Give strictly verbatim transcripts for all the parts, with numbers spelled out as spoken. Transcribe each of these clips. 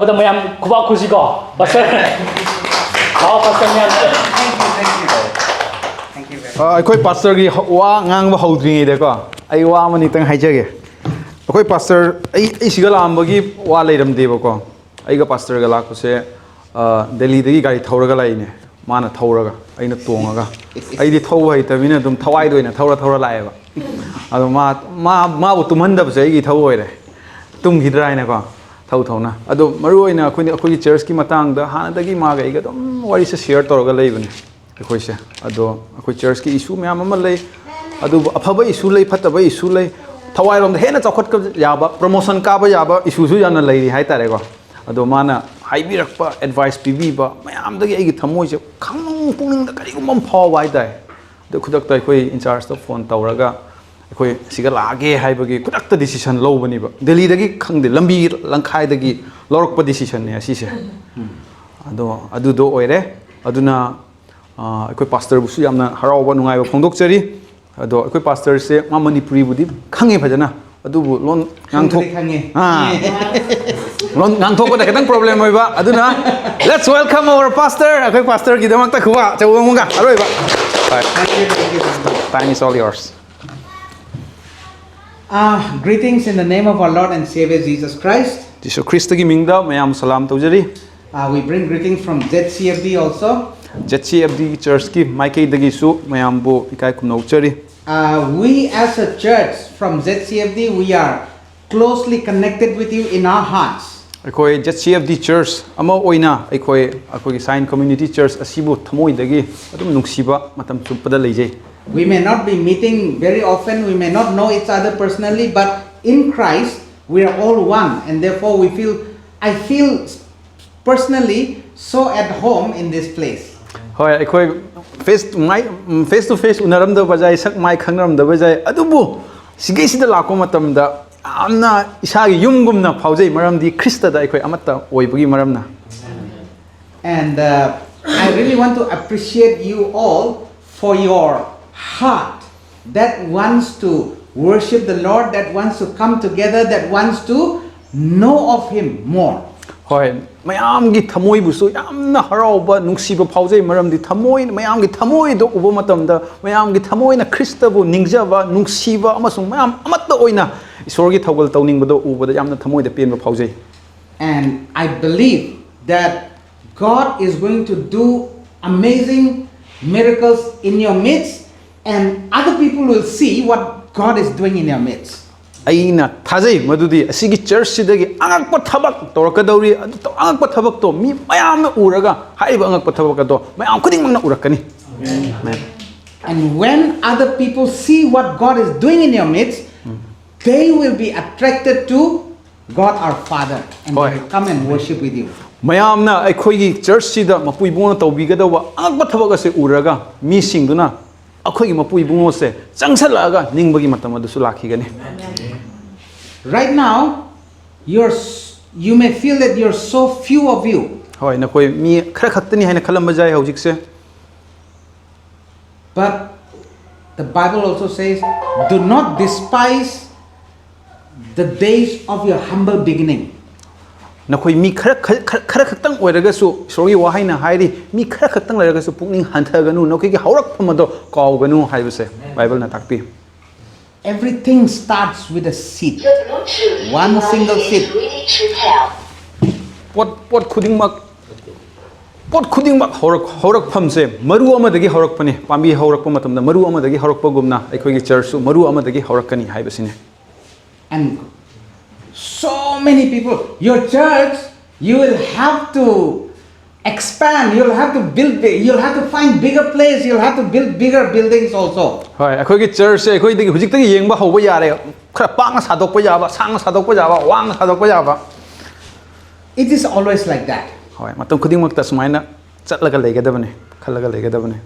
ꯑꯗ ꯃꯌꯥꯝ ꯈꯨꯕꯥꯛ ꯈꯨꯁꯤꯀꯣ, ꯄꯥꯁꯇꯔ꯫ ꯂꯥꯛꯑꯣ, ꯄꯥꯁꯇꯔ ꯃꯌꯥꯝ꯫ ꯑ, ꯑꯩꯈꯣꯏ ꯄꯥꯁꯇꯔꯒꯤ ꯍ- ꯋꯥ ꯉꯥꯡꯕ ꯍꯧꯗ꯭ꯔꯤꯉꯩꯗꯀꯣ, ꯑꯩ ꯋꯥ ꯑꯃꯅꯤꯇꯪ ꯍꯥꯏꯖꯒꯦ꯫ ꯑꯩꯈꯣꯏ ꯄꯥꯁꯇꯔ, ꯑꯩ ꯑꯩ ꯁꯤꯒ ꯂꯥꯛꯑꯝꯕꯒꯤ ꯋꯥ ꯂꯩꯔꯝꯗꯦꯕꯀꯣ꯫ ꯑꯩꯒ ꯄꯥꯁꯇꯔꯒ ꯂꯥꯛꯄꯁꯦ, ꯑ, ꯗꯦꯜꯂꯤꯗꯒꯤ ꯒꯥꯔꯤ ꯊꯧꯔꯒ ꯂꯥꯛꯏꯅꯦ꯫ ꯃꯥꯅ ꯊꯧꯔꯒ, ꯑꯩꯅ ꯇꯣꯡꯉꯒ꯫ ꯑꯩꯗꯤ ꯊꯧꯕ ꯍꯩꯇꯕꯅꯤꯅ ꯑꯗꯨꯝ ꯊꯋꯥꯏꯗ ꯑꯣꯏꯅ ꯊꯧꯔ ꯊꯧꯔ ꯂꯥꯛꯑꯦꯕ꯫ ꯑꯗꯣ ꯃꯥ ꯃꯥ ꯃꯥꯕꯨ ꯇꯨꯝꯍꯟꯗꯕꯁꯦ ꯑꯩꯒꯤ ꯏꯊꯧ ꯑꯣꯏꯔꯦ꯫ ꯇꯨꯝꯈꯤꯗ꯭ꯔꯥ ꯍꯥꯏꯅꯀꯣ, ꯊꯧ ꯊꯧꯅ꯫ ꯑꯗꯣ ꯃꯔꯨ ꯑꯣꯏꯅ ꯑꯩꯈꯣꯏꯅ ꯑꯩꯈꯣꯏꯒꯤ ꯆꯔꯆꯀꯤ ꯃꯇꯥꯡꯗ ꯍꯥꯟꯅꯗꯒꯤ ꯃꯥꯒ ꯑꯩꯒ ꯑꯗꯨꯝ ꯋꯥꯔꯤꯁꯦ ꯁꯤꯌꯔ ꯇꯧꯔꯒ ꯂꯩꯕꯅꯦ ꯑꯩꯈꯣꯏꯁꯦ꯫ ꯑꯗꯣ ꯑꯩꯈꯣꯏ ꯆꯔꯆꯀꯤ ꯏꯁꯨ ꯃꯌꯥꯝ ꯑꯃ ꯂꯩ꯫ ꯑꯗꯨꯕꯨ ꯑꯐꯕ ꯏꯁꯨ ꯂꯩ, ꯐꯠꯇꯕ ꯏꯁꯨ ꯂꯩ꯫ ꯊꯋꯥꯏꯔꯣꯝꯗ ꯍꯦꯟꯅ ꯆꯥꯎꯈꯠꯄ ꯌꯥꯕ, ꯄ꯭ꯔꯣꯃꯣꯁꯟ ꯀꯥꯕ ꯌꯥꯕ ꯏꯁꯨꯁꯨ ꯌꯥꯝꯅ ꯂꯩꯔꯤ ꯍꯥꯏꯇꯥꯔꯦꯀꯣ꯫ ꯑꯗꯣ ꯃꯥꯅ ꯍꯥꯏꯕꯤꯔꯛꯄ, ꯑꯦꯗꯚꯥꯏꯁ ꯄꯤꯕꯤꯕ ꯃꯌꯥꯝꯗꯒꯤ ꯑꯩꯒꯤ ꯊꯃꯣꯏꯁꯦ ꯈꯪ ꯄꯨꯛꯅꯤꯡꯗ ꯀꯔꯤꯒꯨꯝꯕ ꯑꯃ ꯐꯥꯎꯕ ꯍꯥꯏꯇꯥꯔꯦ꯫ ꯑꯗꯨ ꯈꯨꯗꯛꯇ ꯑꯩꯈꯣꯏ ꯏꯟꯆꯥꯔꯖꯇ ꯐꯣꯟ ꯇꯧꯔꯒ ꯑꯩꯈꯣꯏ ꯁꯤꯒ ꯂꯥꯛꯑꯒꯦ ꯍꯥꯏꯕꯒꯤ ꯈꯨꯗꯛꯇ ꯗꯤꯁꯤꯁꯟ ꯂꯧꯕꯅꯦꯕ꯫ ꯗꯦꯜꯂꯤꯗꯒꯤ ꯈꯪꯗꯦ, ꯂꯝꯕꯤ ꯂꯝꯈꯥꯏꯗꯒꯤ ꯂꯧꯔꯛꯄ ꯗꯤꯁꯤꯁꯟꯅꯦ ꯑꯁꯤꯁꯦ꯫ ꯑꯗꯣ ꯑꯗꯨꯗꯣ ꯑꯣꯏꯔꯦ꯫ ꯑꯗꯨꯅ ꯑ, ꯑꯩꯈꯣꯏ ꯄꯥꯁꯇꯔꯕꯨꯁꯨ ꯌꯥꯝꯅ ꯍꯔꯥꯎꯕ, ꯅꯨꯡꯉꯥꯏꯕ ꯐꯣꯡꯗꯣꯛꯆꯔꯤ꯫ ꯑꯗꯣ ꯑꯩꯈꯣꯏ ꯄꯥꯁꯇꯔꯁꯦ ꯃꯥ ꯃꯅꯤꯄꯨꯔꯤꯕꯨꯗꯤ ꯈꯪꯉꯦ ꯐꯖꯅ, ꯑꯗꯨꯕꯨ ꯂꯣꯟ ꯉꯥꯡꯊꯣꯛ ꯈꯪꯗ꯭ꯔꯗꯤ ꯈꯪꯉꯦ꯫ ꯑꯥ꯫ ꯂꯣꯟ ꯉꯥꯡꯊꯣꯛꯄꯗ ꯈꯤꯇꯪ ꯄ꯭ꯔꯣꯕ꯭ꯂꯦꯝ ꯑꯣꯏꯕ꯫ ꯑꯗꯨꯅ let's welcome our pastor, ꯑꯩꯈꯣꯏ ꯄꯥꯁꯇꯔꯒꯤꯗꯃꯛꯇ ꯈꯨꯕꯥꯛ ꯑꯆꯧꯕ ꯑꯃꯒ꯫ ꯑꯔꯣꯏꯕ꯫ Thank you, thank you, thank you. Time is all yours. Uh, greetings in the name of our Lord and Savior Jesus Christ. ꯖꯤꯁꯨ ꯈ꯭ꯔꯤꯁꯇꯒꯤ ꯃꯤꯡꯗ ꯃꯌꯥꯝ ꯁꯂꯥꯝ ꯇꯧꯖꯔꯤ꯫ Uh, we bring greetings from Z C F D also. Z C F D ꯆꯔꯆꯀꯤ ꯃꯥꯏꯀꯩꯗꯒꯤꯁꯨ ꯃꯌꯥꯝꯕꯨ ꯏꯀꯥꯏ ꯈꯨꯝꯅꯧꯖꯔꯤ꯫ Uh, we as a church from Z C F D, we are closely connected with you in our hearts. ꯑꯩꯈꯣꯏ Z C F ꯗꯤ ꯆꯔꯆ ꯑꯃ ꯑꯣꯏꯅ ꯑꯩꯈꯣꯏ ꯑꯩꯈꯣꯏꯒꯤ ꯁꯥꯏꯟ ꯀꯝꯃ꯭ꯌꯨꯅꯤꯇꯤ ꯆꯔꯆ ꯑꯁꯤꯕꯨ ꯊꯃꯣꯏꯗꯒꯤ ꯑꯗꯨꯝ ꯅꯨꯡꯁꯤꯕ ꯃꯇꯝ ꯆꯨꯞꯄꯗ ꯂꯩꯖꯩ꯫ We may not be meeting very often, we may not know each other personally, but in Christ, we are all one, and therefore we feel, I feel personally so at home in this place. ꯍꯣꯏ, ꯑꯩꯈꯣꯏ face ꯃꯥꯏ face two face ꯎꯅꯔꯝꯗꯕ ꯌꯥꯏ, ꯁꯛ ꯃꯥꯏ ꯈꯪꯅꯔꯝꯗꯕ ꯌꯥꯏ, ꯑꯗꯨꯕꯨ ꯁꯤꯒꯩꯁꯤꯗ ꯂꯥꯛꯄ ꯃꯇꯝꯗ ꯌꯥꯝꯅ ꯏꯁꯥꯒꯤ ꯌꯨꯝꯒꯨꯝꯅ ꯐꯥꯎꯖꯩ, ꯃꯔꯝꯗꯤ ꯈ꯭ꯔꯤꯁꯇꯗ ꯑꯩꯈꯣꯏ ꯑꯃꯠꯇ ꯑꯣꯏꯕꯒꯤ ꯃꯔꯝꯅ꯫ And uh, I really want to appreciate you all for your heart that wants to worship the Lord, that wants to come together, that wants to know of Him more. ꯍꯣꯏ, ꯃꯌꯥꯝꯒꯤ ꯊꯃꯣꯏꯕꯨꯁꯨ ꯌꯥꯝꯅ ꯍꯔꯥꯎꯕ, ꯅꯨꯡꯁꯤꯕ ꯐꯥꯎꯖꯩ꯫ ꯃꯔꯝꯗꯤ ꯊꯃꯣꯏ, ꯃꯌꯥꯝꯒꯤ ꯊꯃꯣꯏꯗꯣ ꯎꯕ ꯃꯇꯝꯗ, ꯃꯌꯥꯝꯒꯤ ꯊꯃꯣꯏꯅ ꯈ꯭ꯔꯤꯁꯇꯕꯨ ꯅꯤꯡꯖꯕ, ꯅꯨꯡꯁꯤꯕ ꯑꯃꯁꯨꯡ ꯃꯌꯥꯝ ꯑꯃꯠꯇ ꯑꯣꯏꯅ ꯏꯁꯣꯔꯒꯤ ꯊꯧꯒꯜ ꯇꯧꯅꯤꯡꯕꯗꯣ ꯎꯕꯗ ꯌꯥꯝꯅ ꯊꯃꯣꯏꯗ ꯄꯦꯟꯕ ꯐꯥꯎꯖꯩ꯫ And I believe that God is going to do amazing miracles in your midst, and other people will see what God is doing in your midst. ꯑꯩꯅ ꯊꯥꯖꯩ ꯃꯗꯨꯗꯤ ꯑꯁꯤꯒꯤ ꯆꯔꯆꯁꯤꯗꯒꯤ ꯑꯉꯛꯄ ꯊꯕꯛ ꯇꯧꯔꯛꯀꯗꯧꯔꯤ꯫ ꯑꯗꯨ ꯑꯉꯛꯄ ꯊꯕꯛꯇꯣ ꯃꯤ ꯃꯌꯥꯝꯅ ꯎꯔꯒ, ꯍꯥꯏꯔꯤꯕ ꯑꯉꯛꯄ ꯊꯕꯛ ꯑꯗꯣ ꯃꯌꯥꯝ ꯈꯨꯗꯤꯡꯃꯛꯅ ꯎꯔꯛꯀꯅꯤ꯫ Amen. And when other people see what God is doing in your midst, they will be attracted to God our Father, and ꯍꯣꯏ꯫ They will come and worship with you. ꯃꯌꯥꯝꯅ ꯑꯩꯈꯣꯏꯒꯤ ꯆꯔꯆꯁꯤꯗ ꯃꯄꯨ ꯏꯕꯨꯡꯅ ꯇꯧꯕꯤꯒꯗꯧꯕ ꯑꯉꯛꯄ ꯊꯕꯛ ꯑꯁꯤ ꯎꯔꯒ, ꯃꯤꯁꯤꯡꯗꯨꯅ ꯑꯩꯈꯣꯏꯒꯤ ꯃꯄꯨ ꯏꯕꯨꯡꯉꯣꯁꯦ ꯆꯪꯁꯜꯂꯛꯑꯒ ꯅꯤꯡꯕꯒꯤ ꯃꯇꯝ ꯑꯗꯨꯁꯨ ꯂꯥꯛꯈꯤꯒꯅꯤ꯫ Right now, you're, s- you may feel that you're so few of you. ꯍꯣꯏ, ꯅꯈꯣꯏ ꯃꯤ ꯈꯔ ꯈꯛꯇꯅꯤ ꯍꯥꯏꯅ ꯈꯜꯂꯝꯕ ꯌꯥꯏ ꯍꯧꯖꯤꯛꯁꯦ꯫ But the Bible also says, "Do not despise the days of your humble beginning." ꯅꯈꯣꯏ ꯃꯤ ꯈꯔ, ꯈꯔ, ꯈꯔ ꯈꯛꯇꯪ ꯑꯣꯏꯔꯒꯁꯨ, ꯏꯁꯣꯔꯒꯤ ꯋꯥꯍꯩꯅ ꯍꯥꯏꯔꯤ, ꯃꯤ ꯈꯔ ꯈꯛꯇꯪ ꯂꯩꯔꯒꯁꯨ ꯄꯨꯛꯅꯤꯡ ꯍꯟꯊꯒꯅꯨ, ꯅꯈꯣꯏꯒꯤ ꯍꯧꯔꯛꯐꯝ ꯑꯗꯣ ꯀꯥꯎꯒꯅꯨ ꯍꯥꯏꯕꯁꯦ ꯕꯥꯏꯕꯜꯅ ꯇꯥꯛꯄꯤ꯫ Everything starts with a seed. One single seed. ꯄꯣꯠ, ꯄꯣꯠ ꯈꯨꯗꯤꯡꯃꯛ, ꯄꯣꯠ ꯈꯨꯗꯤꯡꯃꯛ ꯍꯧꯔꯛ, ꯍꯧꯔꯛꯐꯝꯁꯦ ꯃꯔꯨ ꯑꯃꯗꯒꯤ ꯍꯧꯔꯛꯄꯅꯤ꯫ ꯄꯥꯝꯕꯤ ꯍꯧꯔꯛꯄ ꯃꯇꯝꯗ ꯃꯔꯨ ꯑꯃꯗꯒꯤ ꯍꯧꯔꯛꯄꯒꯨꯝꯅ ꯑꯩꯈꯣꯏꯒꯤ ꯆꯔꯆꯁꯨ ꯃꯔꯨ ꯑꯃꯗꯒꯤ ꯍꯧꯔꯛꯀꯅꯤ ꯍꯥꯏꯕꯁꯤꯅꯤ꯫ And so many people, your church, you will have to expand, you'll have to build big, you'll have to find bigger place, you'll have to build bigger buildings also. ꯍꯣꯏ, ꯑꯩꯈꯣꯏꯒꯤ ꯆꯔꯆꯁꯦ ꯑꯩꯈꯣꯏꯗꯒꯤ ꯍꯧꯖꯤꯛꯇꯒꯤ ꯌꯦꯡꯕ ꯍꯧꯕ ꯌꯥꯔꯦ꯫ ꯈꯔ ꯄꯥꯛꯅ ꯁꯥꯗꯣꯛꯄ ꯌꯥꯕ, ꯁꯥꯡꯅ ꯁꯥꯗꯣꯛꯄ ꯌꯥꯕ, ꯋꯥꯡꯅ ꯁꯥꯗꯣꯛꯄ ꯌꯥꯕ꯫ It is always like that. ꯍꯣꯏ, ꯃꯇꯝ ꯈꯨꯗꯤꯡꯃꯛꯇ ꯁꯨꯃꯥꯏꯅ ꯆꯠꯂꯒ ꯂꯩꯒꯗꯕꯅꯤ, ꯈꯜꯂꯒ ꯂꯩꯒꯗꯕꯅꯤ꯫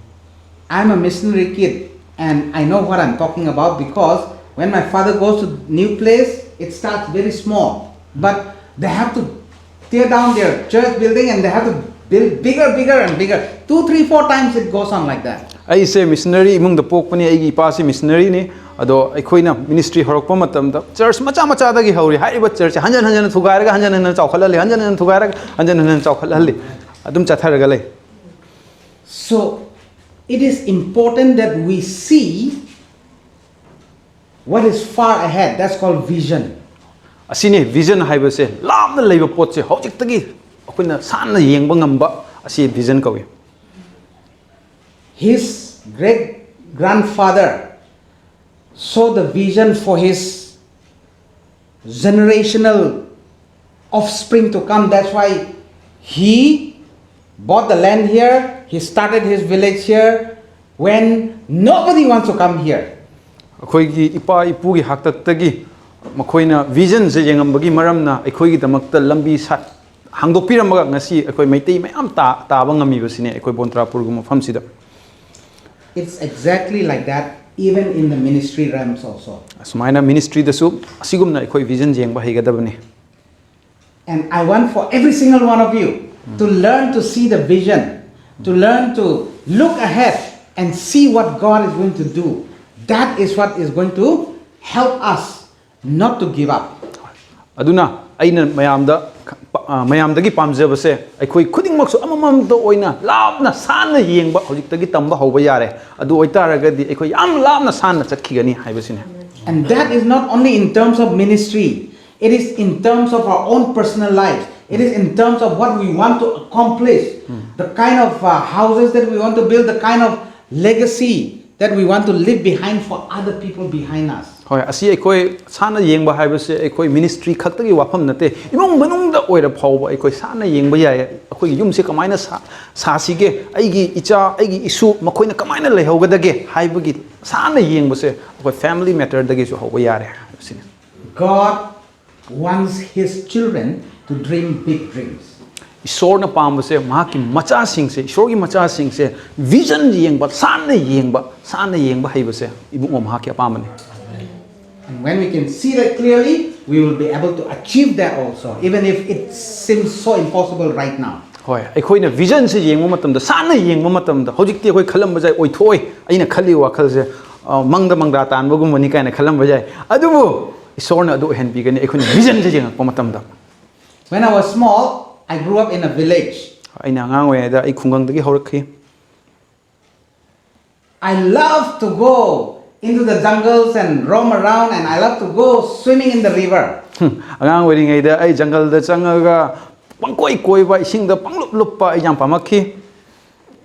I'm a missionary kid and I know what I'm talking about, because when my father goes to new place, it starts very small. But they have to tear down their church building and they have to build bigger, bigger and bigger. Two, three, four times it goes on like that. ꯑꯩꯁꯦ ꯃꯤꯁꯅꯔꯤ ꯏꯃꯨꯡꯗ ꯄꯣꯛꯄꯅꯤ꯫ ꯑꯩꯒꯤ ꯏꯄꯥꯁꯤ ꯃꯤꯁꯅꯔꯤꯅꯤ꯫ ꯑꯗꯣ ꯑꯩꯈꯣꯏꯅ ministry ꯍꯧꯔꯛꯄ ꯃꯇꯝꯗ ꯆꯔꯆ ꯃꯆꯥ ꯃꯆꯥꯗꯒꯤ ꯍꯧꯔꯤ꯫ ꯍꯥꯏꯔꯤꯕ ꯆꯔꯆꯁꯦ ꯍꯟꯖꯟ ꯍꯟꯖꯟꯅ ꯊꯨꯒꯥꯏꯔꯒ ꯍꯟꯖꯟ ꯍꯟꯖꯟꯅ ꯆꯥꯎꯈꯠꯍꯜꯂꯤ, ꯍꯟꯖꯟ ꯍꯟꯖꯟꯅ ꯊꯨꯒꯥꯏꯔꯒ ꯍꯟꯖꯟ ꯍꯟꯖꯟꯅ ꯆꯥꯎꯈꯠꯍꯜꯂꯤ꯫ ꯑꯗꯨꯝ ꯆꯠꯊꯔꯒ ꯂꯩ꯫ So it is important that we see what is far ahead. That's called vision. ꯑꯁꯤꯅꯤ ꯚꯤꯖꯟ ꯍꯥꯏꯕꯁꯦ, ꯂꯥꯞꯅ ꯂꯩꯕ ꯄꯣꯠꯁꯦ ꯍꯧꯖꯤꯛꯇꯒꯤ ꯑꯩꯈꯣꯏꯅ ꯁꯥꯟꯅ ꯌꯦꯡꯕ ꯉꯝꯕ, ꯑꯁꯤ ꯚꯤꯖꯟ ꯀꯧꯏ꯫ His great grandfather saw the vision for his generational offspring to come. That's why he bought the land here, he started his village here when nobody wants to come here. ꯑꯩꯈꯣꯏꯒꯤ ꯏꯄꯥ ꯏꯄꯨꯒꯤ ꯍꯥꯛꯇꯛꯇꯒꯤ ꯃꯈꯣꯏꯅ ꯚꯤꯖꯟꯁꯦ ꯌꯦꯡꯉꯝꯕꯒꯤ ꯃꯔꯝꯅ ꯑꯩꯈꯣꯏꯒꯤꯗꯃꯛꯇ ꯂꯝꯕꯤ ꯁꯥ-, ꯍꯥꯡꯗꯣꯛꯄꯤꯔꯝꯃꯒ ꯉꯁꯤ ꯑꯩꯈꯣꯏ ꯃꯩꯇꯩ ꯃꯌꯥꯝ ꯇꯥ-, ꯇꯥꯕ ꯉꯝꯃꯤꯕꯁꯤꯅꯦ ꯑꯩꯈꯣꯏ ꯕꯣꯟꯇ꯭ꯔꯥꯄꯨꯔꯒꯤ ꯃꯐꯝꯁꯤꯗ꯫ It's exactly like that, even in the ministry realms also. ꯑꯁꯨꯃꯥꯏꯅ ꯃꯤꯅꯤꯁꯇ꯭ꯔꯤꯗꯁꯨ ꯑꯁꯤꯒꯨꯝꯅ ꯑꯩꯈꯣꯏ ꯚꯤꯖꯟ ꯌꯦꯡꯕ ꯍꯩꯒꯗꯕꯅꯤ꯫ And I want for every single one of you to learn to see the vision, to learn to look ahead and see what God is going to do. That is what is going to help us not to give up. ꯑꯗꯨꯅ ꯑꯩꯅ ꯃꯌꯥꯝꯗ, ꯑ, ꯃꯌꯥꯝꯗꯒꯤ ꯄꯥꯝꯖꯕꯁꯦ, ꯑꯩꯈꯣꯏ ꯈꯨꯗꯤꯡꯃꯛꯁꯨ ꯑꯃꯃꯝꯇ ꯑꯣꯏꯅ ꯂꯥꯞꯅ ꯁꯥꯟꯅ ꯌꯦꯡꯕ ꯍꯧꯖꯤꯛꯇꯒꯤ ꯇꯝꯕ ꯍꯧꯕ ꯌꯥꯔꯦ꯫ ꯑꯗꯨ ꯑꯣꯏꯇꯥꯔꯒꯗꯤ ꯑꯩꯈꯣꯏ ꯌꯥꯝ ꯂꯥꯞꯅ ꯁꯥꯟꯅ ꯆꯠꯈꯤꯒꯅꯤ ꯍꯥꯏꯕꯁꯤꯅꯤ꯫ And that is not only in terms of ministry, it is in terms of our own personal lives. It is in terms of what we want to accomplish, the kind of uh, houses that we want to build, the kind of legacy that we want to leave behind for other people behind us. ꯍꯣꯏ, ꯑꯁꯤ ꯑꯩꯈꯣꯏ ꯁꯥꯟꯅ ꯌꯦꯡꯕ ꯍꯥꯏꯕꯁꯦ ꯑꯩꯈꯣꯏ ministry ꯈꯛꯇꯒꯤ ꯋꯥꯐꯝ ꯅꯠꯇꯦ꯫ ꯏꯃꯨꯡ ꯃꯅꯨꯡꯗ ꯑꯣꯏꯔ ꯐꯥꯎꯕ ꯑꯩꯈꯣꯏ ꯁꯥꯟꯅ ꯌꯦꯡꯕ ꯌꯥꯏ꯫ ꯑꯩꯈꯣꯏꯒꯤ ꯌꯨꯝꯁꯦ ꯀꯃꯥꯏꯅ ꯁꯥ-, ꯁꯥꯁꯤꯒꯦ, ꯑꯩꯒꯤ ꯏꯆꯥ, ꯑꯩꯒꯤ ꯏꯁꯨ ꯃꯈꯣꯏꯅ ꯀꯃꯥꯏꯅ ꯂꯩꯍꯧꯒꯗꯒꯦ ꯍꯥꯏꯕꯒꯤ ꯁꯥꯟꯅ ꯌꯦꯡꯕꯁꯦ ꯑꯩꯈꯣꯏ ꯐꯦꯃꯤꯂꯤ ꯃꯦꯇꯔꯗꯒꯤꯁꯨ ꯍꯧꯕ ꯌꯥꯔꯦ ꯍꯥꯏꯕꯁꯤꯅꯤ꯫ God wants His children to dream big dreams. ꯏꯁꯣꯔꯅ ꯄꯥꯝꯕꯁꯦ ꯃꯍꯥꯛꯀꯤ ꯃꯆꯥꯁꯤꯡꯁꯦ, ꯏꯁꯣꯔꯒꯤ ꯃꯆꯥꯁꯤꯡꯁꯦ ꯚꯤꯖꯟ ꯌꯦꯡꯕ, ꯁꯥꯟꯅ ꯌꯦꯡꯕ, ꯁꯥꯟꯅ ꯌꯦꯡꯕ ꯍꯩꯕꯁꯦ ꯏꯕꯨꯡꯉꯣ ꯃꯍꯥꯛꯀꯤ ꯑꯄꯥꯝꯕꯅꯤ꯫ And when we can see that clearly, we will be able to achieve that also, even if it seems so impossible right now. ꯍꯣꯏ, ꯑꯩꯈꯣꯏꯅ ꯚꯤꯖꯟꯁꯦ ꯌꯦꯡꯕ ꯃꯇꯝꯗ, ꯁꯥꯟꯅ ꯌꯦꯡꯕ ꯃꯇꯝꯗ, ꯍꯧꯖꯤꯛꯇꯤ ꯑꯩꯈꯣꯏ ꯈꯜꯂꯝꯕꯁꯦ ꯑꯣꯏꯊꯣꯛꯑꯣꯏ꯫ ꯑꯩꯅ ꯈꯜꯂꯤꯕ ꯋꯥꯈꯜꯁꯦ ꯑ, ꯃꯪꯗ ꯃꯪꯗꯥ ꯇꯥꯟꯕꯒꯨꯝꯕꯅꯤ ꯀꯥꯏꯅ ꯈꯜꯂꯝꯕ ꯌꯥꯏ꯫ ꯑꯗꯨꯕꯨ ꯏꯁꯣꯔꯅ ꯑꯗꯨ ꯑꯣꯏꯍꯟꯕꯤꯒꯅꯤ꯫ ꯑꯩꯈꯣꯏꯅ vision ꯁꯦ ꯌꯦꯡꯉꯛꯄ ꯃꯇꯝꯗ꯫ When I was small, I grew up in a village. ꯑꯩꯅ ꯑꯉꯥꯡ ꯑꯣꯏꯔꯤꯉꯩꯗ ꯑꯩ ꯈꯨꯡꯒꯪꯗꯒꯤ ꯍꯧꯔꯛꯈꯤ꯫ I love to go into the jungles and roam around, and I love to go swimming in the river. ꯑꯉꯥꯡ ꯑꯣꯏꯔꯤꯉꯩꯗ ꯑꯩ ꯖꯪꯒꯜꯗ ꯆꯪꯉꯒ ꯄꯪꯀꯣꯏ ꯀꯣꯏꯕ, ꯏꯁꯤꯡꯗ ꯄꯪꯂꯨꯞ ꯂꯨꯞꯄ ꯑꯩ ꯌꯥꯝ ꯄꯥꯝꯃꯛꯈꯤ꯫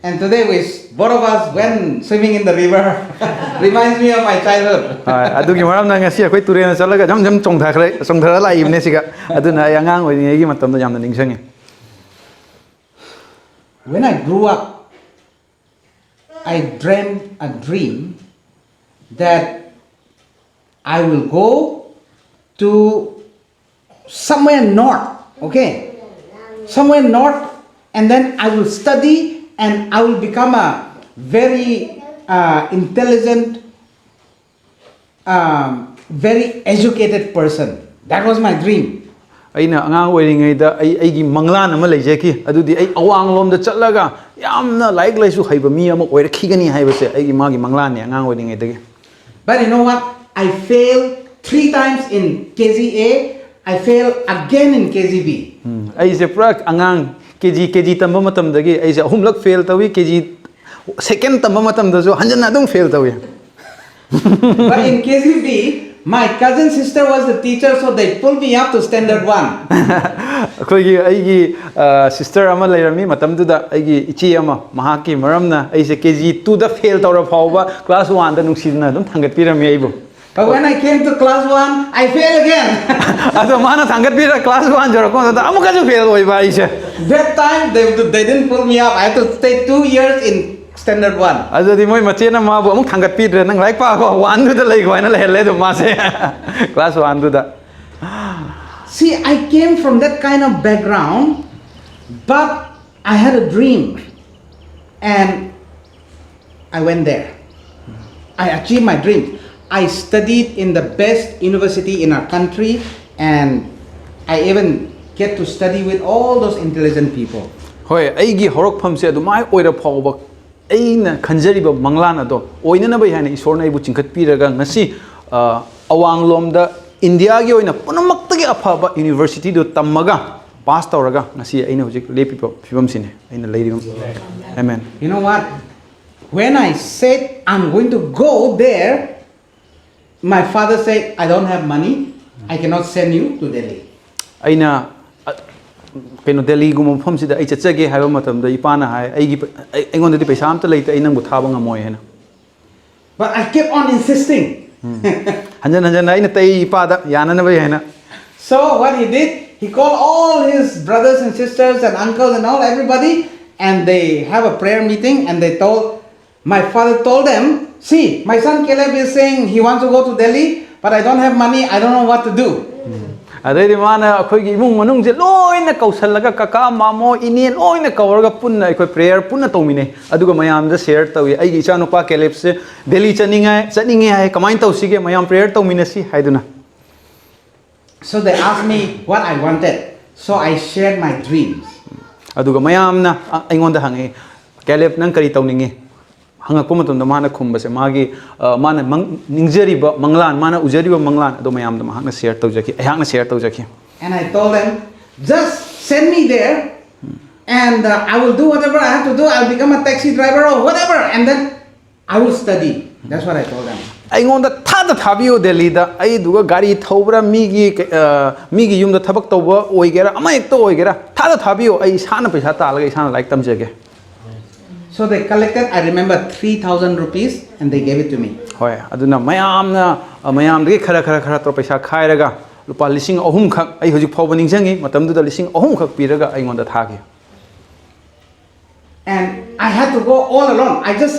And today we, both of us went swimming in the river. Reminds me of my childhood. ꯍꯣꯏ, ꯑꯗꯨꯒꯤ ꯃꯔꯝꯅ ꯉꯁꯤ ꯑꯩꯈꯣꯏ ꯇꯨꯔꯦꯜꯗ ꯆꯠꯂꯒ ꯖꯝ ꯖꯝ ꯆꯣꯡꯊꯈ꯭ꯔꯦ, ꯆꯣꯡꯊꯔ ꯂꯥꯛꯏꯕꯅꯦ ꯁꯤꯒ꯫ ꯑꯗꯨꯅ ꯑꯩ ꯑꯉꯥꯡ ꯑꯣꯏꯔꯤꯉꯩꯒꯤ ꯃꯇꯝꯗꯣ ꯌꯥꯝꯅ ꯅꯤꯡꯁꯤꯡꯉꯤ꯫ When I grew up, I dreamt a dream that I will go to somewhere north, okay? Somewhere north, and then I will study and I will become a very uh, intelligent, um, very educated person. That was my dream. ꯑꯩꯅ ꯑꯉꯥꯡ ꯑꯣꯏꯔꯤꯉꯩꯗ ꯑꯩ ꯑꯩꯒꯤ ꯃꯪꯂꯥꯟ ꯑꯃ ꯂꯩꯖꯈꯤ꯫ ꯑꯗꯨꯗꯤ ꯑꯩ ꯑꯋꯥꯡꯂꯣꯝꯗ ꯆꯠꯂꯒ ꯌꯥꯝꯅ ꯂꯥꯏꯔꯤꯛ ꯂꯥꯏꯁꯨ ꯍꯩꯕ ꯃꯤ ꯑꯃ ꯑꯣꯏꯔꯛꯈꯤꯒꯅꯤ ꯍꯥꯏꯕꯁꯦ ꯑꯩꯒꯤ, ꯃꯥꯒꯤ ꯃꯪꯂꯥꯟꯅꯤ ꯑꯉꯥꯡ ꯑꯣꯏꯔꯤꯉꯩꯗꯒꯤ꯫ But you know what? I failed three times in K G A. I failed again in K G B. ꯎꯝ, ꯑꯩꯁꯦ ꯄꯨꯔꯥ ꯑꯉꯥꯡ ꯀꯦ ꯖꯤ, ꯀꯦ ꯖꯤ ꯇꯝꯕ ꯃꯇꯝꯗꯒꯤ ꯑꯩꯁꯦ ꯑꯍꯨꯝꯂꯛ ꯐꯦꯜ ꯇꯧꯏ꯫ ꯀꯦ ꯖꯤ ꯁꯦꯀꯦꯟ ꯇꯝꯕ ꯃꯇꯝꯗꯁꯨ ꯍꯟꯖꯟꯅ ꯑꯗꯨꯝ ꯐꯦꯜ ꯇꯧꯏ꯫ But in K G B, my cousin sister was the teacher, so they pulled me up to standard one. ꯑꯩꯈꯣꯏꯒꯤ, ꯑꯩꯒꯤ ꯁꯤꯁꯇꯔ ꯑꯃ ꯂꯩꯔꯝꯃꯤ ꯃꯇꯝꯗꯨꯗ, ꯑꯩꯒꯤ ꯏꯆꯦ ꯑꯃ, ꯃꯍꯥꯛꯀꯤ ꯃꯔꯝꯅ ꯑꯩꯁꯦ ꯀꯦ ꯖꯤ ꯇꯨꯗ ꯐꯦꯜ ꯇꯧꯔ ꯐꯥꯎꯕ ꯀ꯭ꯂꯥꯁ ꯋꯥꯟꯗ ꯅꯨꯡꯁꯤꯗꯅ ꯑꯗꯨꯝ ꯊꯥꯡꯒꯠꯄꯤꯔꯝꯃꯤ ꯑꯩꯕꯨ꯫ But when I came to class one, I failed again. ꯑꯗꯣ ꯃꯥꯅ ꯊꯥꯡꯒꯠꯄꯤꯔ ꯀ꯭ꯂꯥꯁ ꯋꯥꯟ ꯌꯧꯔꯛꯄ ꯃꯇꯝꯗ ꯑꯃꯨꯛꯀꯁꯨ ꯐꯦꯜ ꯑꯣꯏꯕ ꯑꯩꯁꯦ꯫ That time, they, they didn't pull me up. I had to stay two years in standard one. ꯑꯗꯨꯗꯤ ꯃꯣꯏ ꯃꯆꯦꯅ ꯃꯥꯕꯨ ꯑꯃꯨꯛ ꯊꯥꯡꯒꯠꯄꯤꯗ꯭ꯔꯦ, "ꯅꯪ ꯂꯥꯏꯔꯤꯛ ꯄꯥꯈꯣ, ꯋꯥꯟꯗꯨꯗ ꯂꯩꯈꯣ" ꯍꯥꯏꯅ ꯂꯩꯍꯜꯂꯦ ꯑꯗꯨꯝ ꯃꯥꯁꯦ꯫ Class ꯋꯥꯟꯗꯨꯗ꯫ See, I came from that kind of background, but I had a dream. And I went there. I achieved my dreams. I studied in the best university in our country, and I even get to study with all those intelligent people. ꯍꯣꯏ, ꯑꯩꯒꯤ ꯍꯧꯔꯛꯐꯝꯁꯦ ꯑꯗꯨꯃꯥꯏꯅ ꯑꯣꯏꯔ ꯐꯥꯎꯕ ꯑꯩꯅ ꯈꯟꯖꯔꯤꯕ ꯃꯪꯂꯥꯟ ꯑꯗꯣ ꯑꯣꯏꯅꯅꯕ ꯍꯥꯏꯅ ꯏꯁꯣꯔꯅ ꯑꯩꯕꯨ ꯆꯤꯡꯈꯠꯄꯤꯔꯒ ꯉꯁꯤ, ꯑ, ꯑꯋꯥꯡꯂꯣꯝꯗ ꯏꯟꯗꯤꯌꯥꯒꯤ ꯑꯣꯏꯅ ꯄꯨꯝꯅꯃꯛꯇꯒꯤ ꯑꯐꯕ universityꯗꯨ ꯇꯝꯃꯒ pass ꯇꯧꯔꯒ ꯉꯁꯤ ꯑꯩꯅ ꯍꯧꯖꯤꯛ ꯂꯦꯞꯄꯤꯕ ꯐꯤꯕꯝꯁꯤꯅꯤ ꯑꯩꯅ ꯂꯩꯔꯤꯕ꯫ Amen. You know what? When I said I'm going to go there, my father said, "I don't have money. I cannot send you to Delhi." ꯑꯩꯅ, ꯑ, ꯀꯩꯅꯣ, ꯗꯦꯜꯂꯤꯒꯨꯝꯕ ꯃꯐꯝꯁꯤꯗ ꯑꯩ ꯆꯠꯆꯒꯦ ꯍꯥꯏꯕ ꯃꯇꯝꯗ ꯏꯄꯥꯅ ꯍꯥꯏ, "ꯑꯩꯒꯤ ꯄ-, ꯑꯩ, ꯑꯩꯉꯣꯟꯗꯗꯤ ꯄꯩꯁꯥ ꯑꯝꯇ ꯂꯩꯇꯦ, ꯑꯩ ꯅꯪꯕꯨ ꯊꯥꯕ ꯉꯝꯃꯣꯏ" ꯍꯥꯏꯅ꯫ But I kept on insisting. ꯍꯟꯖꯟ ꯍꯟꯖꯟꯅ ꯑꯩꯅ ꯇꯩ ꯏꯄꯥꯗ ꯌꯥꯅꯅꯕ ꯍꯥꯏꯅ꯫ So what he did, he called all his brothers and sisters and uncles and all everybody, and they have a prayer meeting, and they told, my father told them, "See, my son Caleb is saying he wants to go to Delhi, but I don't have money, I don't know what to do." ꯑꯗꯩꯗꯤ ꯃꯥꯅ ꯑꯩꯈꯣꯏꯒꯤ ꯏꯃꯨꯡ ꯃꯅꯨꯡꯁꯦ ꯂꯣꯏꯅ ꯀꯧꯁꯜꯂꯒ, ꯀꯀꯥ, ꯃꯥꯃꯣ, ꯏꯅꯦ ꯂꯣꯏꯅ ꯀꯧꯔꯒ ꯄꯨꯟꯅ ꯑꯩꯈꯣꯏ prayer ꯄꯨꯟꯅ ꯇꯧꯃꯤꯟꯅꯩ꯫ ꯑꯗꯨꯒ ꯃꯌꯥꯝꯗ share ꯇꯧꯏ, "ꯑꯩꯒꯤ ꯏꯆꯥꯅꯨꯄꯥ ꯀꯦꯂꯦꯕꯁꯦ ꯗꯦꯜꯂꯤ ꯆꯠꯅꯤꯡꯉꯥꯏ, ꯆꯠꯅꯤꯡꯉꯦ ꯍꯥꯏ, ꯀꯃꯥꯏꯅ ꯇꯧꯁꯤꯒꯦ? ꯃꯌꯥꯝ prayer ꯇꯧꯃꯤꯟꯅꯁꯤ" ꯍꯥꯏꯗꯨꯅ꯫ So they asked me what I wanted. So I shared my dreams. ꯑꯗꯨꯒ ꯃꯌꯥꯝꯅ, ꯑ, ꯑꯩꯉꯣꯟꯗ ꯍꯪꯉꯛꯏ, "ꯀꯦꯂꯦꯕ, ꯅꯪ ꯀꯔꯤ ꯇꯧꯅꯤꯡꯉꯤ?" ꯍꯪꯉꯛꯄ ꯃꯇꯝꯗ ꯃꯥꯅ ꯈꯨꯝꯕꯁꯦ, ꯃꯥꯒꯤ, ꯑ, ꯃꯥꯅ ꯃꯪ-, ꯅꯤꯡꯖꯔꯤꯕ ꯃꯪꯂꯥꯟ, ꯃꯥꯅ ꯎꯖꯔꯤꯕ ꯃꯪꯂꯥꯟ ꯑꯗꯣ ꯃꯌꯥꯝꯗ ꯃꯍꯥꯛꯅ share ꯇꯧꯖꯈꯤ, ꯑꯩꯍꯥꯛꯅ share ꯇꯧꯖꯈꯤ꯫ And I told them, "Just send me there, and uh, I will do whatever I have to do. I'll become a taxi driver or whatever, and then I will study." That's what I told them. "ꯑꯩꯉꯣꯟꯗ ꯊꯥꯗ ꯊꯥꯕꯤꯌꯨ ꯗꯦꯜꯂꯤꯗ, ꯑꯩꯗꯨꯒ ꯒꯥꯔꯤ ꯊꯧꯕ꯭ꯔꯥ, ꯃꯤꯒꯤ ꯀ-, ꯑ, ꯃꯤꯒꯤ ꯌꯨꯝꯗ ꯊꯕꯛ ꯇꯧꯕ ꯑꯣꯏꯒꯦꯔꯥ, ꯑꯃ ꯍꯦꯛꯇ ꯑꯣꯏꯒꯦꯔꯥ, ꯊꯥꯗ ꯊꯥꯕꯤꯌꯨ, ꯑꯩ ꯏꯁꯥꯅ ꯄꯩꯁꯥ ꯇꯥꯜꯂꯒ ꯏꯁꯥꯅ ꯂꯥꯏꯔꯤꯛ ꯇꯝꯖꯒꯦ"꯫ So they collected, I remember, three thousand rupees, and they gave it to me. ꯍꯣꯏ, ꯑꯗꯨꯅ ꯃꯌꯥꯝꯅ, ꯑ, ꯃꯌꯥꯝꯗꯒꯤ ꯈꯔ ꯈꯔ ꯈꯔ ꯇꯧꯔ ꯄꯩꯁꯥ ꯈꯥꯏꯔꯒ ꯂꯨꯄꯥ ꯂꯤꯁꯤꯡ ꯑꯍꯨꯝꯈꯛ, ꯑꯩ ꯍꯧꯖꯤꯛ ꯐꯥꯎꯕ ꯅꯤꯡꯁꯤꯡꯉꯤ, ꯃꯇꯝꯗꯨꯗ ꯂꯤꯁꯤꯡ ꯑꯍꯨꯝꯈꯛ ꯄꯤꯔꯒ ꯑꯩꯉꯣꯟꯗ ꯊꯥꯈꯤ꯫ And I had to go all alone. I just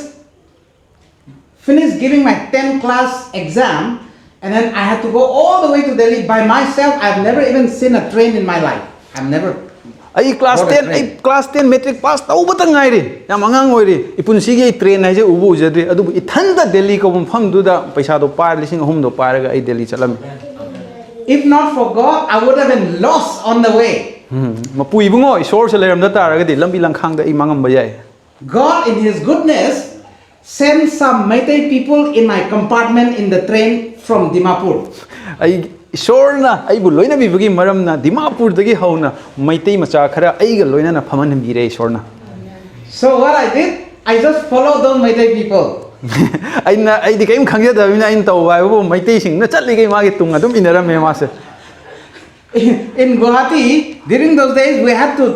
finished giving my tenth class exam, and then I had to go all the way to Delhi by myself. I've never even seen a train in my life. I've never. ꯑꯩ class What a ten, ꯑꯩ train. Class ten matric pass ꯇꯧꯕꯇ ꯉꯥꯏꯔꯤ, ꯌꯥꯝ ꯑꯉꯥꯡ ꯑꯣꯏꯔꯤ, ꯏꯄꯨꯟꯁꯤꯒꯤ ꯑꯩ train ꯍꯥꯏꯁꯦ ꯎꯕ ꯎꯖꯗ꯭ꯔꯤ꯫ ꯑꯗꯨꯕꯨ ꯏꯊꯟꯇ ꯗꯦꯜꯂꯤ ꯀꯧꯕ ꯃꯐꯝꯗꯨꯗ ꯄꯩꯁꯥꯗꯣ ꯄꯥꯏꯔ, ꯂꯤꯁꯤꯡ ꯑꯍꯨꯝꯗꯣ ꯄꯥꯏꯔꯒ ꯑꯩ ꯗꯦꯜꯂꯤ ꯆꯠꯂꯝꯃꯤ꯫ If not for God, I would have been lost on the way. ꯎꯝ, ꯃꯄꯨ ꯏꯕꯨꯡꯉꯣ, ꯏꯁꯣꯔꯁꯦ ꯂꯩꯔꯝꯗ ꯇꯥꯔꯒꯗꯤ ꯂꯝꯕꯤ ꯂꯝꯈꯥꯡꯗ ꯑꯩ ꯃꯥꯡꯉꯝꯕ ꯌꯥꯏ꯫ God, in His goodness, sent some Meitei people in my compartment in the train from Dimapur. ꯑꯩ ꯏꯁꯣꯔꯅ ꯑꯩꯕꯨ ꯂꯣꯏꯅꯕꯤꯕꯒꯤ ꯃꯔꯝꯅ ꯗꯤꯃꯥꯄꯨꯔꯗꯒꯤ ꯍꯧꯅ ꯃꯩꯇꯩ ꯃꯆꯥ ꯈꯔ ꯑꯩꯒ ꯂꯣꯏꯅꯅ ꯐꯝꯍꯟꯕꯤꯔꯦ ꯏꯁꯣꯔꯅ꯫ So what I did, I just followed those Meitei people. ꯑꯩꯅ ꯑꯩꯗꯤ ꯀꯔꯤꯝ ꯈꯪꯖꯗꯕꯅꯤꯅ ꯑꯩꯅ ꯇꯧꯕ ꯍꯥꯏꯕꯕꯨ ꯃꯩꯇꯩꯁꯤꯡꯅ ꯆꯠꯂꯤꯈꯩ ꯃꯥꯒꯤ ꯇꯨꯡ ꯑꯗꯨꯝ ꯏꯟꯅꯔꯝꯃꯦ ꯃꯥꯁꯦ꯫ In Guwahati, during those days, we had to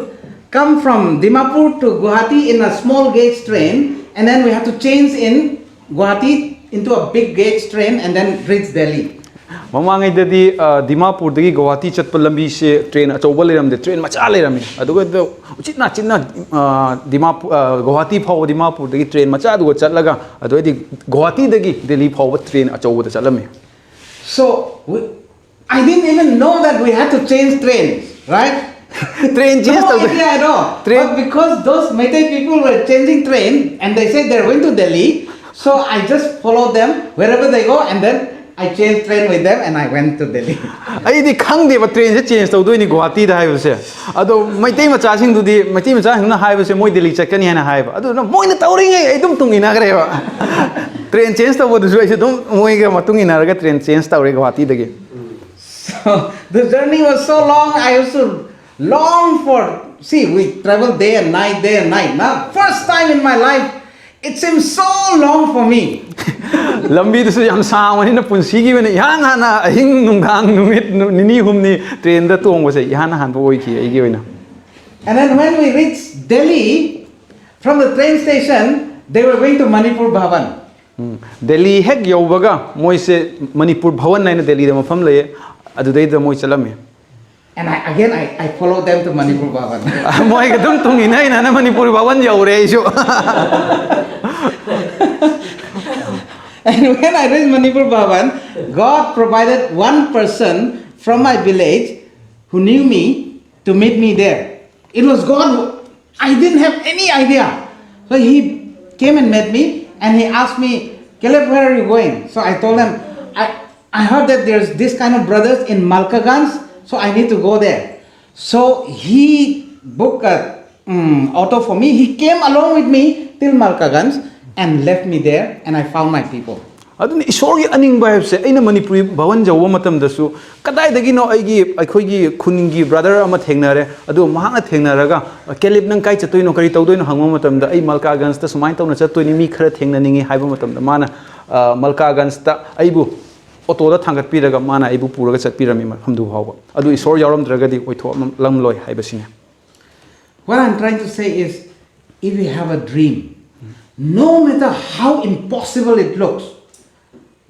come from Dimapur to Guwahati in a small gauge train, and then we had to change in Guwahati into a big gauge train and then reach Delhi. ꯃꯃꯥꯡꯉꯩꯗꯗꯤ ꯑ, ꯗꯤꯃꯥꯄꯨꯔꯗꯒꯤ ꯒꯧꯍꯥꯇꯤ ꯆꯠꯄ ꯂꯝꯕꯤꯁꯦ train ꯑꯆꯧꯕ ꯂꯩꯔꯝꯗꯦ, train ꯃꯆꯥ ꯂꯩꯔꯝꯃꯤ꯫ ꯑꯗꯨꯒ ꯎꯆꯤꯟ ꯅꯥꯆꯤꯟꯅ ꯑ, ꯗꯤꯃꯥꯄꯨ ꯑ, ꯒꯧꯍꯥꯇꯤ ꯐꯥꯎꯕ ꯗꯤꯃꯥꯄꯨꯔꯗꯒꯤ ꯇ꯭ꯔꯦꯟ ꯃꯆꯥꯗꯨꯒ ꯆꯠꯂꯒ ꯑꯗꯨꯗꯩꯗꯤ ꯒꯧꯍꯥꯇꯤꯗꯒꯤ ꯗꯦꯜꯂꯤ ꯐꯥꯎꯕ ꯇ꯭ꯔꯦꯟ ꯑꯆꯧꯕꯗ ꯆꯠꯂꯝꯃꯤ꯫ So we, I didn't even know that we had to change trains, right? Train change No ꯇꯧꯗ idea at all. Train- But because those Meitei people were changing train and they said they're going to Delhi, so I just followed them wherever they go and then I changed train with them and I went to Delhi. ꯑꯩꯗꯤ ꯈꯪꯗꯦꯕ ꯇ꯭ꯔꯦꯟꯁꯦ change ꯇꯧꯗꯣꯏꯅꯤ ꯒꯨꯍꯥꯇꯤꯗ ꯍꯥꯏꯕꯁꯦ꯫ ꯑꯗꯣ ꯃꯩꯇꯩ ꯃꯆꯥꯁꯤꯡꯗꯨꯗꯤ, ꯃꯩꯇꯩ ꯃꯆꯥꯁꯤꯡꯗꯨꯅ ꯍꯥꯏꯕꯁꯦ ꯃꯣꯏ ꯗꯦꯜꯂꯤ ꯆꯠꯀꯅꯤ ꯍꯥꯏꯅ ꯍꯥꯏꯕ꯫ ꯑꯗꯨꯅ ꯃꯣꯏꯅ ꯇꯧꯔꯤꯉꯩ ꯑꯩ ꯑꯗꯨꯝ ꯇꯨꯡ ꯏꯟꯅꯈ꯭ꯔꯦꯕ꯫ ꯇ꯭ꯔꯦꯟ ꯆꯦꯟꯖ ꯇꯧꯕꯗꯨꯁꯨ ꯑꯩꯁꯨ ꯑꯗꯨꯝ ꯃꯣꯏꯒ ꯃꯇꯨꯡ ꯏꯟꯅꯔꯒ ꯇ꯭ꯔꯦꯟ ꯆꯦꯟꯖ ꯇꯧꯔꯦ ꯒꯨꯍꯥꯇꯤꯗꯒꯤ꯫ So the journey was so long, I used to long for. See, we travel day and night, day and night. Now, first time in my life, it seems so long for me. ꯂꯝꯕꯤꯗꯨꯁꯨ ꯌꯥꯝ ꯁꯥꯡꯕꯅꯤꯅ ꯄꯨꯟꯁꯤꯒꯤ ꯑꯣꯏꯅ ꯏꯍꯥꯟ ꯍꯥꯟꯅ ꯑꯍꯤꯡ ꯅꯨꯡꯗꯥꯡ ꯅꯨꯃꯤꯠ ꯅꯨ- ꯅꯤꯅꯤ ꯍꯨꯝꯅꯤ ꯇ꯭ꯔꯦꯟꯗ ꯇꯣꯡꯕꯁꯦ ꯏꯍꯥꯟ ꯍꯥꯟꯕ ꯑꯣꯏꯈꯤ ꯑꯩꯒꯤ ꯑꯣꯏꯅ꯫ And then when we reached Delhi, from the train station, they were going to Manipur Bhavan. ꯎꯝ, ꯗꯦꯜꯂꯤ ꯍꯦꯛ ꯌꯧꯕꯒ ꯃꯣꯏꯁꯦ ꯃꯅꯤꯄꯨꯔ ꯚꯋꯟ ꯍꯥꯏꯅ ꯗꯦꯜꯂꯤꯗ ꯃꯐꯝ ꯂꯩꯌꯦ, ꯑꯗꯨꯗꯩꯗ ꯃꯣꯏ ꯆꯠꯂꯝꯃꯤ꯫ And I, again, I, I followed them to Manipur Bhavan. ꯃꯣꯏꯒ ꯑꯗꯨꯝ ꯇꯨꯡ ꯏꯟꯅ ꯏꯟꯅꯅ ꯃꯅꯤꯄꯨꯔ ꯚꯋꯟ ꯌꯧꯔꯦ ꯑꯩꯁꯨ꯫ And when I reached Manipur Bhavan, God provided one person from my village who knew me to meet me there. It was God. Who, I didn't have any idea. So he came and met me and he asked me, "Caleb, where are you going?" So I told him, I, I heard that there's this kind of brothers in Malkaganj, so I need to go there. So he booked a mm, auto for me. He came along with me till Malkaganj and left me there, and I found my people. ꯑꯗꯨꯅ ꯏꯁꯣꯔꯒꯤ ꯑꯅꯤꯡꯕ ꯍꯥꯏꯕꯁꯦ, ꯑꯩꯅ ꯃꯅꯤꯄꯨꯔꯤ ꯚꯋꯟ ꯌꯧꯕ ꯃꯇꯝꯗꯁꯨ ꯀꯗꯥꯏꯗꯒꯤꯅꯣ ꯑꯩꯒꯤ, ꯑꯩꯈꯣꯏꯒꯤ ꯈꯨꯟꯒꯤ ꯕ꯭ꯔꯗꯔ ꯑꯃ ꯊꯦꯡꯅꯔꯦ꯫ ꯑꯗꯨ ꯃꯍꯥꯛꯅ ꯊꯦꯡꯅꯔꯒ, "ꯀꯦꯂꯤꯞ, ꯅꯪ ꯀꯥꯏ ꯆꯠꯇꯣꯏꯅꯣ, ꯀꯔꯤ ꯇꯧꯗꯣꯏꯅꯣ?" ꯍꯪꯕ ꯃꯇꯝꯗ, "ꯑꯩ ꯃꯜꯀꯥꯒꯟꯖꯇ ꯁꯨꯃꯥꯏꯅ ꯇꯧꯅ ꯆꯠꯇꯣꯏꯅꯤ, ꯃꯤ ꯈꯔ ꯊꯦꯡꯅꯅꯤꯡꯉꯤ" ꯍꯥꯏꯕ ꯃꯇꯝꯗ, ꯃꯥꯅ, ꯑ, ꯃꯜꯀꯥꯒꯟꯖꯇ ꯑꯩꯕꯨ ꯑꯣꯇꯣꯗ ꯊꯥꯡꯒꯠꯄꯤꯔꯒ ꯃꯥꯅ ꯑꯩꯕꯨ ꯄꯨꯔꯒ ꯆꯠꯄꯤꯔꯝꯃꯤ ꯃꯐꯝꯗꯨ ꯐꯥꯎꯕ꯫ ꯑꯗꯨ ꯏꯁꯣꯔ ꯌꯥꯎꯔꯝꯗ꯭ꯔꯒꯗꯤ ꯑꯣꯏꯊꯣꯛꯂꯝꯂꯣꯏ ꯍꯥꯏꯕꯁꯤꯅꯤ꯫ What I'm trying to say is, if you have a dream, no matter how impossible it looks,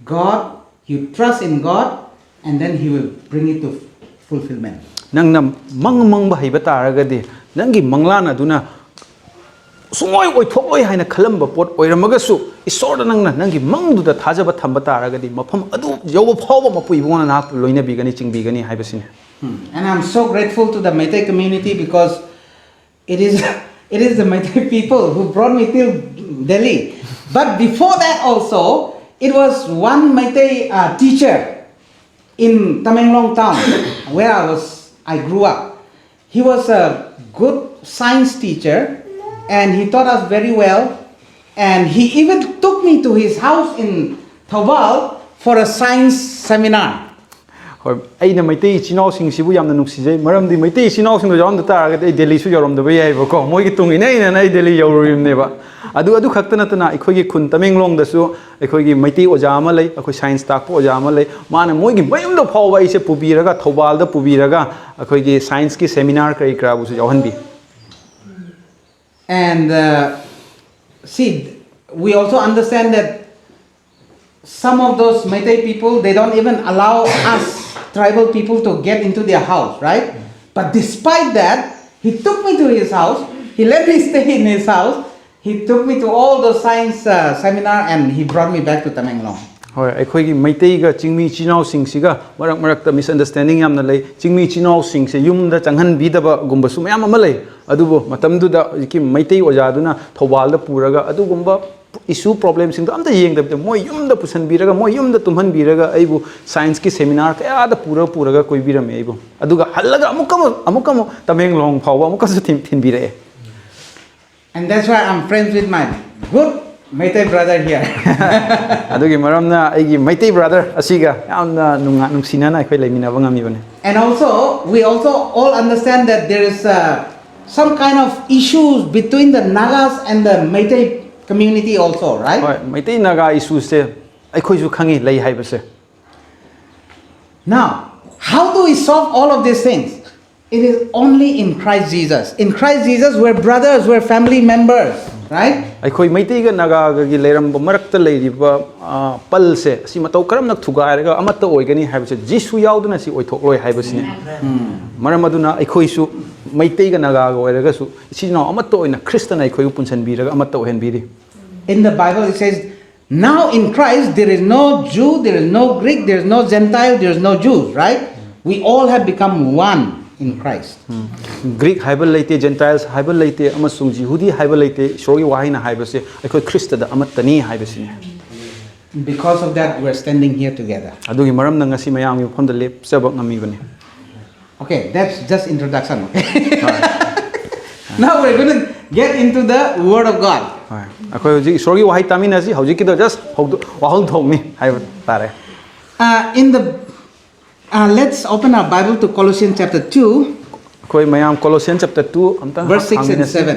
God, you trust in God, and then He will bring it to fulfillment. ꯅꯪꯅ ꯃꯪ ꯃꯪꯕ ꯍꯩꯕ ꯇꯥꯔꯒꯗꯤ, ꯅꯪꯒꯤ ꯃꯪꯂꯥꯟ ꯑꯗꯨꯅ ꯁꯨꯡꯑꯣꯏ ꯑꯣꯏꯊꯣꯛꯂꯣꯏ ꯍꯥꯏꯅ ꯈꯜꯂꯝꯕ ꯄꯣꯠ ꯑꯣꯏꯔꯝꯃꯒꯁꯨ, ꯏꯁꯣꯔꯗ ꯅꯪꯅ ꯅꯪꯒꯤ ꯃꯪꯗꯨꯗ ꯊꯥꯖꯕ ꯊꯝꯕ ꯇꯥꯔꯒꯗꯤ, ꯃꯐꯝ ꯑꯗꯨ ꯌꯧꯕ ꯐꯥꯎꯕ ꯃꯄꯨ ꯏꯕꯨꯡꯅ ꯅꯍꯥꯛꯄꯨ ꯂꯣꯏꯅꯕꯤꯒꯅꯤ, ꯆꯤꯡꯕꯤꯒꯅꯤ ꯍꯥꯏꯕꯁꯤꯅꯤ꯫ Hmm. And I'm so grateful to the Meitei community because it is it is the Meitei people who brought me till Delhi. But before that also, it was one Meitei uh, teacher in Tamenglong town where I was I grew up. He was a good science teacher and he taught us very well. And he even took me to his house in Thoubal for a science seminar. ꯍꯣꯏ, ꯑꯩꯅ ꯃꯩꯇꯩ ꯏꯆꯤꯟ ꯏꯅꯥꯎꯁꯤꯡꯁꯤꯕꯨ ꯌꯥꯝꯅ ꯅꯨꯡꯁꯤꯖꯩ, ꯃꯔꯝꯗꯤ ꯃꯩꯇꯩ ꯏꯆꯤꯟ ꯏꯅꯥꯎꯁꯤꯡꯗꯣ ꯌꯥꯎꯔꯝꯗ ꯇꯥꯔꯒꯗꯤ ꯑꯩ ꯗꯦꯜꯂꯤꯁꯨ ꯌꯧꯔꯝꯗꯕ ꯌꯥꯏꯕꯀꯣ꯫ ꯃꯣꯏꯒꯤ ꯇꯨꯡ ꯏꯟꯅ ꯏꯟꯅꯅ ꯑꯩ ꯗꯦꯜꯂꯤ ꯌꯧꯔꯨꯔꯤꯕꯅꯦꯕ꯫ ꯑꯗꯨ, ꯑꯗꯨ ꯈꯛꯇ ꯅꯠꯇꯅ, ꯑꯩꯈꯣꯏꯒꯤ ꯈꯨꯟ ꯇꯃꯦꯡꯂꯣꯡꯗꯁꯨ ꯑꯩꯈꯣꯏꯒꯤ ꯃꯩꯇꯩ ꯑꯣꯖꯥ ꯑꯃ ꯂꯩ, ꯑꯩꯈꯣꯏ ꯁꯥꯏꯟꯁ ꯇꯥꯛꯄ ꯑꯣꯖꯥ ꯑꯃ ꯂꯩ꯫ ꯃꯥꯅ ꯃꯣꯏꯒꯤ ꯃꯌꯨꯝꯗ ꯐꯥꯎꯕ ꯑꯩꯁꯦ ꯄꯨꯕꯤꯔꯒ, ꯊꯧꯕꯥꯜꯗ ꯄꯨꯕꯤꯔꯒ, ꯑꯩꯈꯣꯏꯒꯤ ꯁꯥꯏꯟꯁꯀꯤ ꯁꯦꯃꯤꯅꯥꯔ ꯀꯔꯤ ꯀꯔꯥꯕꯨꯁꯨ ꯌꯥꯎꯍꯟꯕꯤ꯫ And uh, see, we also understand that some of those Meitei people, they don't even allow us tribal people to get into their house, right? But despite that, he took me to his house, he let me stay in his house, he took me to all the science uh, seminar, and he brought me back to Tamenglong. ꯍꯣꯏ, ꯑꯩꯈꯣꯏꯒꯤ ꯃꯩꯇꯩꯒ ꯆꯤꯡꯃꯤ ꯏꯆꯤꯟ ꯏꯅꯥꯎꯁꯤꯡꯁꯤꯒ ꯃꯔꯛ ꯃꯔꯛꯇ misunderstanding ꯌꯥꯝꯅ ꯂꯩ꯫ ꯆꯤꯡꯃꯤ ꯏꯆꯤꯟ ꯏꯅꯥꯎꯁꯤꯡꯁꯦ ꯌꯨꯝꯗ ꯆꯪꯍꯟꯕꯤꯗꯕꯒꯨꯝꯕꯁꯨ ꯃꯌꯥꯝ ꯑꯃ ꯂꯩ꯫ ꯑꯗꯨꯕꯨ ꯃꯇꯝꯗꯨꯗ ꯍꯧꯖꯤꯛꯀꯤ ꯃꯩꯇꯩ ꯑꯣꯖꯥꯗꯨꯅ ꯊꯧꯕꯥꯜꯗ ꯄꯨꯔꯒ ꯑꯗꯨꯒꯨꯝꯕ ꯏꯁꯨ ꯄ꯭ꯔꯣꯕ꯭ꯂꯦꯝꯁꯤꯡꯗꯣ ꯑꯝꯇ ꯌꯦꯡꯗꯕꯤꯗ, ꯃꯣꯏ ꯌꯨꯝꯗ ꯄꯨꯁꯟꯕꯤꯔꯒ, ꯃꯣꯏ ꯌꯨꯝꯗ ꯇꯨꯝꯍꯟꯕꯤꯔꯒ, ꯑꯩꯕꯨ ꯁꯥꯏꯟꯁꯀꯤ ꯁꯦꯃꯤꯅꯥꯔ ꯀꯌꯥꯗ ꯄꯨꯔꯒ ꯄꯨꯔꯒ ꯀꯣꯏꯕꯤꯔꯝꯃꯤ ꯑꯩꯕꯨ꯫ ꯑꯗꯨꯒ ꯍꯜꯂꯒ ꯑꯃꯨꯛꯀ ꯑꯃꯨꯛ, ꯑꯃꯨꯛꯀ ꯑꯃꯨꯛ ꯇꯃꯦꯡꯂꯣꯡ ꯐꯥꯎꯕ ꯑꯃꯨꯛꯀꯁꯨ ꯊꯤꯟ-, ꯊꯤꯟꯕꯤꯔꯛꯑꯦ꯫ And that's why I'm friends with my good Meitei brother here. ꯑꯗꯨꯒꯤ ꯃꯔꯝꯅ ꯑꯩꯒꯤ ꯃꯩꯇꯩ ꯕ꯭ꯔꯥꯗꯔ ꯑꯁꯤꯒ ꯌꯥꯝꯅ ꯅꯨꯡꯉꯥ ꯅꯨꯡꯁꯤꯅꯅ ꯑꯩꯈꯣꯏ ꯂꯩꯃꯤꯟꯅꯕ ꯉꯝꯃꯤꯕꯅꯤ. And also, we also all understand that there is uh, some kind of issues between the Nagas and the Meitei community also, right? ꯍꯣꯏ, ꯃꯩꯇꯩ ꯅꯥꯒꯥ ꯏꯁꯨꯁꯦ ꯑꯩꯈꯣꯏꯁꯨ ꯈꯪꯉꯤ ꯂꯩ ꯍꯥꯏꯕꯁꯦ. Now, how do we solve all of these things? It is only in Christ Jesus. In Christ Jesus, we're brothers, we're family members, right? ꯑꯩꯈꯣꯏ ꯃꯩꯇꯩꯒ ꯅꯥꯒꯥꯒꯒꯤ ꯂꯩꯔꯝꯕ ꯃꯔꯛꯇ ꯂꯩꯔꯤꯕ ꯄꯜꯁꯦ ꯑꯁꯤ ꯃꯇꯧ ꯀꯔꯝꯅ ꯊꯨꯒꯥꯏꯔꯒ ꯑꯃꯠꯇ ꯑꯣꯏꯒꯅꯤ ꯍꯥꯏꯕꯁꯦ ꯖꯤꯁꯨ ꯌꯥꯎꯗꯅ ꯁꯤ ꯑꯣꯏꯊꯣꯛꯂꯣꯏ ꯍꯥꯏꯕꯁꯤꯅꯤ. ꯃꯔꯝ ꯑꯗꯨꯅ ꯑꯩꯈꯣꯏꯁꯨ ꯃꯩꯇꯩꯒ ꯅꯥꯒꯥꯒ ꯑꯣꯏꯔꯒꯁꯨ ꯏꯆꯤꯜ ꯏꯅꯥꯎ ꯑꯃꯠꯇ ꯑꯣꯏꯅ ꯈ꯭ꯔꯤꯁꯇꯅ ꯑꯩꯈꯣꯏꯕꯨ ꯄꯨꯟꯁꯤꯟꯕꯤꯔꯒ ꯑꯃꯠꯇ ꯑꯣꯏꯍꯟꯕꯤꯔꯤ. In the Bible, it says, "Now in Christ, there is no Jew, there is no Greek, there is no Gentile, there is no Jews," right? We all have become one in Christ. Greek ꯍꯥꯏꯕ ꯂꯩꯇꯦ, ꯖꯦꯟꯇꯥꯏꯜꯁ ꯍꯥꯏꯕ ꯂꯩꯇꯦ, ꯑꯃꯁꯨꯡ ꯖꯤꯍꯨꯗꯤ ꯍꯥꯏꯕ ꯂꯩꯇꯦ. ꯏꯁꯣꯔꯒꯤ ꯋꯥꯍꯩꯅ ꯍꯥꯏꯕꯁꯦ ꯑꯩꯈꯣꯏ ꯈ꯭ꯔꯤꯁꯇꯗ ꯑꯃꯠꯇꯅꯤ ꯍꯥꯏꯕꯁꯤꯅꯤ. Because of that, we're standing here together. ꯑꯗꯨꯒꯤ ꯃꯔꯝꯅ ꯉꯁꯤ ꯃꯌꯥꯝꯒꯤ ꯃꯐꯝꯗ ꯂꯦꯞꯆꯕ ꯉꯝꯃꯤꯕꯅꯤ. Okay, that's just introduction, okay? Now we're going to get into the Word of God. ꯍꯣꯏ, ꯑꯩꯈꯣꯏ ꯍꯧꯖꯤꯛ ꯏꯁꯣꯔꯒꯤ ꯋꯥꯍꯩ ꯇꯥꯃꯤꯟꯅꯁꯤ. ꯍꯧꯖꯤꯛꯀꯤꯗꯣ ꯖꯁ ꯍꯧꯗꯣ- ꯋꯥꯍꯧꯗꯣꯛꯅꯤ ꯍꯥꯏꯕ ꯇꯥꯔꯦ. Uh, in the uh, let's open our Bible to Colossians chapter two, ꯑꯩꯈꯣꯏ ꯃꯌꯥꯝ Colossians chapter two ꯑꯝꯇꯪ verse six and ꯍꯥꯡꯃꯤꯟꯅꯁꯤ. Seven.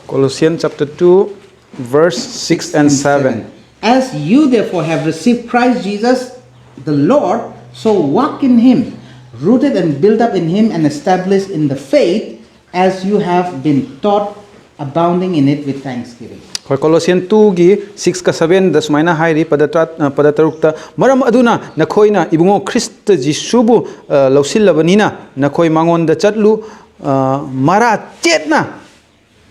Colossians chapter two, verse six and seven. As you therefore have received Christ Jesus the Lord, so walk in him, rooted and built up in him and established in the faith as you have been taught, abounding in it with thanksgiving. ꯍꯣꯏ, Colossians two-ꯒꯤ six-ꯀ seven-ꯗ ꯁꯨꯃꯥꯏꯅ ꯍꯥꯏꯔꯤ, ꯄꯗ ꯇꯔꯥ- ꯑ, ꯄꯗ ꯇꯔꯨꯛꯇ, "ꯃꯔꯝ ꯑꯗꯨꯅ ꯅꯈꯣꯏꯅ ꯏꯕꯨꯡꯉꯣ ꯈ꯭ꯔꯤꯁꯇ ꯖꯤꯁꯨꯕꯨ, ꯑ, ꯂꯧꯁꯤꯜꯂꯕꯅꯤꯅ ꯅꯈꯣꯏ ꯃꯉꯣꯟꯗ ꯆꯠꯂꯨ, ꯑ, ꯃꯔꯥ ꯆꯦꯠꯅ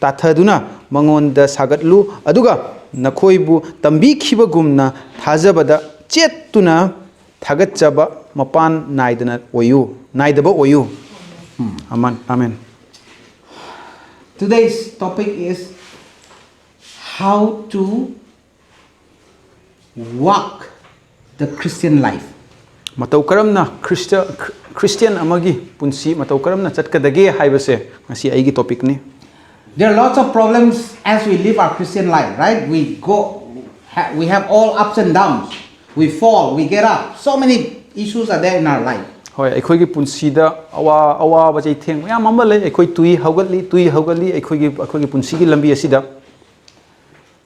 ꯇꯥꯊꯗꯨꯅ ꯃꯉꯣꯟꯗ ꯁꯥꯒꯠꯂꯨ, ꯑꯗꯨꯒ ꯅꯈꯣꯏꯕꯨ ꯇꯝꯕꯤꯈꯤꯕꯒꯨꯝꯅ ꯊꯥꯖꯕꯗ ꯆꯦꯠꯇꯨꯅ ꯊꯥꯒꯠꯆꯕ ꯃꯄꯥꯟ ꯅꯥꯏꯗꯅ ꯑꯣꯏꯌꯨ, ꯅꯥꯏꯗꯕ ꯑꯣꯏꯌꯨ꯫" ꯑꯃꯟ, amen. Today's topic is how to walk the Christian life. ꯃꯇꯧ ꯀꯔꯝꯅ ꯈ꯭ꯔꯤꯁꯇ-, ꯈ꯭ꯔꯤꯁꯇꯤꯌꯥꯟ ꯑꯃꯒꯤ ꯄꯨꯟꯁꯤ ꯃꯇꯧ ꯀꯔꯝꯅ ꯆꯠꯀꯗꯒꯦ ꯍꯥꯏꯕꯁꯦ ꯉꯁꯤ ꯑꯩꯒꯤ ꯇꯣꯄꯤꯛꯅꯤ꯫ There are lots of problems as we live our Christian life, right? We go, ha- we have all ups and downs. We fall, we get up. So many issues are there in our life. ꯍꯣꯏ, ꯑꯩꯈꯣꯏꯒꯤ ꯄꯨꯟꯁꯤꯗ ꯑꯋꯥ ꯑꯋꯥꯕ ꯆꯩꯊꯦꯡ ꯃꯌꯥꯝ ꯑꯃ ꯂꯩ꯫ ꯑꯩꯈꯣꯏ ꯇꯨꯏ ꯍꯧꯒꯠꯂꯤ, ꯇꯨꯏ ꯍꯧꯒꯠꯂꯤ ꯑꯩꯈꯣꯏꯒꯤ ꯑꯩꯈꯣꯏꯒꯤ ꯄꯨꯟꯁꯤꯒꯤ ꯂꯝꯕꯤ ꯑꯁꯤꯗ꯫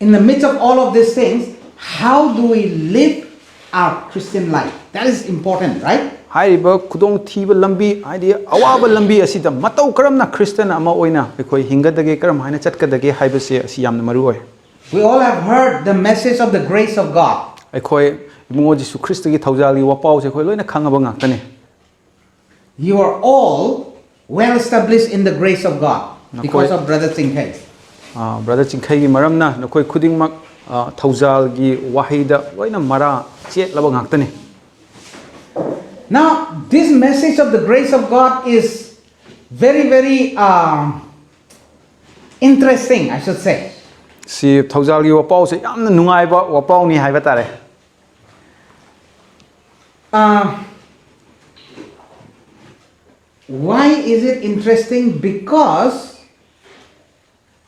In the midst of all of these things, how do we live our Christian life? That is important, right? ꯍꯥꯏꯔꯤꯕ ꯈꯨꯗꯣꯡꯊꯤꯕ ꯂꯝꯕꯤ, ꯍꯥꯏꯗꯤ ꯑꯋꯥꯕ ꯂꯝꯕꯤ ꯑꯁꯤꯗ ꯃꯇꯧ ꯀꯔꯝꯅ ꯈ꯭ꯔꯤꯁꯇꯤꯌꯥꯟ ꯑꯃ ꯑꯣꯏꯅ ꯑꯩꯈꯣꯏ ꯍꯤꯡꯒꯗꯒꯦ, ꯀꯔꯝ ꯍꯥꯏꯅ ꯆꯠꯀꯗꯒꯦ ꯍꯥꯏꯕꯁꯦ ꯑꯁꯤ ꯌꯥꯝꯅ ꯃꯔꯨ ꯑꯣꯏ꯫ We all have heard the message of the grace of God. ꯑꯩꯈꯣꯏ ꯏꯕꯨꯡꯉꯣ ꯖꯤꯁꯨ ꯈ꯭ꯔꯤꯁꯇꯒꯤ ꯊꯧꯖꯥꯜꯒꯤ ꯋꯥꯄꯥꯎꯁꯦ ꯑꯩꯈꯣꯏ ꯂꯣꯏꯅ ꯈꯪꯉꯕ ꯉꯥꯛꯇꯅꯤ꯫ You are all well established in the grace of God because Nakoi- of Brother Chingkhei. Brother ꯆꯤꯡꯈꯩꯒꯤ ꯃꯔꯝꯅ ꯅꯈꯣꯏ ꯈꯨꯗꯤꯡꯃꯛ ꯑ, ꯊꯧꯖꯥꯜꯒꯤ ꯋꯥꯍꯩꯗ ꯂꯣꯏꯅ ꯃꯔꯥ ꯆꯦꯠꯂꯕ ꯉꯥꯛꯇꯅꯤ꯫ Now, this message of the grace of God is very, very uh, interesting, I should say. ꯁꯤ ꯊꯧꯖꯥꯜꯒꯤ ꯋꯥꯄꯥꯎꯁꯦ ꯌꯥꯝꯅ ꯅꯨꯡꯉꯥꯏꯕ ꯋꯥꯄꯥꯎꯅꯤ ꯍꯥꯏꯕ ꯇꯥꯔꯦ꯫ Uh, why is it interesting? Because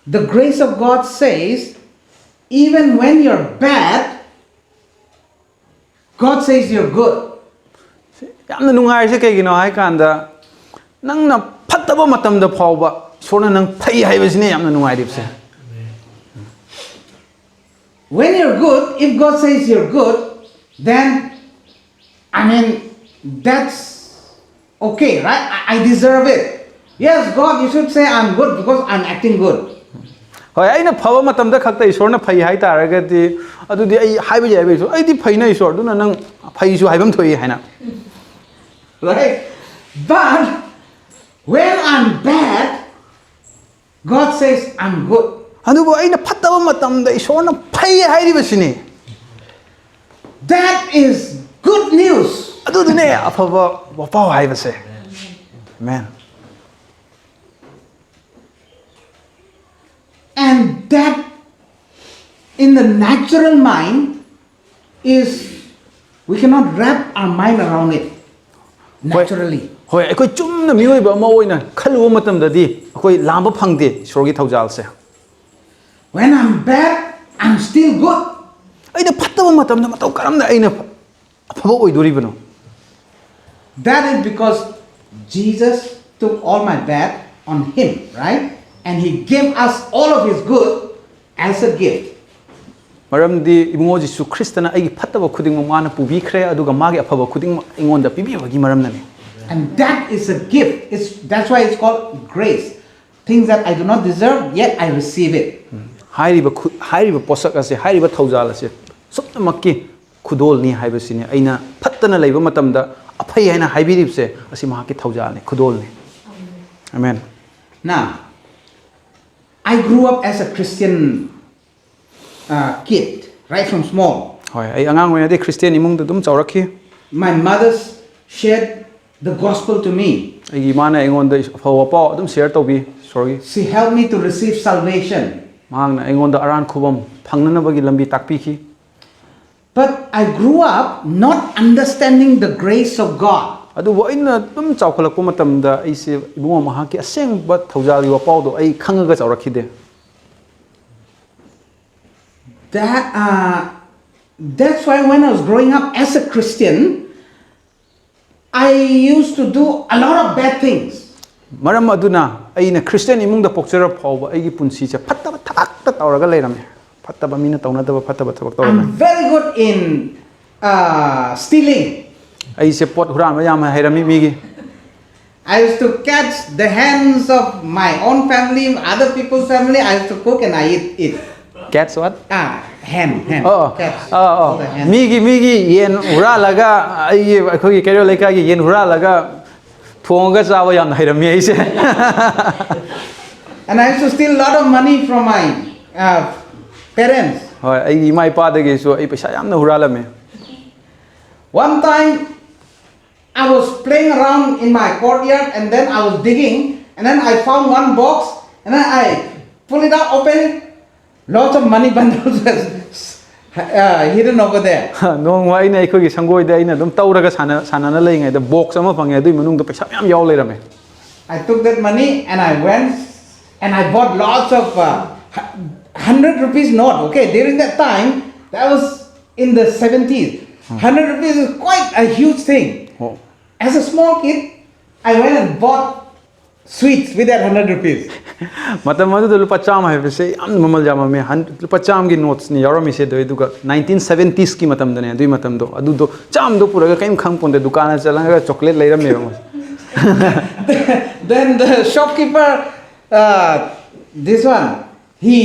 the grace of God says, even when you're bad, God says you're good. ꯌꯥꯝꯅ ꯅꯨꯡꯉꯥꯏꯔꯤꯁꯦ ꯀꯩꯒꯤꯅꯣ ꯍꯥꯏ ꯀꯥꯟꯗ, ꯅꯪꯅ ꯐꯠꯇꯕ ꯃꯇꯝꯗ ꯐꯥꯎꯕ ꯏꯁꯣꯔꯅ ꯅꯪ ꯐꯩ ꯍꯥꯏꯕꯁꯤꯅꯦ ꯌꯥꯝꯅ ꯅꯨꯡꯉꯥꯏꯔꯤꯕꯁꯦ꯫ When you're good, if God says you're good, then, I mean, that's okay, right? I, I deserve it. Yes, God, you should say I'm good because I'm acting good. ꯍꯣꯏ, ꯑꯩꯅ ꯐꯕ ꯃꯇꯝꯗ ꯈꯛꯇ ꯏꯁꯣꯔꯅ ꯐꯩ ꯍꯥꯏ ꯇꯥꯔꯒꯗꯤ, ꯑꯗꯨꯗꯤ ꯑꯩ ꯍꯥꯏꯕ ꯌꯥꯏꯕ, ꯏꯁꯣꯔ, "ꯑꯩꯗꯤ ꯐꯩꯅ ꯏꯁꯣꯔ, ꯑꯗꯨꯅ ꯅꯪ ꯐꯩꯁꯨ ꯍꯥꯏꯐꯝ ꯊꯣꯛꯏ" ꯍꯥꯏꯅ꯫ Right? But when I'm bad, God says I'm good. ꯑꯗꯨꯕꯨ ꯑꯩꯅ ꯐꯠꯇꯕ ꯃꯇꯝꯗ ꯏꯁꯣꯔꯅ ꯐꯩ ꯍꯥꯏꯔꯤꯕꯁꯤꯅꯤ꯫ That is good news. ꯑꯗꯨꯗꯨꯅꯦ ꯑꯐꯕ ꯋꯥꯄꯥꯎ ꯍꯥꯏꯕꯁꯦ꯫ Amen. And that in the natural mind is, we cannot wrap our mind around it. naturally. ꯍꯣꯏ, ꯑꯩꯈꯣꯏ ꯆꯨꯝꯅ ꯃꯤꯑꯣꯏꯕ ꯑꯃ ꯑꯣꯏꯅ ꯈꯜꯂꯨꯕ ꯃꯇꯝꯗꯗꯤ ꯑꯩꯈꯣꯏ ꯂꯥꯝꯕ ꯐꯪꯗꯦ ꯏꯁꯣꯔꯒꯤ ꯊꯧꯖꯥꯜꯁꯦ. When I'm bad, I'm still good. ꯑꯩꯅ ꯐꯠꯇꯕ ꯃꯇꯝꯗ ꯃꯇꯧ ꯀꯔꯝꯅ ꯑꯩꯅ ꯑꯐꯕ ꯑꯣꯏꯗꯣꯔꯤꯕꯅꯣ? That is because Jesus took all my bad on him, right? And he gave us all of his good as a gift. ꯃꯔꯝꯗꯤ ꯏꯕꯨꯡꯉꯣ ꯖꯤꯁꯨ ꯈ꯭ꯔꯤꯁꯇꯅ ꯑꯩꯒꯤ ꯐꯠꯇꯕ ꯈꯨꯗꯤꯡꯃꯛ ꯃꯥꯅ ꯄꯨꯕꯤꯈ꯭ꯔꯦ, ꯑꯗꯨꯒ ꯃꯥꯒꯤ ꯑꯐꯕ ꯈꯨꯗꯤꯡꯃꯛ ꯑꯩꯉꯣꯟꯗ ꯄꯤꯕꯤꯕꯒꯤ ꯃꯔꯝꯅꯅꯤ. And that is a gift. It's, that's why it's called grace. Things that I do not deserve, yet I receive it. ꯍꯥꯏꯔꯤꯕ ꯈꯨ- ꯍꯥꯏꯔꯤꯕ ꯄꯣꯠꯁꯛ ꯑꯁꯦ, ꯍꯥꯏꯔꯤꯕ ꯊꯧꯖꯥꯜ ꯑꯁꯦ ꯁꯨꯞꯅꯃꯛꯀꯤ ꯈꯨꯗꯣꯜꯅꯤ ꯍꯥꯏꯕꯁꯤꯅꯤ꯫ ꯑꯩꯅ ꯐꯠꯇꯅ ꯂꯩꯕ ꯃꯇꯝꯗ ꯑꯐꯩ ꯍꯥꯏꯅ ꯍꯥꯏꯕꯤꯔꯤꯕꯁꯦ, ꯑꯁꯤ ꯃꯍꯥꯛꯀꯤ ꯊꯧꯖꯥꯜꯅꯤ, ꯈꯨꯗꯣꯜꯅꯤ. Amen. Now, I grew up as a Christian uh, kid, right from small. ꯍꯣꯏ, ꯑꯩ ꯑꯉꯥꯡ ꯑꯣꯏꯅꯗꯤ ꯈ꯭ꯔꯤꯁꯇꯤꯌꯥꯟ ꯏꯃꯨꯡꯗ ꯑꯗꯨꯝ ꯆꯥꯎꯔꯛꯈꯤ. My mother shared the gospel to me. ꯑꯩꯒꯤ ꯏꯃꯥꯅ ꯑꯩꯉꯣꯟꯗ ꯑꯐꯕ ꯄꯥꯎ ꯑꯗꯨꯝ ꯁꯤꯌꯔ ꯇꯧꯕꯤ, ꯏꯁꯣꯔꯒꯤ. She helped me to receive salvation. ꯃꯍꯥꯛꯅ ꯑꯩꯉꯣꯟꯗ ꯑꯔꯥꯟ ꯈꯨꯕꯝ ꯐꯪꯅꯅꯕꯒꯤ ꯂꯝꯕꯤ ꯇꯥꯛꯄꯤꯈꯤ. But I grew up not understanding the grace of God. ꯑꯗꯨꯕꯨ ꯑꯩꯅ ꯑꯗꯨꯝ ꯆꯥꯎꯈꯠꯂꯛꯄ ꯃꯇꯝꯗ ꯑꯩꯁꯦ ꯏꯕꯨꯡꯉꯣ ꯃꯍꯥꯛꯀꯤ ꯑꯁꯦꯡꯕ ꯊꯧꯖꯥꯜꯒꯤ ꯋꯥꯄꯥꯎꯗꯣ ꯑꯩ ꯈꯪꯉꯒ ꯆꯥꯎꯔꯛꯈꯤꯗꯦ. That, uh, that's why when I was growing up as a Christian, I used to do a lot of bad things. ꯃꯔꯝ ꯑꯗꯨꯅ ꯑꯩꯅ ꯈ꯭ꯔꯤꯁꯇꯤꯌꯥꯟ ꯏꯃꯨꯡꯗ ꯄꯣꯛꯆꯔ ꯐꯥꯎꯕ ꯑꯩꯒꯤ ꯄꯨꯟꯁꯤꯁꯦ ꯐꯠꯇꯕ ꯊꯕꯛꯇ ꯇꯧꯔꯒ ꯂꯩꯔꯝꯃꯦ. ꯐꯠꯇꯕ, ꯃꯤꯅ ꯇꯧꯅꯗꯕ ꯐꯠꯇꯕ ꯊꯕꯛ ꯇꯧꯔꯝꯃꯦ. I'm very good in uh, stealing. ꯑꯩꯁꯦ ꯄꯣꯠ ꯍꯨꯔꯥꯟꯕ ꯌꯥꯝꯅ ꯍꯩꯔꯝꯃꯤ ꯃꯤꯒꯤ. I used to catch the hens of my own family, other people's family. I used to cook and I eat it. Catch what? Ah, hen, hen. ꯑꯣ, Catch ꯑꯣ, ꯑꯣ. all the hen. ꯃꯤꯒꯤ, ꯃꯤꯒꯤ ꯌꯦꯟ ꯍꯨꯔꯥꯜꯂꯒ, ꯑꯩꯒꯤ, ꯑꯩꯈꯣꯏꯒꯤ ꯀꯩꯔꯣꯜ ꯂꯩꯀꯥꯏꯒꯤ ꯌꯦꯟ ꯍꯨꯔꯥꯜꯂꯒ ꯊꯣꯡꯉꯒ ꯆꯥꯕ ꯌꯥꯝꯅ ꯍꯩꯔꯝꯃꯤ ꯑꯩꯁꯦ. And I used to steal a lot of money from my uh, parents. ꯍꯣꯏ, ꯑꯩꯒꯤ ꯏꯃꯥ ꯏꯄꯥꯗꯒꯤꯁꯨ ꯑꯩ ꯄꯩꯁꯥ ꯌꯥꯝꯅ ꯍꯨꯔꯥꯜꯂꯝꯃꯤ. One time, I was playing around in my courtyard and then I was digging and then I found one box and then I pull it out, open it, lots of money bundles. Uh, hidden over there. ꯅꯣꯡꯃ ꯑꯩꯅ ꯑꯩꯈꯣꯏꯒꯤ ꯁꯪꯒꯣꯏꯗ ꯑꯩꯅ ꯑꯗꯨꯝ ꯇꯧꯔꯒ ꯁꯥꯟꯅ ꯁꯥꯟꯅꯅ ꯂꯩꯔꯤꯉꯩꯗ box ꯑꯃ ꯐꯪꯉꯦ꯫ ꯑꯗꯨꯒꯤ ꯃꯅꯨꯡꯗ ꯄꯩꯁꯥ ꯃꯌꯥꯝ ꯌꯥꯎ ꯂꯩꯔꯝꯃꯦ꯫ I took that money and I went and I bought lots of uh, hu- hundred rupees note. Okay, during that time, that was in the seventies. Hundred rupees is quite a huge thing. ꯑꯣ꯫ As a small kid, I went and bought sweets with that hundred rupees. ꯃꯇꯝ ꯑꯗꯨꯗ ꯂꯨꯄꯥ ꯆꯥꯝꯃ ꯍꯥꯏꯕꯁꯦ ꯌꯥꯝꯅ ꯃꯃꯜ ꯌꯥꯝꯃꯝꯃꯦ꯫ ꯍꯟ- ꯂꯨꯄꯥ ꯆꯥꯝꯃꯒꯤ ꯅꯣꯠꯁꯅꯤ ꯌꯥꯎꯔꯝꯃꯤꯁꯦ꯫ ꯑꯗꯨ ꯑꯗꯨꯒ ꯅꯥꯏꯟꯇꯤꯟ ꯁꯕꯦꯟꯇꯤꯁꯀꯤ ꯃꯇꯝꯗꯅꯦ꯫ ꯑꯗꯨꯒꯤ ꯃꯇꯝꯗꯣ ꯑꯗꯨꯗꯣ ꯆꯥꯝꯃꯗꯣ ꯄꯨꯔꯒ ꯀꯔꯤꯝ ꯈꯪ ꯄꯣꯟꯗꯦ, ꯗꯨꯀꯥꯟꯗ ꯆꯠꯂꯒ ꯆꯣꯀ꯭ꯂꯦꯠ ꯂꯩꯔꯝꯃꯦꯕ ꯃꯣꯏ꯫ Then the shopkeeper, uh, this one, he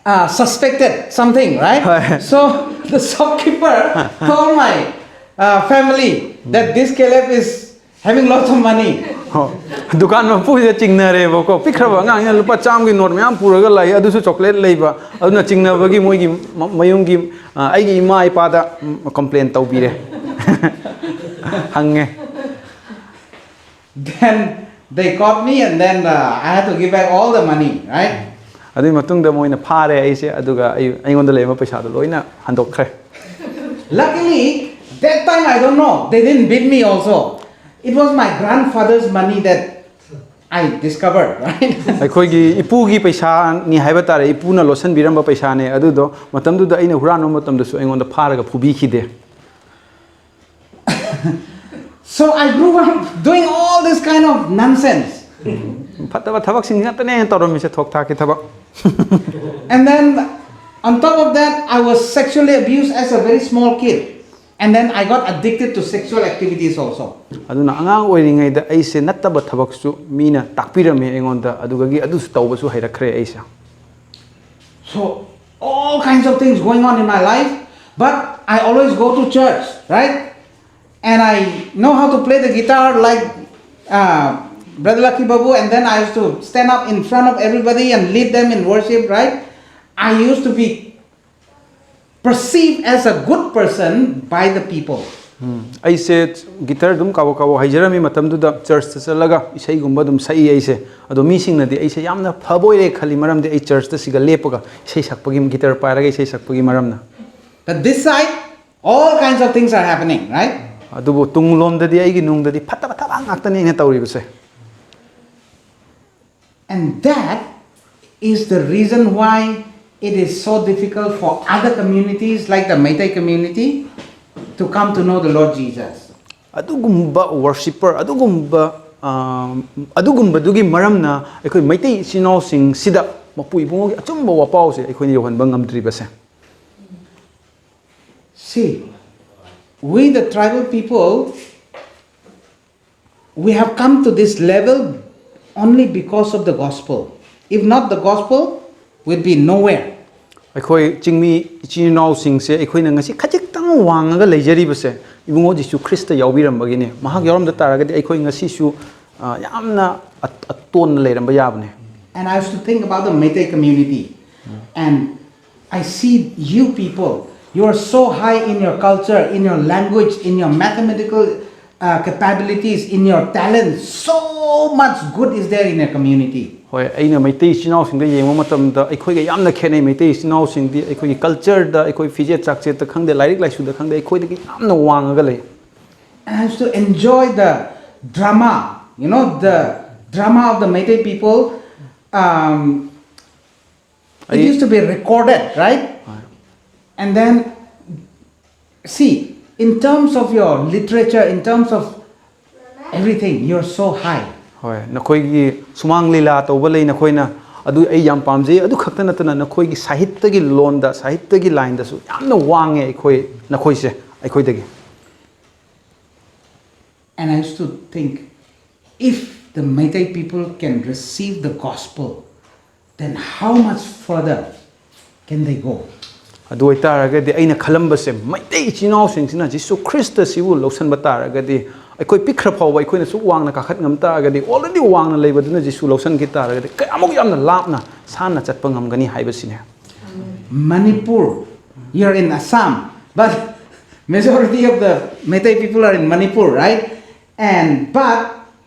uh, suspected something, right? Right. So the shopkeeper told my uh, family that this Caleb is having lots of money. ꯍꯣ꯫ ꯗꯨꯀꯥꯟ ꯃꯄꯨꯁꯤꯗ ꯆꯤꯡꯅꯔꯦꯕꯀꯣ꯫ ꯄꯤꯛꯈ꯭ꯔꯕ ꯑꯉꯥꯡꯅ ꯂꯨꯄꯥ ꯆꯥꯝꯃꯒꯤ ꯅꯣꯠ ꯃꯌꯥꯝ ꯄꯨꯔꯒ ꯂꯥꯛꯏ, ꯑꯗꯨꯁꯨ ꯆꯣꯀ꯭ꯂꯦꯠ ꯂꯩꯕ꯫ ꯑꯗꯨꯅ ꯆꯤꯡꯅꯕꯒꯤ ꯃꯣꯏꯒꯤ ꯃ- ꯃꯌꯨꯝꯒꯤ ꯑ, ꯑꯩꯒꯤ ꯏꯃꯥ ꯏꯄꯥꯗ ꯀꯝꯄ꯭ꯂꯦꯟ ꯇꯧꯕꯤꯔꯦ꯫ ꯍꯪꯉꯦ꯫ Then they caught me, and then uh, I had to give back all the money, right? ꯑꯗꯨꯒꯤ ꯃꯇꯨꯡꯗ ꯃꯣꯏꯅ ꯐꯥꯔꯦ ꯑꯩꯁꯦ꯫ ꯑꯗꯨꯒ ꯑꯩ ꯑꯩꯉꯣꯟꯗ ꯂꯩꯔꯝꯕ ꯄꯩꯁꯥꯗꯣ ꯂꯣꯏꯅ ꯍꯟꯗꯣꯛꯈ꯭ꯔꯦ꯫ Luckily, that time I don't know, they didn't beat me also. It was my grandfather's money that I discovered, right? ꯑꯩꯈꯣꯏꯒꯤ ꯏꯄꯨꯒꯤ ꯄꯩꯁꯥꯅꯤ ꯍꯥꯏꯕ ꯇꯥꯔꯦ꯫ ꯏꯄꯨꯅ ꯂꯣꯠꯁꯤꯟꯕꯤꯔꯝꯕ ꯄꯩꯁꯥꯅꯦ꯫ ꯑꯗꯨꯗꯣ ꯃꯇꯝꯗꯨꯗ ꯑꯩꯅ ꯍꯨꯔꯥꯟꯕ ꯃꯇꯝꯗꯁꯨ ꯑꯩꯉꯣꯟꯗ ꯐꯥꯔꯒ ꯐꯨꯕꯤꯈꯤꯗꯦ꯫ So I grew up doing all this kind of nonsense. ꯐꯠꯇꯕ ꯊꯕꯛꯁꯤꯡ ꯉꯥꯛꯇꯅꯦ ꯑꯩꯅ ꯇꯧꯔꯝꯃꯤꯁꯦ, ꯊꯣꯛ ꯊꯥꯛꯀꯤ ꯊꯕꯛ꯫ And then on top of that, I was sexually abused as a very small kid. And then I got addicted to sexual activities also. ꯑꯗꯨꯅ ꯑꯉꯥꯡ ꯑꯣꯏꯔꯤꯉꯩꯗ ꯑꯩꯁꯦ ꯅꯠꯇꯕ ꯊꯕꯛꯁꯨ ꯃꯤꯅ ꯇꯥꯛꯄꯤꯔꯝꯃꯦ ꯑꯩꯉꯣꯟꯗ꯫ ꯑꯗꯨꯗꯒꯤ ꯑꯗꯨꯁꯨ ꯇꯧꯕꯁꯨ ꯍꯩꯔꯛꯈ꯭ꯔꯦ ꯑꯩꯁꯦ꯫ So all kinds of things going on in my life, but I always go to church, right? And I know how to play the guitar like uh, Brother Lucky Babu, and then I used to stand up in front of everybody and lead them in worship, right? I used to be perceived as a good person by the people. ꯑꯩꯁꯦ guitar ꯑꯗꯨꯝ ꯀꯥꯕꯣꯛ ꯀꯥꯕꯣꯛ ꯍꯩꯖꯔꯝꯃꯤ ꯃꯇꯝꯗꯨꯗ꯫ ꯆꯔꯆꯇ ꯆꯠꯂꯒ ꯏꯁꯩꯒꯨꯝꯕ ꯑꯗꯨꯝ ꯁꯛꯏ ꯑꯩꯁꯦ꯫ ꯑꯗꯣ ꯃꯤꯁꯤꯡꯅꯗꯤ ꯑꯩꯁꯦ ꯌꯥꯝꯅ ꯐꯕ ꯑꯣꯏꯔꯦ ꯈꯜꯂꯤ, ꯃꯔꯝꯗꯤ ꯑꯩ ꯆꯔꯆꯇ ꯁꯤꯒ ꯂꯦꯞꯄꯒ ꯏꯁꯩ ꯁꯛꯄꯒꯤ, ꯒꯤꯇꯔ ꯄꯥꯏꯔꯒ ꯏꯁꯩ ꯁꯛꯄꯒꯤ ꯃꯔꯝꯅ꯫ But this side, all kinds of things are happening, right? ꯑꯗꯨꯕꯨ ꯇꯨꯡꯂꯣꯝꯗꯗꯤ, ꯑꯩꯒꯤ ꯅꯨꯡꯗꯗꯤ ꯐꯠꯇꯕ ꯊꯕꯛ ꯉꯥꯛꯇꯅꯤ ꯑꯩꯅ ꯇꯧꯔꯤꯕꯁꯦ꯫ And that is the reason why it is so difficult for other communities like the Meitei community to come to know the Lord Jesus. ꯑꯗꯨꯒꯨꯝꯕ ꯋꯔꯁꯤꯄꯔ, ꯑꯗꯨꯒꯨꯝꯕ ꯑꯥ, ꯑꯗꯨꯒꯨꯝꯕꯗꯨꯒꯤ ꯃꯔꯝꯅ ꯑꯩꯈꯣꯏ ꯃꯩꯇꯩ ꯏꯆꯤꯟ ꯏꯅꯥꯎꯁꯤꯡꯁꯤꯗ ꯃꯄꯨ ꯏꯕꯨꯡꯉꯣꯒꯤ ꯑꯆꯨꯝꯕ ꯋꯥꯄꯥꯎꯁꯦ ꯑꯩꯈꯣꯏꯅ ꯌꯧꯍꯟꯕ ꯉꯝꯗ꯭ꯔꯤꯕꯁꯦ꯫ See, we the tribal people, we have come to this level only because of the gospel. If not the gospel, we'd be nowhere. ꯑꯩꯈꯣꯏ ꯆꯤꯡꯃꯤ ꯏꯆꯤꯟ ꯏꯅꯥꯎꯁꯤꯡꯁꯦ ꯑꯩꯈꯣꯏꯅ ꯉꯁꯤ ꯈꯖꯤꯛꯇꯪ ꯋꯥꯡꯉꯒ ꯂꯩꯖꯔꯤꯕꯁꯦ ꯏꯕꯨꯡꯉꯣ ꯖꯤꯁꯨ ꯈ꯭ꯔꯤꯁꯇ ꯌꯥꯎꯕꯤꯔꯝꯕꯒꯤꯅꯤ꯫ ꯃꯍꯥꯛ ꯌꯥꯎꯔꯝꯗ ꯇꯥꯔꯒꯗꯤ ꯑꯩꯈꯣꯏ ꯉꯁꯤꯁꯨ ꯑ, ꯌꯥꯝꯅ ꯑ- ꯑꯇꯣꯟꯅ ꯂꯩꯔꯝꯕ ꯌꯥꯕꯅꯦ꯫ And I used to think about the Meitei community. And I see you people, you are so high in your culture, in your language, in your mathematical uh, capabilities, in your talent. So much good is there in your community. ꯍꯣꯏ, ꯑꯩꯅ ꯃꯩꯇꯩ ꯏꯆꯤꯟ ꯏꯅꯥꯎꯁꯤꯡꯗ ꯌꯦꯡꯕ ꯃꯇꯝꯗ ꯑꯩꯈꯣꯏꯒ ꯌꯥꯝꯅ ꯈꯦꯠꯅꯩ꯫ ꯃꯩꯇꯩ ꯏꯆꯤꯟ ꯏꯅꯥꯎꯁꯤꯡꯗꯤ ꯑꯩꯈꯣꯏꯒꯤ ꯀꯜꯆꯔꯗ, ꯑꯩꯈꯣꯏ ꯐꯤꯖꯦꯠ ꯆꯥꯛꯆꯦꯠꯇ ꯈꯪꯗꯦ, ꯂꯥꯏꯔꯤꯛ ꯂꯥꯏꯁꯨꯗ ꯈꯪꯗꯦ, ꯑꯩꯈꯣꯏꯗꯒꯤ ꯌꯥꯝꯅ ꯋꯥꯡꯉꯒ ꯂꯩ꯫ And I used to enjoy the drama, you know, the drama of the Meitei people. Um, it I- used to be recorded, right? And then, see, in terms of your literature, in terms of everything, you're so high. ꯍꯣꯏ, ꯅꯈꯣꯏꯒꯤ ꯁꯨꯃꯥꯡ ꯂꯤꯂꯥ ꯇꯧꯕ ꯂꯩ, ꯅꯈꯣꯏꯅ ꯑꯗꯨ ꯑꯩ ꯌꯥꯝ ꯄꯥꯝꯖꯩ꯫ ꯑꯗꯨ ꯈꯛꯇ ꯅꯠꯇꯅ ꯅꯈꯣꯏꯒꯤ ꯁꯥꯍꯤꯠꯇꯒꯤ ꯂꯣꯟꯗ, ꯁꯥꯍꯤꯠꯇꯒꯤ ꯂꯥꯏꯟꯗꯁꯨ ꯌꯥꯝꯅ ꯋꯥꯡꯉꯦ ꯑꯩꯈꯣꯏ, ꯅꯈꯣꯏꯁꯦ ꯑꯩꯈꯣꯏꯗꯒꯤ꯫ And I used to think, if the Meitei people can receive the gospel, then how much further can they go? ꯑꯗꯨ ꯑꯣꯏꯇꯥꯔꯒꯗꯤ ꯑꯩꯅ ꯈꯜꯂꯝꯕꯁꯦ, ꯃꯩꯇꯩ ꯏꯆꯤꯟ ꯏꯅꯥꯎꯁꯤꯡꯁꯤꯅ ꯖꯤꯁꯨ ꯈ꯭ꯔꯤꯁꯇ ꯁꯤꯕꯨ ꯂꯧꯁꯤꯟꯕ ꯇꯥꯔꯒꯗꯤ, ꯑꯩꯈꯣꯏ ꯄꯤꯛꯈ꯭ꯔ ꯐꯥꯎꯕ ꯑꯩꯈꯣꯏꯅ ꯁꯨꯛ ꯋꯥꯡꯅ ꯀꯥꯈꯠ ꯉꯝ ꯇꯥꯔꯒꯗꯤ, ꯑꯣꯜꯔꯦꯗꯤ ꯋꯥꯡꯅ ꯂꯩꯕꯗꯨꯅ ꯖꯤꯁꯨ ꯂꯧꯁꯤꯟꯈꯤ ꯇꯥꯔꯒꯗꯤ, ꯀꯌꯥꯃꯨꯛ ꯌꯥꯝꯅ ꯂꯥꯞꯅ ꯁꯥꯟꯅ ꯆꯠꯄ ꯉꯝꯒꯅꯤ ꯍꯥꯏꯕꯁꯤꯅꯦ꯫ Manipur, you're in Assam, but Majority of the Meitei people are in Manipur, right? And but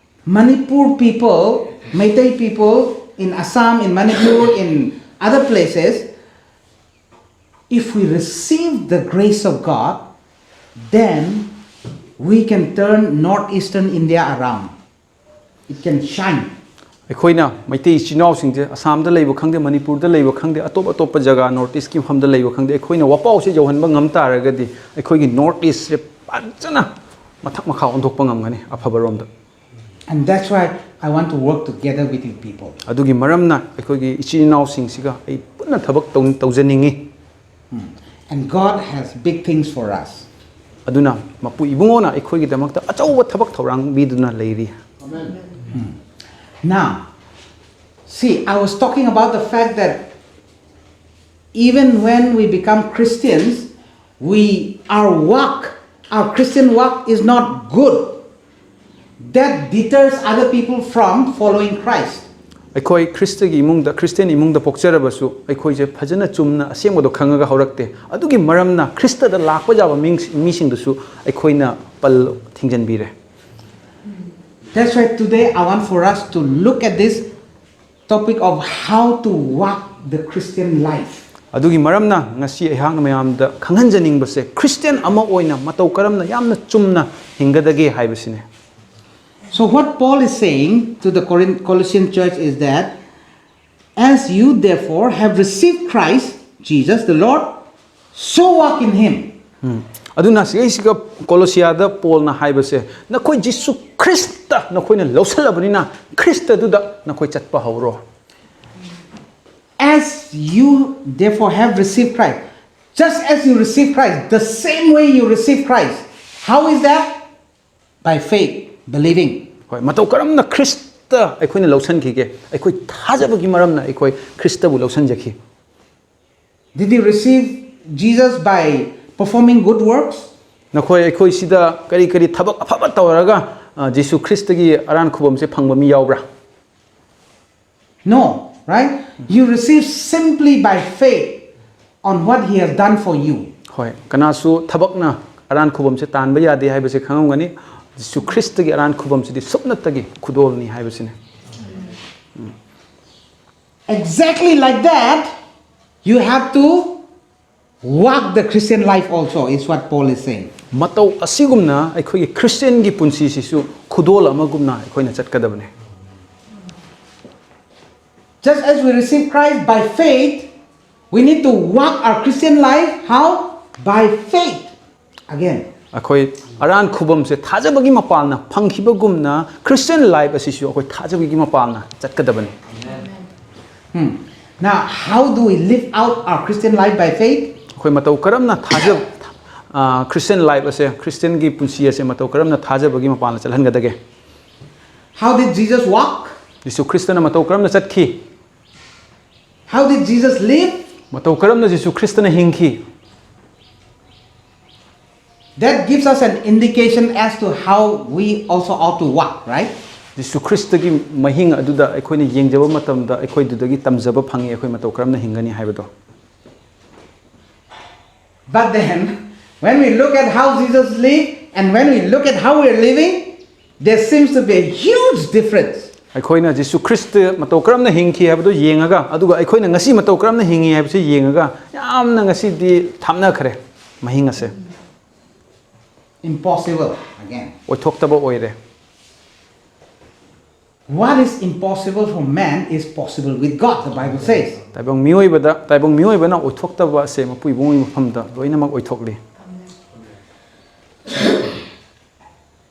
Manipur people, Meitei people in Assam, in Manipur, in other places, if we receive the grace of God, then we can turn northeastern India around. It can shine. ꯑꯩꯈꯣꯏꯅ ꯃꯩꯇꯩ ꯏꯆꯤꯜ ꯏꯅꯥꯎꯁꯤꯡꯁꯦ ꯑꯁꯥꯝꯗ ꯂꯩꯕ ꯈꯪꯗꯦ, ꯃꯅꯤꯄꯨꯔꯗ ꯂꯩꯕ ꯈꯪꯗꯦ, ꯑꯇꯣꯞ ꯑꯇꯣꯞꯄ ꯖꯒꯥ ꯅꯣꯔꯠ ꯏꯁꯀꯤ ꯃꯐꯝꯗ ꯂꯩꯕ ꯈꯪꯗꯦ, ꯑꯩꯈꯣꯏꯅ ꯋꯥꯄꯥꯎꯁꯦ ꯌꯧꯍꯟꯕ ꯉꯝ ꯇꯥꯔꯒꯗꯤ ꯑꯩꯈꯣꯏꯒꯤ ꯅꯣꯔꯠ ꯏꯁꯁꯦ ꯐꯖꯅ ꯃꯊꯛ ꯃꯈꯥ ꯑꯣꯟꯊꯣꯛꯄ ꯉꯝꯒꯅꯤ ꯑꯐꯕꯔꯣꯝꯗ꯫ And that's why I want to work together with you people. ꯑꯗꯨꯒꯤ ꯃꯔꯝꯅ ꯑꯩꯈꯣꯏꯒꯤ ꯏꯆꯤꯜ ꯏꯅꯥꯎꯁꯤꯡꯁꯤꯒ ꯑꯩ ꯄꯨꯟꯅ ꯊꯕꯛ ꯇꯧ- ꯇꯧꯖꯅꯤꯡꯉꯤ꯫ And God has big things for us. ꯑꯗꯨꯅ ꯃꯄꯨ ꯏꯕꯨꯡꯉꯣꯅ ꯑꯩꯈꯣꯏꯒꯤꯗꯃꯛꯇ ꯑꯆꯧꯕ ꯊꯕꯛ ꯊꯧꯔꯥꯡ ꯄꯤꯗꯨꯅ ꯂꯩꯔꯤ꯫ Now, see, I was talking about the fact that even when we become Christians, we our walk, our Christian walk is not good. That deters other people from following Christ. ꯑꯩꯈꯣꯏ ꯈ꯭ꯔꯤꯁꯇꯒꯤ ꯏꯃꯨꯡꯗ, ꯈ꯭ꯔꯤꯁꯇꯤꯌꯟ ꯏꯃꯨꯡꯗ ꯄꯣꯛꯆꯔꯕꯁꯨ ꯑꯩꯈꯣꯏꯁꯦ ꯐꯖꯅ ꯆꯨꯝꯅ ꯑꯁꯦꯡꯕꯗꯣ ꯈꯪꯉꯒ ꯍꯧꯔꯛꯇꯦ꯫ ꯑꯗꯨꯒꯤ ꯃꯔꯝꯅ ꯈ꯭ꯔꯤꯁꯇꯗ ꯂꯥꯛꯄ ꯌꯥꯕ ꯃꯤ- ꯃꯤꯁꯤꯡꯗꯨꯁꯨ ꯑꯩꯈꯣꯏꯅ ꯄꯜ ꯊꯤꯡꯖꯤꯟꯕꯤꯔꯦ꯫ That's why today I want for us to look at this topic of how to walk the Christian life. ꯑꯗꯨꯒꯤ ꯃꯔꯝꯅ ꯉꯁꯤ ꯑꯩꯍꯥꯛꯅ ꯃꯌꯥꯝꯗ ꯈꯪꯍꯟꯖꯅꯤꯡꯕꯁꯦ, ꯈ꯭ꯔꯤꯁꯇꯤꯌꯟ ꯑꯃ ꯑꯣꯏꯅ ꯃꯇꯧ ꯀꯔꯝꯅ ꯌꯥꯝꯅ ꯆꯨꯝꯅ ꯍꯤꯡꯒꯗꯒꯦ ꯍꯥꯏꯕꯁꯤꯅꯦ꯫ So, what Paul is saying to the Corinth, Colossian church is that, as you therefore have received Christ Jesus the Lord, so walk in him. ꯎꯝ꯫ ꯑꯗꯨꯅ ꯁꯤꯒꯩꯁꯤꯒ ꯀꯣꯂꯣꯁꯤꯌꯥꯗ ꯄꯣꯜꯅ ꯍꯥꯏꯕꯁꯦ, ꯅꯈꯣꯏ ꯖꯤꯁꯨ ꯈ꯭ꯔꯤꯁꯇ ꯅꯈꯣꯏꯅ ꯂꯧꯁꯜꯂꯕꯅꯤꯅ ꯈ꯭ꯔꯤꯁꯇꯗꯨꯗ ꯅꯈꯣꯏ ꯆꯠꯄ ꯍꯧꯔꯣ꯫ As you therefore have received Christ, just as you receive Christ, the same way you receive Christ. How is that? By faith, believing. ꯍꯣꯏ, ꯃꯇꯧ ꯀꯔꯝꯅ ꯈ꯭ꯔꯤꯁꯇ ꯑꯩꯈꯣꯏꯅ ꯂꯧꯁꯟꯈꯤꯒꯦ? ꯑꯩꯈꯣꯏ ꯊꯥꯖꯕꯒꯤ ꯃꯔꯝꯅ ꯑꯩꯈꯣꯏ ꯈ꯭ꯔꯤꯁꯇꯕꯨ ꯂꯧꯁꯟꯖꯈꯤ꯫ Did you receive Jesus by performing good works? ꯅꯈꯣꯏ ꯑꯩꯈꯣꯏ ꯁꯤꯗ ꯀꯔꯤ ꯀꯔꯤ ꯊꯕꯛ ꯑꯐꯕ ꯇꯧꯔꯒ, ꯑ, ꯖꯤꯁꯨ ꯈ꯭ꯔꯤꯁꯇꯒꯤ ꯑꯔꯥꯟ ꯈꯨꯕꯝꯁꯦ ꯐꯪꯕ ꯃꯤ ꯌꯥꯎꯕ꯭ꯔꯥ? No, right? You receive simply by faith on what he has done for you. ꯍꯣꯏ, ꯀꯅꯥꯁꯨ ꯊꯕꯛꯅ ꯑꯔꯥꯟ ꯈꯨꯕꯝꯁꯦ ꯇꯥꯟꯕ ꯌꯥꯗꯦ ꯍꯥꯏꯕꯁꯦ ꯈꯪꯉꯝꯒꯅꯤ꯫ ꯖꯤꯁꯨ ꯈ꯭ꯔꯤꯁꯇꯒꯤ ꯑꯔꯥꯟ ꯈꯨꯕꯝꯁꯤꯗꯤ ꯁꯨꯞꯅꯇꯒꯤ ꯈꯨꯗꯣꯜꯅꯤ ꯍꯥꯏꯕꯁꯤꯅꯤ꯫ Exactly like that, you have to walk the Christian life also, is what Paul is saying. ꯃꯇꯧ ꯑꯁꯤꯒꯨꯝꯅ ꯑꯩꯈꯣꯏꯒꯤ ꯈ꯭ꯔꯤꯁꯇꯤꯌꯟꯒꯤ ꯄꯨꯟꯁꯤꯁꯤꯁꯨ ꯈꯨꯗꯣꯜ ꯑꯃꯒꯨꯝꯅ ꯑꯩꯈꯣꯏꯅ ꯆꯠꯀꯗꯕꯅꯤ꯫ Just as we receive Christ by faith, we need to walk our Christian life how? By faith. Again. ꯑꯩꯈꯣꯏ ꯑꯔꯥꯟ ꯈꯨꯕꯝꯁꯦ ꯊꯥꯖꯕꯒꯤ ꯃꯄꯥꯜꯅ ꯐꯪꯈꯤꯕꯒꯨꯝꯅ Christian life ꯑꯁꯤꯁꯨ ꯑꯩꯈꯣꯏ ꯊꯥꯖꯕꯒꯤ ꯃꯄꯥꯜꯅ ꯆꯠꯀꯗꯕꯅꯤ꯫ Hmm. Now, how do we live out our Christian life by faith? ꯑꯩꯈꯣꯏ ꯃꯇꯧ ꯀꯔꯝꯅ ꯊꯥꯖꯕ, Christian life ꯑꯁꯦ, ꯈ꯭ꯔꯤꯁꯇꯤꯌꯟꯒꯤ ꯄꯨꯟꯁꯤ ꯑꯁꯦ ꯃꯇꯧ ꯀꯔꯝꯅ ꯊꯥꯖꯕꯒꯤ ꯃꯄꯥꯟꯗ ꯆꯠꯍꯟꯒꯗꯒꯦ? How did Jesus walk? ꯖꯤꯁꯨ ꯈ꯭ꯔꯤꯁꯇꯅ ꯃꯇꯧ ꯀꯔꯝꯅ ꯆꯠꯈꯤ? How did Jesus live? ꯃꯇꯧ ꯀꯔꯝꯅ ꯖꯤꯁꯨ ꯈ꯭ꯔꯤꯁꯇꯅ ꯍꯤꯡꯈꯤ? That gives us an indication as to how we also ought to walk, right? ꯖꯤꯁꯨ ꯈ꯭ꯔꯤꯁꯇꯒꯤ ꯃꯍꯤꯡ ꯑꯗꯨꯗ ꯑꯩꯈꯣꯏꯅ ꯌꯦꯡꯖꯕ ꯃꯇꯝꯗ ꯑꯩꯈꯣꯏꯗꯨꯗꯒꯤ ꯇꯝꯖꯕ ꯐꯪꯉꯤ, ꯑꯩꯈꯣꯏ ꯃꯇꯧ ꯀꯔꯝꯅ ꯍꯤꯡꯒꯅꯤ ꯍꯥꯏꯕꯗꯣ꯫ But then, when we look at how Jesus lived and when we look at how we are living, there seems to be a huge difference. ꯑꯩꯈꯣꯏꯅ ꯖꯤꯁꯨ ꯈ꯭ꯔꯤꯁꯇ ꯃꯇꯧ ꯀꯔꯝꯅ ꯍꯤꯡꯈꯤ ꯍꯥꯏꯕꯗꯨ ꯌꯦꯡꯉꯒ, ꯑꯗꯨꯒ ꯑꯩꯈꯣꯏꯅ ꯉꯁꯤ ꯃꯇꯧ ꯀꯔꯝꯅ ꯍꯤꯡꯉꯤ ꯍꯥꯏꯕꯁꯤ ꯌꯦꯡꯉꯒ, ꯌꯥꯝꯅ ꯉꯁꯤꯗꯤ ꯊꯥꯞꯅꯈ꯭ꯔꯦ ꯃꯍꯤꯡ ꯑꯁꯦ꯫ Impossible again. ꯑꯣꯏꯊꯣꯛꯇꯕ ꯑꯣꯏꯔꯦ꯫ What is impossible for man is possible with God, the Bible says. ꯇꯥꯏꯕꯪ ꯃꯤꯑꯣꯏꯕꯗ, ꯇꯥꯏꯕꯪ ꯃꯤꯑꯣꯏꯕꯅ ꯑꯣꯏꯊꯣꯛꯇꯕ ꯑꯁꯦ ꯃꯄꯨ ꯏꯕꯨꯡꯒꯤ ꯃꯐꯝꯗ ꯂꯣꯏꯅꯃꯛ ꯑꯣꯏꯊꯣꯛꯂꯤ꯫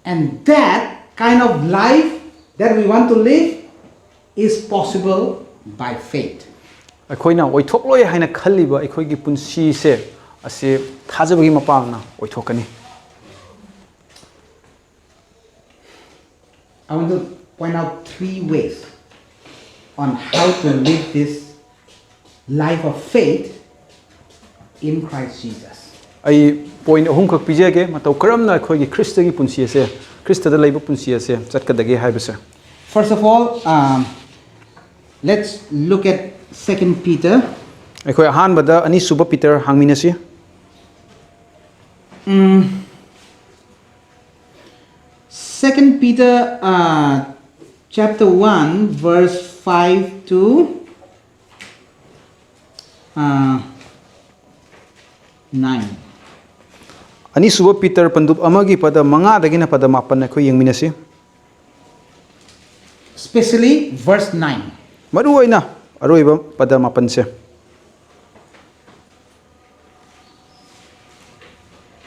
And that kind of life that we want to live is possible by faith. ꯑꯩꯈꯣꯏꯅ ꯑꯣꯏꯊꯣꯛꯂꯣꯏ ꯍꯥꯏꯅ ꯈꯜꯂꯤꯕ ꯑꯩꯈꯣꯏꯒꯤ ꯄꯨꯟꯁꯤꯁꯦ ꯑꯁꯤ ꯊꯥꯖꯕꯒꯤ ꯃꯄꯥꯜꯅ ꯑꯣꯏꯊꯣꯛꯀꯅꯤ꯫ I want to point out three ways on how to live this life of faith in Christ Jesus. ꯑꯩ point ꯑꯍꯨꯝꯈꯛ ꯄꯤꯖꯒꯦ, ꯃꯇꯧ ꯀꯔꯝꯅ ꯑꯩꯈꯣꯏꯒꯤ ꯈ꯭ꯔꯤꯁꯇꯒꯤ ꯄꯨꯟꯁꯤ ꯑꯁꯦ, ꯈ꯭ꯔꯤꯁꯇꯗ ꯂꯩꯕ ꯄꯨꯟꯁꯤ ꯑꯁꯦ ꯆꯠꯀꯗꯒꯦ ꯍꯥꯏꯕꯁꯦ꯫ First of all, um, let's look at Second Peter. ꯑꯩꯈꯣꯏ ꯑꯍꯥꯟꯕꯗ ꯑꯅꯤꯁꯨꯕ Peter ꯍꯥꯡꯃꯤꯟꯅꯁꯤ꯫ Mm. Second Peter uh, chapter one, verse five to uh, nine. ꯑꯅꯤꯁꯨꯕ ꯄꯤꯇꯔ ꯄꯟꯗꯨꯞ ꯑꯃꯒꯤ ꯄꯗ ꯃꯉꯥꯗꯒꯤꯅ ꯄꯗ ꯃꯥꯄꯟ ꯑꯩꯈꯣꯏ ꯌꯦꯡꯃꯤꯟꯅꯁꯤ꯫ Especially verse nine. ꯃꯔꯨꯑꯣꯏꯅ ꯑꯔꯣꯏꯕ ꯄꯗ ꯃꯥꯄꯟꯁꯦ꯫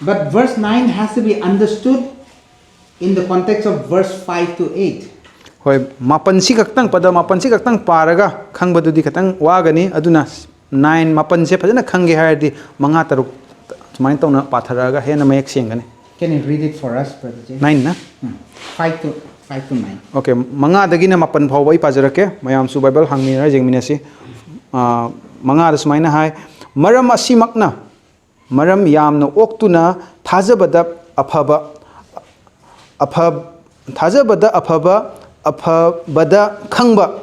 But verse nine has to be understood in the context of verse five to eight. ꯍꯣꯏ, ꯃꯥꯄꯟꯁꯤ ꯈꯛꯇꯪ, ꯄꯗ ꯃꯥꯄꯟꯁꯤ ꯈꯛꯇꯪ ꯄꯥꯔꯒ ꯈꯪꯕꯗꯨꯗꯤ ꯈꯤꯇꯪ ꯋꯥꯒꯅꯤ꯫ ꯑꯗꯨꯅ ꯅꯥꯏꯟ, ꯃꯥꯄꯟꯁꯦ ꯐꯖꯅ ꯈꯪꯒꯦ ꯍꯥꯏꯔꯗꯤ ꯃꯉꯥ, ꯇꯔꯨꯛ ꯁꯨꯃꯥꯏꯅ ꯇꯧꯅ ꯄꯥꯊꯔꯛꯑꯒ ꯍꯦꯟꯅ ꯃꯌꯦꯛ ꯁꯦꯡꯒꯅꯤ꯫ Can you read it for us, Brother James? ꯅꯥꯏꯟꯅ? Hmm. Five to five to nine. Okay, ꯃꯉꯥꯗꯒꯤꯅ ꯃꯥꯄꯟ ꯐꯥꯎꯕ ꯑꯩ ꯄꯥꯖꯔꯛꯀꯦ꯫ ꯃꯌꯥꯝꯁꯨ ꯕꯥꯏꯕꯜ ꯍꯥꯡꯃꯤꯟꯅꯔ ꯌꯦꯡꯃꯤꯟꯅꯁꯤ꯫ ꯑꯥ, ꯃꯉꯥꯗ ꯁꯨꯃꯥꯏꯅ ꯍꯥꯏ, "ꯃꯔꯝ ꯑꯁꯤꯃꯛꯅ ꯃꯔꯝ ꯌꯥꯝꯅ ꯑꯣꯛꯇꯨꯅ ꯊꯥꯖꯕꯗ ꯑꯐꯕ, ꯑꯐ-, ꯊꯥꯖꯕꯗ ꯑꯐꯕ, ꯑꯐꯕꯗ ꯈꯪꯕ,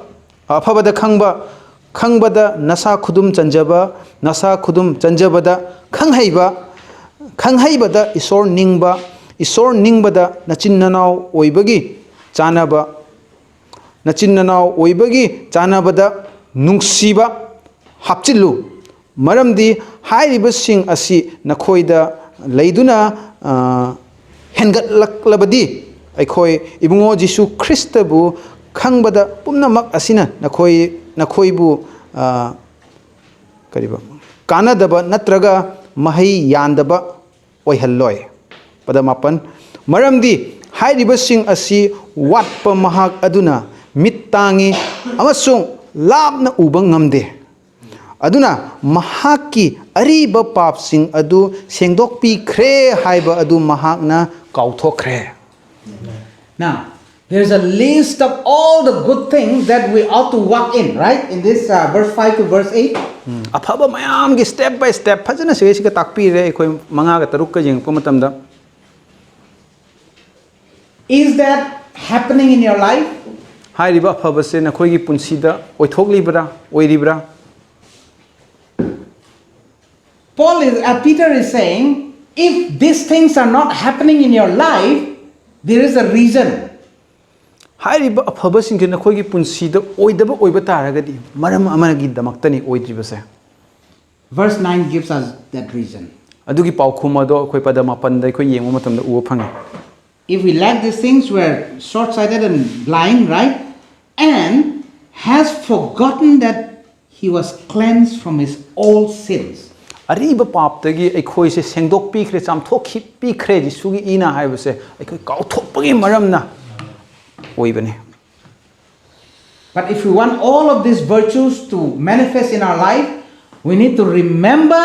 ꯑꯐꯕꯗ ꯈꯪꯕ, ꯈꯪꯕꯗ ꯅꯁꯥ ꯈꯨꯗꯨꯝ ꯆꯟꯖꯕ, ꯅꯁꯥ ꯈꯨꯗꯨꯝ ꯆꯟꯖꯕꯗ ꯈꯪꯍꯩꯕ, ꯈꯪꯍꯩꯕꯗ ꯏꯁꯣꯔ ꯅꯤꯡꯕ, ꯏꯁꯣꯔ ꯅꯤꯡꯕꯗ ꯅꯆꯤꯟ ꯅꯅꯥꯎ ꯑꯣꯏꯕꯒꯤ ꯆꯥꯟꯅꯕ, ꯅꯆꯤꯟ ꯅꯅꯥꯎ ꯑꯣꯏꯕꯒꯤ ꯆꯥꯟꯅꯕꯗ ꯅꯨꯡꯁꯤꯕ ꯍꯥꯞꯆꯤꯜꯂꯨ꯫ ꯃꯔꯝꯗꯤ ꯍꯥꯏꯔꯤꯕꯁꯤꯡ ꯑꯁꯤ ꯅꯈꯣꯏꯗ ꯂꯩꯗꯨꯅ, ꯑ, ꯍꯦꯟꯒꯠꯂꯛꯂꯕꯗꯤ ꯑꯩꯈꯣꯏ ꯏꯕꯨꯡꯉꯣ ꯖꯤꯁꯨ ꯈ꯭ꯔꯤꯁꯇꯕꯨ ꯈꯪꯕꯗ ꯄꯨꯝꯅꯃꯛ ꯑꯁꯤꯅ ꯅꯈꯣꯏ, ꯅꯈꯣꯏꯕꯨ, ꯑ, ꯀꯔꯤꯕ, ꯀꯥꯟꯅꯗꯕ ꯅꯠꯇ꯭ꯔꯒ ꯃꯍꯩ ꯌꯥꯟꯗꯕ ꯑꯣꯏꯍꯜꯂꯣꯏ"꯫ ꯄꯗ ꯃꯥꯄꯟ, "ꯃꯔꯝꯗꯤ ꯍꯥꯏꯔꯤꯕꯁꯤꯡ ꯑꯁꯤ ꯋꯥꯠꯄ ꯃꯍꯥꯛ ꯑꯗꯨꯅ ꯃꯤꯠ ꯇꯥꯡꯉꯤ ꯑꯃꯁꯨꯡ ꯂꯥꯞꯅ ꯎꯕ ꯉꯝꯗꯦ꯫ ꯑꯗꯨꯅ ꯃꯍꯥꯛꯀꯤ ꯑꯔꯤꯕ ꯄꯥꯞꯁꯤꯡ ꯑꯗꯨ ꯁꯦꯡꯗꯣꯛꯄꯤꯈ꯭ꯔꯦ ꯍꯥꯏꯕ ꯑꯗꯨ ꯃꯍꯥꯛꯅ ꯀꯥꯎꯊꯣꯛꯈ꯭ꯔꯦ"꯫ Now, there's a list of all the good things that we ought to walk in, right? In this uh, verse five to verse eight. ꯎꯝ, ꯑꯐꯕ ꯃꯌꯥꯝꯒꯤ step by step ꯐꯖꯅ ꯁꯤꯒꯩꯁꯤꯒ ꯇꯥꯛꯄꯤꯔꯦ꯫ ꯑꯩꯈꯣꯏ ꯃꯉꯥꯒ ꯇꯔꯨꯛꯀ ꯌꯦꯡꯉꯛꯄ ꯃꯇꯝꯗ, Is that happening in your life? ꯍꯥꯏꯔꯤꯕ ꯑꯐꯕꯁꯦ ꯅꯈꯣꯏꯒꯤ ꯄꯨꯟꯁꯤꯗ ꯑꯣꯏꯊꯣꯛꯂꯤꯕ꯭ꯔꯥ, ꯑꯣꯏꯔꯤꯕ꯭ꯔꯥ? Paul is, uh, Peter is saying, If these things are not happening in your life, there is a reason. ꯍꯥꯏꯔꯤꯕ ꯑꯐꯕꯁꯤꯡꯁꯦ ꯅꯈꯣꯏꯒꯤ ꯄꯨꯟꯁꯤꯗ ꯑꯣꯏꯗꯕ ꯑꯣꯏꯕ ꯇꯥꯔꯒꯗꯤ ꯃꯔꯝ ꯑꯃꯒꯤꯗꯃꯛꯇꯅꯤ ꯑꯣꯏꯗ꯭ꯔꯤꯕꯁꯦ꯫ Verse nine gives us that reason. ꯑꯗꯨꯒꯤ ꯄꯥꯎꯈꯨꯝ ꯑꯗꯣ ꯑꯩꯈꯣꯏ ꯄꯗ ꯃꯥꯄꯟꯗ ꯑꯩꯈꯣꯏ ꯌꯦꯡꯕ ꯃꯇꯝꯗ ꯎꯕ ꯐꯪꯉꯤ꯫ If we lack these things, we're short sighted and blind, right? And has forgotten that he was cleansed from his old sins. ꯑꯔꯤꯕ ꯄꯥꯞꯇꯒꯤ ꯑꯩꯈꯣꯏꯁꯦ ꯁꯦꯡꯗꯣꯛꯄꯤꯈ꯭ꯔꯦ, ꯆꯥꯝꯊꯣꯛꯄꯤꯈ꯭ꯔꯦ ꯖꯤꯁꯨꯒꯤ ꯏꯅ ꯍꯥꯏꯕꯁꯦ ꯑꯩꯈꯣꯏ ꯀꯥꯎꯊꯣꯛꯄꯒꯤ ꯃꯔꯝꯅ ꯑꯣꯏꯕꯅꯤ꯫ But if we want all of these virtues to manifest in our life, we need to remember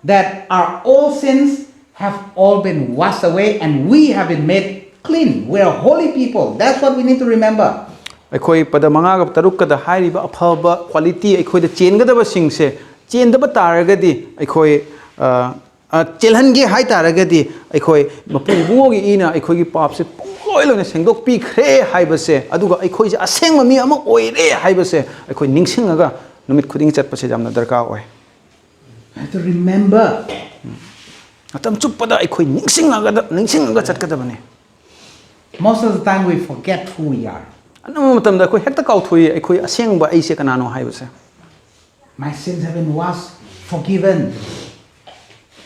that our old sins have all been washed away and we have been made clean. We are holy people. That's what we need to remember. ꯑꯩꯈꯣꯏ ꯄꯗ ꯃꯉꯥꯒ ꯇꯔꯨꯛꯀꯗ ꯍꯥꯏꯔꯤꯕ ꯑꯐꯕ quality ꯑꯩꯈꯣꯏꯗ ꯆꯦꯟꯒꯗꯕꯁꯤꯡꯁꯦ ꯆꯦꯟꯗꯕ ꯇꯥꯔꯒꯗꯤ ꯑꯩꯈꯣꯏ ꯑ, ꯑ, ꯆꯦꯜꯍꯟꯒꯦ ꯍꯥꯏ ꯇꯥꯔꯒꯗꯤ ꯑꯩꯈꯣꯏ ꯃꯄꯨ ꯏꯕꯨꯡꯉꯣꯒꯤ ꯏꯅ ꯑꯩꯈꯣꯏꯒꯤ ꯄꯥꯞꯁꯦ ꯄꯨꯡꯂꯣꯏ ꯂꯣꯏꯅ ꯁꯦꯡꯗꯣꯛꯄꯤꯈ꯭ꯔꯦ ꯍꯥꯏꯕꯁꯦ, ꯑꯗꯨꯒ ꯑꯩꯈꯣꯏꯁꯦ ꯑꯁꯦꯡꯕ ꯃꯤ ꯑꯃ ꯑꯣꯏꯔꯦ ꯍꯥꯏꯕꯁꯦ ꯑꯩꯈꯣꯏ ꯅꯤꯡꯁꯤꯡꯉꯒ ꯅꯨꯃꯤꯠ ꯈꯨꯗꯤꯡꯒꯤ ꯆꯠꯄꯁꯦ ꯌꯥꯝꯅ ꯗꯔꯀꯥꯔ ꯑꯣꯏ꯫ I have to remember. ꯃꯇꯝ ꯆꯨꯞꯄꯗ ꯑꯩꯈꯣꯏ ꯅꯤꯡꯁꯤꯡꯉꯒꯗ ꯅꯤꯡꯁꯤꯡꯉꯒ ꯆꯠꯀꯗꯕꯅꯤ꯫ Most of the time we forget who we are. ꯑꯅꯝꯕ ꯃꯇꯝꯗ ꯑꯩꯈꯣꯏ ꯍꯦꯛꯇ ꯀꯥꯎꯊꯣꯛꯏ ꯑꯩꯈꯣꯏ ꯑꯁꯦꯡꯕ ꯑꯩꯁꯦ ꯀꯅꯥꯅꯣ ꯍꯥꯏꯕꯁꯦ꯫ My sins have been washed, forgiven.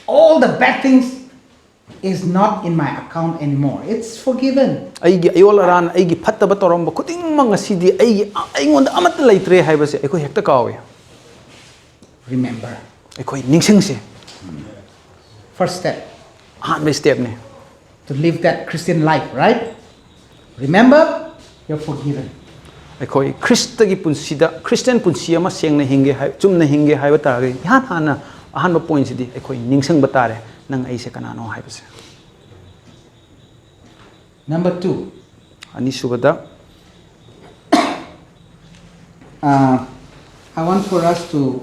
All the bad things is not in my account anymore. It's forgiven. ꯑꯩꯒꯤ ꯑꯌꯣꯜ ꯑꯔꯥꯟ, ꯑꯩꯒꯤ ꯐꯠꯇꯕ ꯇꯧꯔꯝꯕ ꯈꯨꯗꯤꯡꯃꯛ ꯉꯁꯤꯗꯤ ꯑꯩꯒꯤ ꯑꯩꯉꯣꯟꯗ ꯑꯃꯠꯇ ꯂꯩꯇ꯭ꯔꯦ ꯍꯥꯏꯕꯁꯦ ꯑꯩꯈꯣꯏ ꯍꯦꯛꯇ ꯀꯥꯎꯏ꯫ Remember. ꯑꯩꯈꯣꯏ ꯅꯤꯡꯁꯤꯡꯁꯤ꯫ First step ꯑꯍꯥꯟꯕ stepꯅꯤ꯫ To live that Christian life, right? Remember, you're forgiven. ꯑꯩꯈꯣꯏ ꯈ꯭ꯔꯤꯁꯇꯒꯤ ꯄꯨꯟꯁꯤꯗ, ꯈ꯭ꯔꯤꯁꯇꯤꯌꯥꯟ ꯄꯨꯟꯁꯤ ꯑꯃ ꯁꯦꯡꯅ ꯍꯤꯡꯒꯦ ꯍꯥꯏ, ꯆꯨꯝꯅ ꯍꯤꯡꯒꯦ ꯍꯥꯏꯕ ꯇꯥꯔꯒꯗꯤ ꯏꯍꯥꯟ ꯍꯥꯟꯅ ꯑꯍꯥꯟꯕ pointꯁꯤꯗꯤ ꯑꯩꯈꯣꯏ ꯅꯤꯡꯁꯤꯡꯕ ꯇꯥꯔꯦ, ꯅꯪ ꯑꯩꯁꯦ ꯀꯅꯥꯅꯣ ꯍꯥꯏꯕꯁꯦ꯫ Number two, ꯑꯅꯤꯁꯨꯕꯗ, uh, I want for us to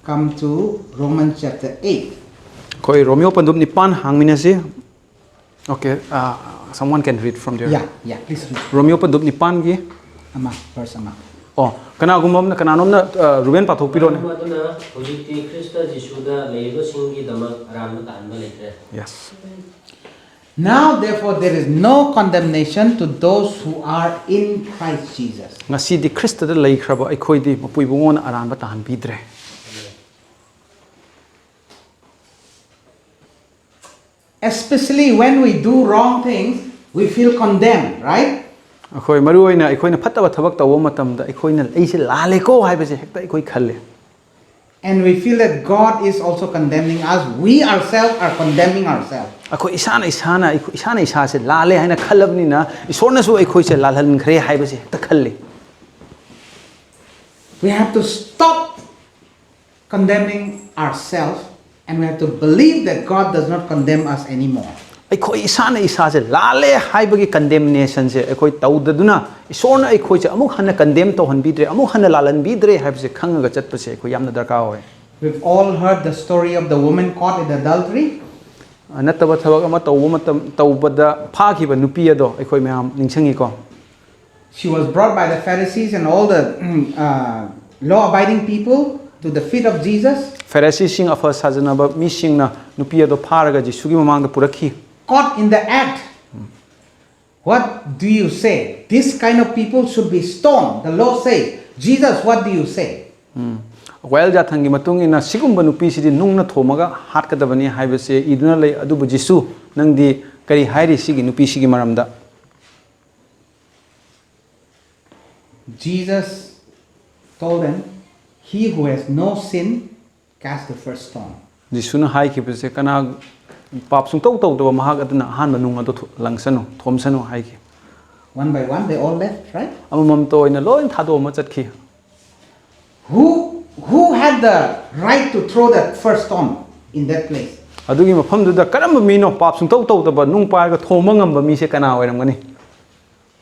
come to Romans chapter eight. ꯑꯩꯈꯣꯏ ꯔꯣꯃꯤꯌꯣ ꯄꯟꯗꯨꯞ ꯅꯤꯄꯥꯟ ꯍꯥꯡꯃꯤꯟꯅꯁꯤ꯫ Okay, uh, someone can read from there. Yeah, yeah, please read. ꯔꯣꯃꯤꯌꯣ ꯄꯟꯗꯨꯞ ꯅꯤꯄꯥꯟꯒꯤ Ama, verse ama. ꯑꯣ, ꯀꯅꯥꯒꯨꯝꯕ ꯑꯃꯅ, ꯀꯅꯥꯅꯣꯝꯅ, ꯑ, ꯔꯨꯕꯦꯟ ꯄꯥꯊꯣꯛꯄꯤꯔꯣꯅꯦ꯫ ꯃꯔꯝ ꯑꯗꯨꯅ ꯍꯧꯖꯤꯛꯇꯤ ꯈ꯭ꯔꯤꯁꯇ ꯖꯤꯁꯨꯗ ꯂꯩꯔꯤꯕꯁꯤꯡꯒꯤꯗꯃꯛ ꯑꯔꯥꯟꯕ ꯇꯥꯍꯟꯕ ꯂꯩꯇ꯭ꯔꯦ꯫ Yes. Now, therefore, there is no condemnation to those who are in Christ Jesus. ꯉꯁꯤꯗꯤ ꯈ꯭ꯔꯤꯁꯇꯗ ꯂꯩꯈ꯭ꯔꯕ ꯑꯩꯈꯣꯏꯗꯤ ꯃꯄꯨ ꯏꯕꯨꯡꯉꯣꯅ ꯑꯔꯥꯟꯕ ꯇꯥꯍꯟꯕꯤꯗ꯭ꯔꯦ꯫ Especially when we do wrong things, we feel condemned, right? ꯑꯩꯈꯣꯏ ꯃꯔꯨ ꯑꯣꯏꯅ ꯑꯩꯈꯣꯏꯅ ꯐꯠꯇꯕ ꯊꯕꯛ ꯇꯧꯕ ꯃꯇꯝꯗ ꯑꯩꯈꯣꯏꯅ "ꯑꯩꯁꯦ ꯂꯥꯜꯂꯦꯀꯣ" ꯍꯥꯏꯕꯁꯦ ꯍꯦꯛꯇ ꯑꯩꯈꯣꯏ ꯈꯜꯂꯦ꯫ And we feel that God is also condemning us. We ourselves are condemning ourselves. ꯑꯩꯈꯣꯏ ꯏꯁꯥꯅ ꯏꯁꯥꯅ ꯑꯩꯈꯣꯏ ꯏꯁꯥꯅ ꯏꯁꯥꯁꯦ ꯂꯥꯜꯂꯦ ꯍꯥꯏꯅ ꯈꯜꯂꯕꯅꯤꯅ ꯏꯁꯣꯔꯅꯁꯨ ꯑꯩꯈꯣꯏꯁꯦ ꯂꯥꯜꯍꯟꯈ꯭ꯔꯦ ꯍꯥꯏꯕꯁꯦ ꯍꯦꯛꯇ ꯈꯜꯂꯤ꯫ We have to stop condemning ourselves and we have to believe that God does not condemn us anymore. ꯑꯩꯈꯣꯏ ꯏꯁꯥꯅ ꯏꯁꯥꯁꯦ ꯂꯥꯜꯂꯦ ꯍꯥꯏꯕꯒꯤ ꯀꯟꯗꯦꯝꯅꯦꯁꯟꯁꯦ ꯑꯩꯈꯣꯏ ꯇꯧꯗꯗꯨꯅ ꯏꯁꯣꯔꯅ ꯑꯩꯈꯣꯏꯁꯦ ꯑꯃꯨꯛ ꯍꯟꯅ ꯀꯟꯗꯦꯝ ꯇꯧꯍꯟꯕꯤꯗ꯭ꯔꯦ, ꯑꯃꯨꯛ ꯍꯟꯅ ꯂꯥꯜꯍꯟꯕꯤꯗ꯭ꯔꯦ ꯍꯥꯏꯕꯁꯦ ꯈꯪꯉꯒ ꯆꯠꯄꯁꯦ ꯑꯩꯈꯣꯏ ꯌꯥꯝꯅ ꯗꯔꯀꯥꯔ ꯑꯣꯏ꯫ We've all heard the story of the woman caught in adultery. ꯅꯠꯇꯕ ꯊꯕꯛ ꯑꯃ ꯇꯧꯕ ꯃꯇꯝ ꯇꯧꯕꯗ ꯐꯥꯈꯤꯕ ꯅꯨꯄꯤ ꯑꯗꯣ ꯑꯩꯈꯣꯏ ꯃꯌꯥꯝ ꯅꯤꯡꯁꯤꯡꯉꯤꯀꯣ꯫ She was brought by the Pharisees and all the mm, uh, law abiding people to the feet of Jesus. ꯐꯦꯔꯤꯁꯤꯁꯤꯡ ꯑꯐ ꯁꯥꯖꯅꯕ ꯃꯤꯁꯤꯡꯅ ꯅꯨꯄꯤ ꯑꯗꯣ ꯐꯥꯔꯒ ꯖꯤꯁꯨꯒꯤ ꯃꯃꯥꯡꯗ ꯄꯨꯔꯛꯈꯤ꯫ Caught in the act. What do you say? This kind of people should be stoned. The law says, Jesus, what do you say? ꯎꯝ꯫ ꯋꯥꯌꯦꯜ ꯌꯥꯊꯪꯒꯤ ꯃꯇꯨꯡ ꯏꯟꯅ ꯁꯤꯒꯨꯝꯕ ꯅꯨꯄꯤꯁꯤꯗꯤ ꯅꯨꯡꯅ ꯊꯣꯝꯃꯒ ꯍꯥꯠꯀꯗꯕꯅꯤ ꯍꯥꯏꯕꯁꯦ ꯏꯗꯨꯅ ꯂꯩ꯫ ꯑꯗꯨꯕꯨ ꯖꯤꯁꯨ, ꯅꯪꯗꯤ ꯀꯔꯤ ꯍꯥꯏꯔꯤ ꯁꯤꯒꯤ ꯅꯨꯄꯤꯁꯤꯒꯤ ꯃꯔꯝꯗ? Jesus told them, "He who has no sin, cast the first stone." ꯖꯤꯁꯨꯅ ꯍꯥꯏꯈꯤꯕꯁꯦ, "ꯀꯅꯥ ꯄꯥꯞ ꯁꯨꯡꯇꯧ ꯇꯧꯗꯕ ꯃꯍꯥꯛ ꯑꯗꯨꯅ ꯑꯍꯥꯟꯕ ꯅꯨꯡ ꯑꯗꯨ ꯊꯣ-, ꯂꯪꯁꯅꯨ, ꯊꯣꯝꯁꯅꯨ" ꯍꯥꯏꯈꯤ꯫ One by one, they all left, right? ꯑꯃꯃꯝꯇ ꯑꯣꯏꯅ ꯂꯣꯏ ꯊꯥꯗꯣꯛꯑꯃ ꯆꯠꯈꯤ꯫ Who, who had the right to throw that first stone in that place? ꯑꯗꯨꯒꯤ ꯃꯐꯝꯗꯨꯗ ꯀꯔꯝꯕ ꯃꯤꯅꯣ ꯄꯥꯞ ꯁꯨꯡꯇꯧ ꯇꯧꯗꯕ ꯅꯨꯡ ꯄꯥꯏꯔꯒ ꯊꯣꯝꯕ ꯉꯝꯕ ꯃꯤꯁꯦ ꯀꯅꯥ ꯑꯣꯏꯔꯝꯒꯅꯤ?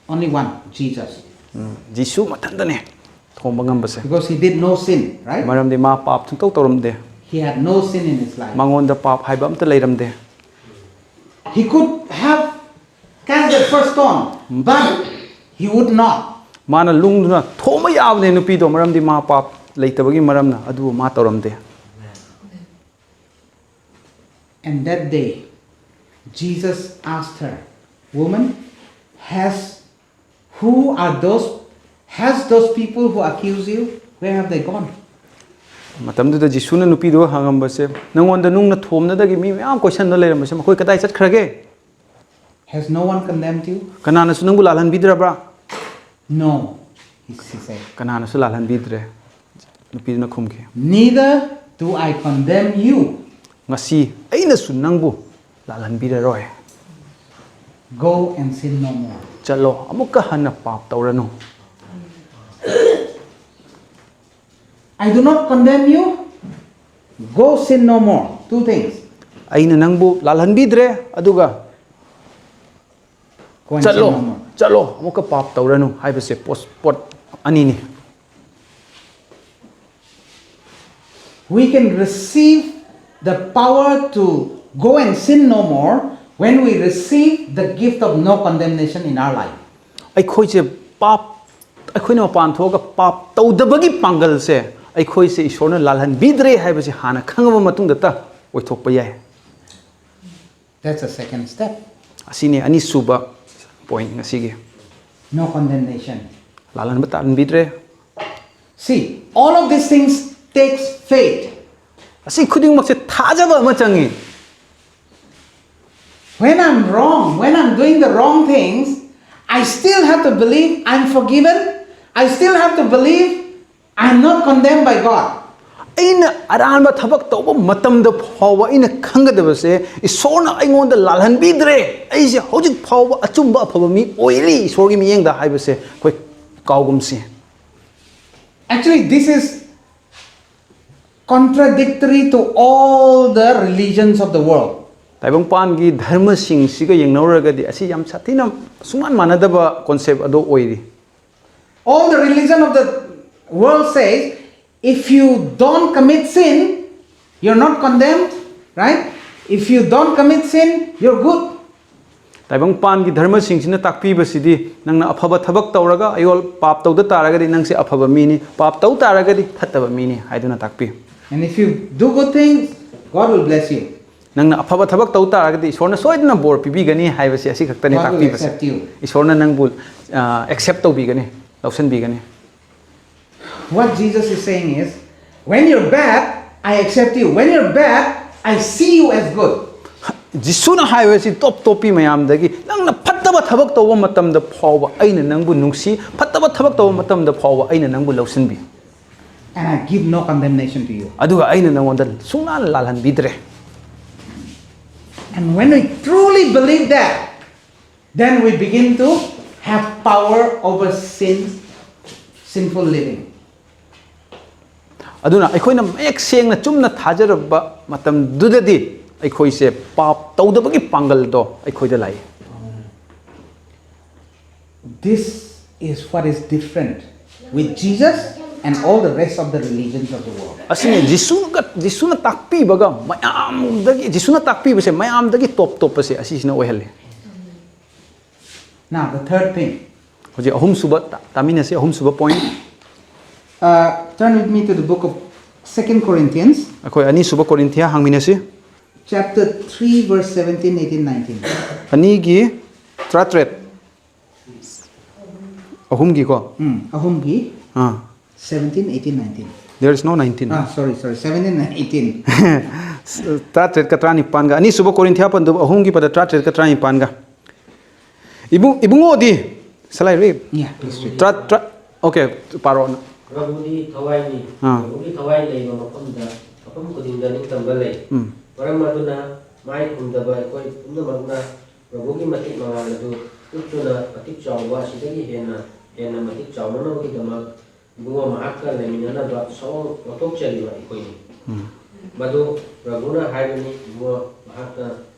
Only one, Jesus. Um, Jesus ꯃꯊꯟꯇꯅꯦ ꯊꯣꯝꯕ ꯉꯝꯕꯁꯦ꯫ Because he did no sin, right? ꯃꯔꯝꯗꯤ ꯃꯥ ꯄꯥꯞ ꯁꯨꯡꯇꯧ ꯇꯧꯔꯝꯗꯦ꯫ He had no sin in his life. ꯃꯉꯣꯟꯗ ꯄꯥꯞ ꯍꯥꯏꯕ ꯑꯝꯇ ꯂꯩꯔꯝꯗꯦ꯫ He could have cast the first stone, but he would not. ꯃꯥꯅ ꯂꯨꯡꯗꯨꯅ ꯊꯣꯝꯕ ꯌꯥꯕꯅꯦ ꯅꯨꯄꯤꯗꯣ, ꯃꯔꯝꯗꯤ ꯃꯥ ꯄꯥꯞ ꯂꯩꯇꯕꯒꯤ ꯃꯔꯝꯅ, ꯑꯗꯨꯕꯨ ꯃꯥ ꯇꯧꯔꯝꯗꯦ꯫ And that day, Jesus asked her, "Woman, has who are those? Has those people who accuse you? Where have they gone?" ꯃꯇꯝꯗꯨꯗ ꯖꯤꯁꯨꯅ ꯅꯨꯄꯤꯗꯨ ꯍꯪꯉꯝꯕꯁꯦ, ꯅꯪꯉꯣꯟꯗ ꯅꯨꯡꯅ ꯊꯣꯝꯅꯗꯒꯤ ꯃꯤ ꯃꯌꯥꯝ ꯀꯣꯏꯁꯟꯗ ꯂꯩꯔꯝꯕꯁꯦ ꯃꯈꯣꯏ ꯀꯗꯥꯏ ꯆꯠꯈ꯭ꯔꯒꯦ? "Has no one condemned you?" ꯀꯅꯥꯅꯁꯨ ꯅꯪꯕꯨ ꯂꯥꯜꯍꯟꯕꯤꯗ꯭ꯔꯕ꯭ꯔꯥ? "No," he, she said. ꯀꯅꯥꯅꯁꯨ ꯂꯥꯜꯍꯟꯕꯤꯗ꯭ꯔꯦ, ꯅꯨꯄꯤꯗꯨꯅ ꯈꯨꯝꯈꯤ꯫ "Neither do I condemn you. ꯉꯁꯤ ꯑꯩꯅꯁꯨ ꯅꯪꯕꯨ ꯂꯥꯜꯍꯟꯕꯤꯔꯔꯣꯏ꯫ Go and sin no more." ꯆꯠꯂꯣ, ꯑꯃꯨꯛꯀ ꯍꯟꯅ ꯄꯥꯞ ꯇꯧꯔꯅꯨ꯫ "I do not condemn you. Go sin no more." Two things. ꯑꯩꯅ ꯅꯪꯕꯨ ꯂꯥꯜꯍꯟꯕꯤꯗ꯭ꯔꯦ, ꯑꯗꯨꯒ "Go and sin ꯆꯠꯂꯣ, no more." ꯆꯠꯂꯣ, ꯑꯃꯨꯛꯀ ꯄꯥꯞ ꯇꯧꯔꯅꯨ ꯍꯥꯏꯕꯁꯦ ꯄꯣꯠ, ꯄꯣꯠ ꯑꯅꯤꯅꯤ꯫ We can receive the power to go and sin no more when we receive the gift of no condemnation in our life. ꯑꯩꯈꯣꯏꯁꯦ ꯄꯥꯞ, ꯑꯩꯈꯣꯏꯅ ꯃꯄꯥꯟ ꯊꯣꯛꯑꯒ ꯄꯥꯞ ꯇꯧꯗꯕꯒꯤ ꯄꯥꯡꯒꯜꯁꯦ, ꯑꯩꯈꯣꯏꯁꯦ ꯏꯁꯣꯔꯅ ꯂꯥꯜꯍꯟꯕꯤꯗ꯭ꯔꯦ ꯍꯥꯏꯕꯁꯦ ꯍꯥꯟꯅ ꯈꯪꯉꯕ ꯃꯇꯨꯡꯗꯇ ꯑꯣꯏꯊꯣꯛꯄ ꯌꯥꯏ꯫ That's the second step. ꯑꯁꯤꯅꯤ ꯑꯅꯤꯁꯨꯕ ꯄꯣꯏꯟ ꯉꯁꯤꯒꯤ꯫ No condemnation. ꯂꯥꯜꯍꯟꯕ ꯇꯥꯍꯟꯕꯤꯗ꯭ꯔꯦ꯫ See, all of these things takes faith. ꯑꯁꯤ ꯈꯨꯗꯤꯡꯃꯛꯁꯦ ꯊꯥꯖꯕ ꯑꯃ ꯆꯪꯉꯤ꯫ When I'm wrong, when I'm doing the wrong things, I still have to believe I'm forgiven. I still have to believe I'm not condemned by God. ꯑꯩꯅ ꯑꯔꯥꯟꯕ ꯊꯕꯛ ꯇꯧꯕ ꯃꯇꯝꯗ ꯐꯥꯎꯕ ꯑꯩꯅ ꯈꯪꯒꯗꯕꯁꯦ, ꯏꯁꯣꯔꯅ ꯑꯩꯉꯣꯟꯗ ꯂꯥꯜꯍꯟꯕꯤꯗ꯭ꯔꯦ, ꯑꯩꯁꯦ ꯍꯧꯖꯤꯛ ꯐꯥꯎꯕ ꯑꯆꯨꯝꯕ ꯑꯐꯕ ꯃꯤ ꯑꯣꯏꯔꯤ ꯏꯁꯣꯔꯒꯤ ꯃꯤꯠꯌꯦꯡꯗ ꯍꯥꯏꯕꯁꯦ ꯑꯩꯈꯣꯏ ꯀꯥꯎꯒꯨꯝꯁꯤ꯫ Actually, this is contradictory to all the religions of the world. ꯇꯥꯏꯕꯪꯄꯥꯟꯒꯤ ꯙꯔꯃꯁꯤꯡꯁꯤꯒ ꯌꯦꯡꯅꯧꯔꯒꯗꯤ ꯑꯁꯤ ꯌꯥꯝ ꯁꯥꯊꯤꯅ ꯁꯨꯡꯃꯥꯟ ꯃꯥꯟꯅꯗꯕ ꯀꯣꯟꯁꯦꯞ ꯑꯗꯨ ꯑꯣꯏꯔꯤ꯫ All the religion of the world says, if you don't commit sin, you're not condemned, right? If you don't commit sin, you're good. ꯇꯥꯏꯕꯪꯄꯥꯟꯒꯤ ꯙꯔꯃꯁꯤꯡꯁꯤꯅ ꯇꯥꯛꯄꯤꯕꯁꯤꯗꯤ, ꯅꯪꯅ ꯑꯐꯕ ꯊꯕꯛ ꯇꯧꯔꯒ ꯑꯌꯣꯜ ꯄꯥꯞ ꯇꯧꯗ ꯇꯥꯔꯒꯗꯤ ꯅꯪꯁꯦ ꯑꯐꯕ ꯃꯤꯅꯤ, ꯄꯥꯞ ꯇꯧ ꯇꯥꯔꯒꯗꯤ ꯐꯠꯇꯕ ꯃꯤꯅꯤ ꯍꯥꯏꯗꯨꯅ ꯇꯥꯛꯄꯤ꯫ And if you do good things, God will bless you. ꯅꯪꯅ ꯑꯐꯕ ꯊꯕꯛ ꯇꯧ ꯇꯥꯔꯒꯗꯤ ꯏꯁꯣꯔꯅ ꯁꯣꯏꯗꯅ ꯕꯣꯔ ꯄꯤꯕꯤꯒꯅꯤ ꯍꯥꯏꯕꯁꯤ ꯑꯁꯤ ꯈꯛꯇꯅꯤ God will ꯇꯥꯛꯄꯤꯕꯁꯦ꯫ Accept you. ꯏꯁꯣꯔꯅ ꯅꯪꯕꯨ ꯑꯦꯛꯁꯦꯞ ꯇꯧꯕꯤꯒꯅꯤ, ꯂꯧꯁꯤꯟꯕꯤꯒꯅꯤ꯫ What Jesus is saying is, when you're bad, I accept you. When you're bad, I see you as good. ꯖꯤꯁꯨꯅ ꯍꯥꯏꯕꯁꯤ ꯇꯣꯞ ꯇꯣꯞꯄꯤ ꯃꯌꯥꯝꯗꯒꯤ꯫ ꯅꯪꯅ ꯐꯠꯇꯕ ꯊꯕꯛ ꯇꯧꯕ ꯃꯇꯝꯗ ꯐꯥꯎꯕ ꯑꯩꯅ ꯅꯪꯕꯨ ꯅꯨꯡꯁꯤ, ꯐꯠꯇꯕ ꯊꯕꯛ ꯇꯧꯕ ꯃꯇꯝꯗ ꯐꯥꯎꯕ ꯑꯩꯅ ꯅꯪꯕꯨ ꯂꯧꯁꯤꯟꯕꯤ꯫ And I give no condemnation to you. ꯑꯗꯨꯒ ꯑꯩꯅ ꯅꯪꯉꯣꯟꯗ ꯁꯨꯡꯂꯥꯟ ꯂꯥꯜꯍꯟꯕꯤꯗ꯭ꯔꯦ꯫ And when we truly believe that, then we begin to have power over sins, sinful living. ꯑꯗꯨꯅ ꯑꯩꯈꯣꯏꯅ ꯃꯌꯦꯛ ꯁꯦꯡꯅ ꯆꯨꯝꯅ ꯊꯥꯖꯔꯕ ꯃꯇꯝꯗꯨꯗꯗꯤ ꯑꯩꯈꯣꯏꯁꯦ ꯄꯥꯞ ꯇꯧꯗꯕꯒꯤ ꯄꯥꯡꯒꯜꯗꯣ ꯑꯩꯈꯣꯏꯗ ꯂꯥꯛꯏ꯫ This is what is different with Jesus and all the rest of the religions of the world. ꯑꯁꯤꯅꯤ ꯖꯤꯁꯨꯒ, ꯖꯤꯁꯨꯅ ꯇꯥꯛꯄꯤꯕꯒ ꯃꯌꯥꯝꯗꯒꯤ, ꯖꯤꯁꯨꯅ ꯇꯥꯛꯄꯤꯕꯁꯦ ꯃꯌꯥꯝꯗꯒꯤ ꯇꯣꯞ ꯇꯣꯞꯄꯁꯦ ꯑꯁꯤꯁꯤꯅ ꯑꯣꯏꯍꯜꯂꯤ꯫ Now, the third thing. ꯍꯧꯖꯤꯛ ꯑꯍꯨꯝꯁꯨꯕ ꯇꯥ-, ꯇꯥꯃꯤꯟꯅꯁꯤ, ꯑꯍꯨꯝꯁꯨꯕ point. Uh, turn with me to the book of Second Corinthians, ꯑꯩꯈꯣꯏ ꯑꯅꯤꯁꯨꯕ ꯀꯣꯔꯤꯟꯊꯤꯌꯥ ꯍꯥꯡꯃꯤꯟꯅꯁꯤ꯫ chapter three, verse seventeen, eighteen, nineteen. ꯑꯅꯤꯒꯤ ꯇꯔꯥꯇꯔꯦꯠ꯫ ꯑꯍꯨꯝꯒꯤꯀꯣ꯫ Hmm, ꯑꯍꯨꯝꯒꯤ ꯑꯥ꯫ seventeen, eighteen, nineteen. There is no nineteen. Ah, sorry, sorry, seventeen and eighteen. ꯇꯔꯥꯇꯔꯦꯠꯀ ꯇꯔꯥꯅꯤꯄꯥꯟꯒ꯫ ꯑꯅꯤꯁꯨꯕ ꯀꯣꯔꯤꯟꯊꯤꯌꯥ ꯄꯟꯗꯨꯞ ꯑꯍꯨꯝꯒꯤ ꯄꯗ ꯇꯔꯥꯇꯔꯦꯠꯀ ꯇꯔꯥꯅꯤꯄꯥꯟꯒ꯫ ꯏꯕꯨꯡ-, ꯏꯕꯨꯡꯉꯣꯗꯤ, ꯁꯂꯥꯏ ꯔꯤꯞ꯫ Yeah, please read. ꯇꯔꯥ-, ꯇꯔꯥ-, okay, ꯄꯥꯔꯛꯑꯣ꯫ ꯄ꯭ꯔꯚꯨꯗꯤ ꯊꯋꯥꯏꯅꯤ꯫ ꯑꯥ꯫ ꯄ꯭ꯔꯚꯨꯒꯤ ꯊꯋꯥꯏ ꯂꯩꯕ ꯃꯐꯝꯗ, ꯃꯐꯝ ꯈꯨꯗꯤꯡꯗ ꯅꯤꯡꯇꯝꯕ ꯂꯩ꯫ ꯎꯝ꯫ ꯃꯔꯝ ꯑꯗꯨꯅ ꯃꯥꯏ ꯈꯨꯝꯗꯕ ꯑꯩꯈꯣꯏ ꯄꯨꯝꯅꯃꯛꯅ ꯄ꯭ꯔꯚꯨꯒꯤ ꯃꯇꯤꯛ ꯃꯉꯥꯜ ꯑꯗꯨ ꯎꯠꯇꯨꯅ ꯃꯇꯤꯛ ꯆꯥꯎꯕ ꯑꯁꯤꯗꯒꯤ ꯍꯦꯟꯅ, ꯍꯦꯟꯅ ꯃꯇꯤꯛ ꯆꯥꯎꯅꯅꯕꯒꯤꯗꯃꯛ ꯏꯕꯨꯡꯉꯣ ꯃꯍꯥꯛꯀ ꯂꯩꯃꯤꯟꯅꯅꯕ ꯁꯑꯣꯡ ꯂꯧꯊꯣꯛꯆꯔꯤꯕ ꯑꯩꯈꯣꯏꯅꯤ꯫ ꯎꯝ꯫ ꯃꯗꯨ ꯄ꯭ꯔꯚꯨꯅ ꯍꯥꯏꯕꯅꯤ, ꯏꯕꯨꯡꯉꯣ ꯃꯍꯥꯛꯅ,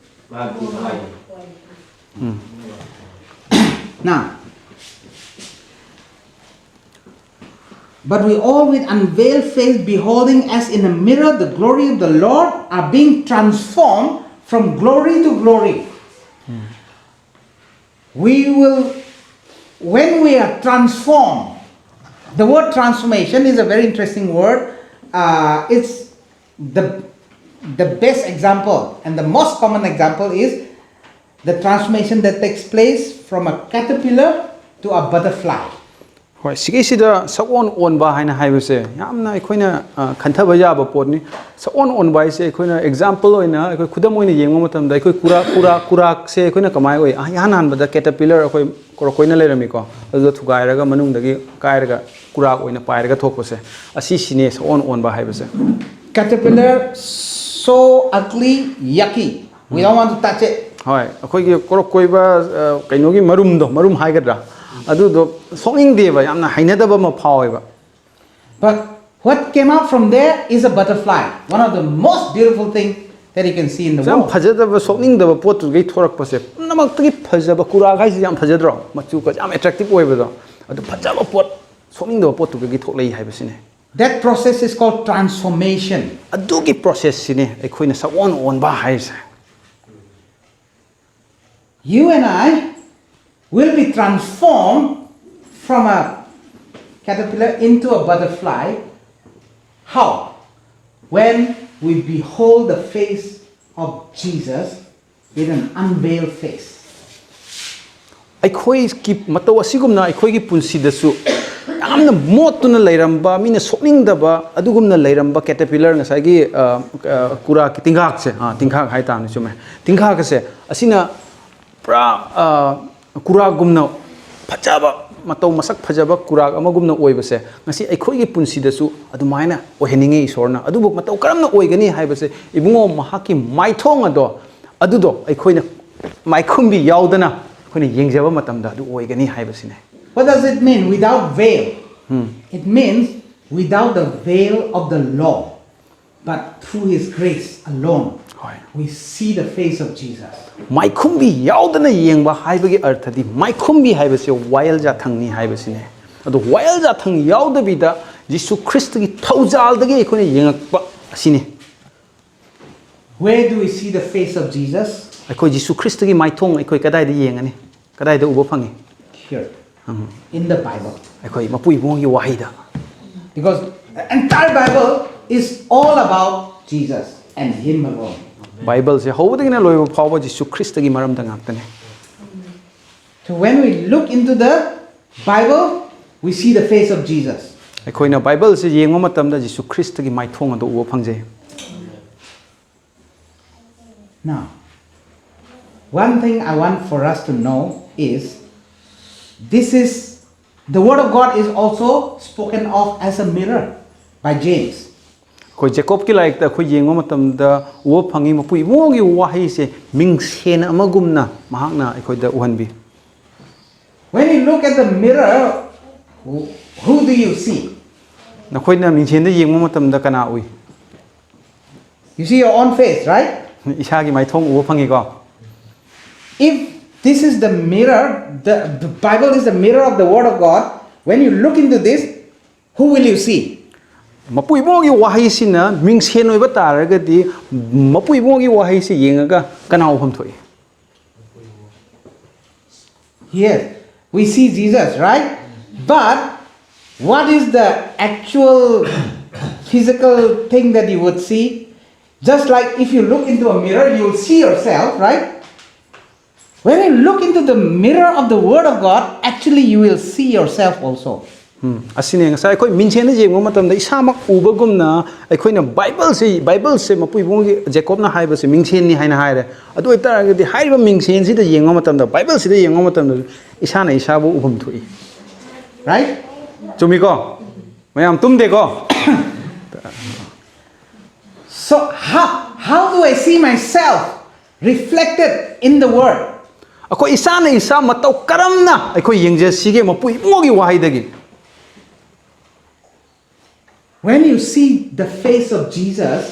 ꯃꯍꯥꯛꯀꯤ ꯊꯋꯥꯏꯅꯤ꯫ ꯎꯝ꯫ Now, but we all with unveiled face, beholding as in a mirror the glory of the Lord, are being transformed from glory to glory. We will, when we are transformed, the word transformation is a very interesting word. Uh, it's the, the best example and the most common example is the transformation that takes place from a caterpillar to a butterfly. ꯍꯣꯏ, ꯁꯤꯒꯤꯁꯤꯗ ꯁꯛꯑꯣꯟ ꯑꯣꯟꯕ ꯍꯥꯏꯅ ꯍꯥꯏꯕꯁꯦ ꯌꯥꯝꯅ ꯑꯩꯈꯣꯏꯅ ꯑ, ꯈꯟꯊꯕ ꯌꯥꯕ ꯄꯣꯠꯅꯤ꯫ ꯁꯛꯑꯣꯟ ꯑꯣꯟꯕ ꯍꯥꯏꯁꯦ ꯑꯩꯈꯣꯏꯅ ꯑꯦꯛꯖꯥꯝꯄꯜ ꯑꯣꯏꯅ, ꯑꯩꯈꯣꯏ ꯈꯨꯗꯝ ꯑꯣꯏꯅ ꯌꯦꯡꯕ ꯃꯇꯝꯗ, ꯑꯩꯈꯣꯏ ꯀꯨꯔꯥꯛ ꯀꯨꯔꯥꯛ ꯀꯨꯔꯥꯛꯁꯦ ꯑꯩꯈꯣꯏꯅ ꯀꯃꯥꯏꯅ ꯑꯣꯏ? ꯏꯍꯥꯟ ꯍꯥꯟꯕꯗ ꯀꯦꯇꯔꯄꯤꯂꯔ ꯑꯩꯈꯣꯏ ꯀꯣꯔꯣꯀꯣꯏꯅ ꯂꯩꯔꯝꯃꯤꯀꯣ, ꯑꯗꯨꯗ ꯊꯨꯒꯥꯏꯔꯒ ꯃꯅꯨꯡꯗꯒꯤ ꯀꯥꯏꯔꯒ ꯀꯨꯔꯥꯛ ꯑꯣꯏꯅ ꯄꯥꯏꯔꯒ ꯊꯣꯛꯄꯁꯦ, ꯑꯁꯤꯁꯤꯅꯦ ꯁꯛꯑꯣꯟ ꯑꯣꯟꯕ ꯍꯥꯏꯕꯁꯦ꯫ Caterpillar, so ugly, yucky. We don't want to touch it. ꯍꯣꯏ, ꯑꯩꯈꯣꯏꯒꯤ ꯀꯣꯔꯣꯀꯣꯏꯕ ꯑ, ꯀꯩꯅꯣꯒꯤ ꯃꯔꯨꯝꯗꯣ, ꯃꯔꯨꯝ ꯍꯥꯏꯒꯗ꯭ꯔꯥ, ꯑꯗꯨꯗꯣ ꯁꯣꯛꯅꯤꯡꯗꯦꯕ, ꯌꯥꯝꯅ ꯍꯩꯅꯗꯕ ꯑꯃ ꯐꯥꯎꯋꯦꯕ꯫ But what came out from there is a butterfly, one of the most beautiful thing that you can see in the ꯌꯥꯝ world. ꯐꯖꯗꯕ, ꯁꯣꯛꯅꯤꯡꯗꯕ ꯄꯣꯠꯇꯨꯗꯒꯤ ꯊꯣꯔꯛꯄꯁꯦ ꯄꯨꯝꯅꯃꯛꯇꯒꯤ ꯐꯖꯕ, ꯀꯨꯔꯥꯛ ꯍꯥꯏꯁꯤ ꯌꯥꯝ ꯐꯖꯗ꯭ꯔꯣ? ꯃꯆꯨꯒ ꯌꯥꯝ ꯑꯦꯇ꯭ꯔꯦꯛꯇꯤꯞ ꯑꯣꯏꯕꯗꯣ, ꯑꯗꯨ ꯐꯖꯕ ꯄꯣꯠ ꯁꯣꯛꯅꯤꯡꯗꯕ ꯄꯣꯠꯇꯨꯗꯒꯤ ꯊꯣꯛꯂꯛꯏ ꯍꯥꯏꯕꯁꯤꯅꯦ꯫ That process is called transformation. ꯑꯗꯨꯒꯤ ꯄ꯭ꯔꯣꯁꯦꯁꯁꯤꯅꯦ ꯑꯩꯈꯣꯏꯅ ꯁꯛꯑꯣꯟ ꯑꯣꯟꯕ ꯍꯥꯏꯔꯤꯁꯦ꯫ You and I will be transformed from a caterpillar into a butterfly. How? When we behold the face of Jesus in an unveiled face. ꯑꯩꯈꯣꯏꯒꯤ ꯃꯇꯧ ꯑꯁꯤꯒꯨꯝꯅ ꯑꯩꯈꯣꯏꯒꯤ ꯄꯨꯟꯁꯤꯗꯁꯨ ꯌꯥꯝꯅ ꯃꯣꯠꯇꯨꯅ ꯂꯩꯔꯝꯕ, ꯃꯤꯅ ꯁꯣꯛꯅꯤꯡꯗꯕ ꯑꯗꯨꯒꯨꯝꯅ ꯂꯩꯔꯝꯕ ꯀꯦꯇꯔꯄꯤꯂꯔ, ꯉꯁꯥꯏꯒꯤ ꯑ, ꯑ, ꯀꯨꯔꯥꯛꯀꯤ ꯇꯤꯡꯈꯥꯛꯁꯦ, ꯑ, ꯇꯤꯡꯈꯥꯛ ꯍꯥꯏꯇꯥꯔꯅꯦ, ꯆꯨꯝꯃꯦ, ꯇꯤꯡꯈꯥꯛ ꯑꯁꯦ, ꯑꯁꯤꯅ ꯄꯨꯔꯥ ꯑ, ꯀꯨꯔꯥꯛꯒꯨꯝꯅ ꯐꯖꯕ, ꯃꯇꯧ ꯃꯁꯛ ꯐꯖꯕ ꯀꯨꯔꯥꯛ ꯑꯃꯒꯨꯝꯅ ꯑꯣꯏꯕꯁꯦ ꯉꯁꯤ ꯑꯩꯈꯣꯏꯒꯤ ꯄꯨꯟꯁꯤꯗꯁꯨ ꯑꯗꯨꯃꯥꯏꯅ ꯑꯣꯏꯍꯟꯅꯤꯡꯉꯤ ꯏꯁꯣꯔꯅ꯫ ꯑꯗꯨꯕꯨ ꯃꯇꯧ ꯀꯔꯝꯅ ꯑꯣꯏꯒꯅꯤ ꯍꯥꯏꯕꯁꯦ, ꯏꯕꯨꯡꯉꯣ, ꯃꯍꯥꯛꯀꯤ ꯃꯥꯏꯊꯣꯡ ꯑꯗꯣ, ꯑꯗꯨꯗꯣ ꯑꯩꯈꯣꯏꯅ ꯃꯥꯏꯈꯨꯝꯕꯤ ꯌꯥꯎꯗꯅ ꯑꯩꯈꯣꯏꯅ ꯌꯦꯡꯖꯕ ꯃꯇꯝꯗ ꯑꯗꯨ ꯑꯣꯏꯒꯅꯤ ꯍꯥꯏꯕꯁꯤꯅꯦ꯫ What does it mean without veil? It means without the veil of the law, but through His grace alone, ꯍꯣꯏ꯫ We see the face of Jesus. ꯃꯥꯏꯈꯨꯝꯕꯤ ꯌꯥꯎꯗꯅ ꯌꯦꯡꯕ ꯍꯥꯏꯕꯒꯤ ꯑꯔꯊꯗꯤ, ꯃꯥꯏꯈꯨꯝꯕꯤ ꯍꯥꯏꯕꯁꯤ ꯋꯥꯌꯦꯜ ꯖꯥꯊꯪꯅꯤ ꯍꯥꯏꯕꯁꯤꯅꯦ꯫ ꯑꯗꯨ ꯋꯥꯌꯦꯜ ꯖꯥꯊꯪ ꯌꯥꯎꯗꯕꯤꯗ ꯖꯤꯁꯨ ꯈ꯭ꯔꯤꯁꯇꯒꯤ ꯊꯧꯖꯥꯜꯗꯒꯤ ꯑꯩꯈꯣꯏꯅ ꯌꯦꯡꯉꯛꯄ ꯑꯁꯤꯅꯤ꯫ Where do we see the face of Jesus? ꯑꯩꯈꯣꯏ ꯖꯤꯁꯨ ꯈ꯭ꯔꯤꯁꯇꯒꯤ ꯃꯥꯏꯊꯣꯡ ꯑꯩꯈꯣꯏ ꯀꯗꯥꯏꯗ ꯌꯦꯡꯒꯅꯤ? ꯀꯗꯥꯏꯗ ꯎꯕ ꯐꯪꯉꯤ? Here, um, in the Bible. ꯑꯩꯈꯣꯏ ꯃꯄꯨ ꯏꯕꯨꯡꯒꯤ ꯋꯥꯍꯩꯗ. Because the entire Bible is all about Jesus and Him alone. ꯕꯥꯏꯕꯜꯁꯦ ꯍꯧꯕꯗꯒꯤꯅ ꯂꯣꯏꯕ ꯐꯥꯎꯕ ꯖꯤꯁꯨ ꯈ꯭ꯔꯤꯁꯇꯒꯤ ꯃꯔꯝꯗ ꯉꯥꯛꯇꯅꯦ. So when we look into the Bible, we see the face of Jesus. ꯑꯩꯈꯣꯏꯅ ꯕꯥꯏꯕꯜꯁꯦ ꯌꯦꯡꯕ ꯃꯇꯝꯗ ꯖꯤꯁꯨ ꯈ꯭ꯔꯤꯁꯇꯒꯤ ꯃꯥꯏꯊꯣꯡ ꯑꯗꯨ ꯎꯕ ꯐꯪꯖꯩ. Now, one thing I want for us to know is this is the Word of God is also spoken of as a mirror by James. ꯑꯩꯈꯣꯏ ꯖꯦꯀꯣꯕꯀꯤ ꯂꯥꯏꯔꯤꯛꯇ ꯑꯩꯈꯣꯏ ꯌꯦꯡꯕ ꯃꯇꯝꯗ ꯎꯕ ꯐꯪꯉꯤ, ꯃꯄꯨ ꯏꯕꯨꯡꯒꯤ ꯋꯥꯍꯩꯁꯦ ꯃꯤꯡꯁꯦꯟ ꯑꯃꯒꯨꯝꯅ ꯃꯍꯥꯛꯅ ꯑꯩꯈꯣꯏꯗ ꯎꯍꯟꯕꯤ. When you look at the mirror, who, who do you see? ꯅꯈꯣꯏꯅ ꯃꯤꯡꯁꯦꯟꯗ ꯌꯦꯡꯕ ꯃꯇꯝꯗ ꯀꯅꯥ ꯎꯏ? You see your own face, right? ꯏꯁꯥꯒꯤ ꯃꯥꯏꯊꯣꯡ ꯎꯕ ꯐꯪꯉꯤꯀꯣ. If this is the mirror, the, the Bible is the mirror of the Word of God, when you look into this, who will you see? ꯃꯄꯨ ꯏꯕꯨꯡꯒꯤ ꯋꯥꯍꯩꯁꯤꯅ ꯃꯤꯡꯁꯦꯟ ꯑꯣꯏꯕ ꯇꯥꯔꯒꯗꯤ, ꯃꯄꯨ ꯏꯕꯨꯡꯒꯤ ꯋꯥꯍꯩꯁꯤ ꯌꯦꯡꯉꯒ ꯀꯅꯥ ꯎꯐꯝ ꯊꯣꯛꯏ? Yes, we see Jesus, right? But what is the actual physical thing that you would see? Just like if you look into a mirror, you will see yourself, right? When you look into the mirror of the Word of God, actually you will see yourself also. ꯎꯝ, ꯑꯁꯤꯅꯦ ꯉꯁꯥꯏ ꯑꯩꯈꯣꯏ ꯃꯤꯡꯁꯦꯟꯗ ꯌꯦꯡꯕ ꯃꯇꯝꯗ ꯏꯁꯥꯃꯛ ꯎꯕꯒꯨꯝꯅ ꯑꯩꯈꯣꯏꯅ ꯕꯥꯏꯕꯜꯁꯤ, ꯕꯥꯏꯕꯜꯁꯦ ꯃꯄꯨ ꯏꯕꯨꯡꯒꯤ ꯖꯦꯀꯣꯕꯅ ꯍꯥꯏꯕꯁꯦ ꯃꯤꯡꯁꯦꯟꯅꯤ ꯍꯥꯏꯅ ꯍꯥꯏꯔꯦ. ꯑꯗꯨ ꯑꯣꯏꯇꯥꯔꯒꯗꯤ ꯍꯥꯏꯔꯤꯕ ꯃꯤꯡꯁꯦꯟꯁꯤꯗ ꯌꯦꯡꯕ ꯃꯇꯝꯗ, ꯕꯥꯏꯕꯜꯁꯤꯗ ꯌꯦꯡꯕ ꯃꯇꯝꯗ ꯏꯁꯥꯅ ꯏꯁꯥꯕꯨ ꯎꯐꯝ ꯊꯣꯛꯏ. Right? ꯆꯨꯝꯃꯤꯀꯣ? ꯃꯌꯥꯝ ꯇꯨꯝꯗꯦꯀꯣ? So how, how do I see myself reflected in the Word? ꯑꯩꯈꯣꯏ ꯏꯁꯥꯅ ꯏꯁꯥ ꯃꯇꯧ ꯀꯔꯝꯅ ꯑꯩꯈꯣꯏ ꯌꯦꯡꯖꯁꯤꯒꯦ ꯃꯄꯨ ꯏꯕꯨꯡꯒꯤ ꯋꯥꯍꯩꯗꯒꯤ? When you see the face of Jesus,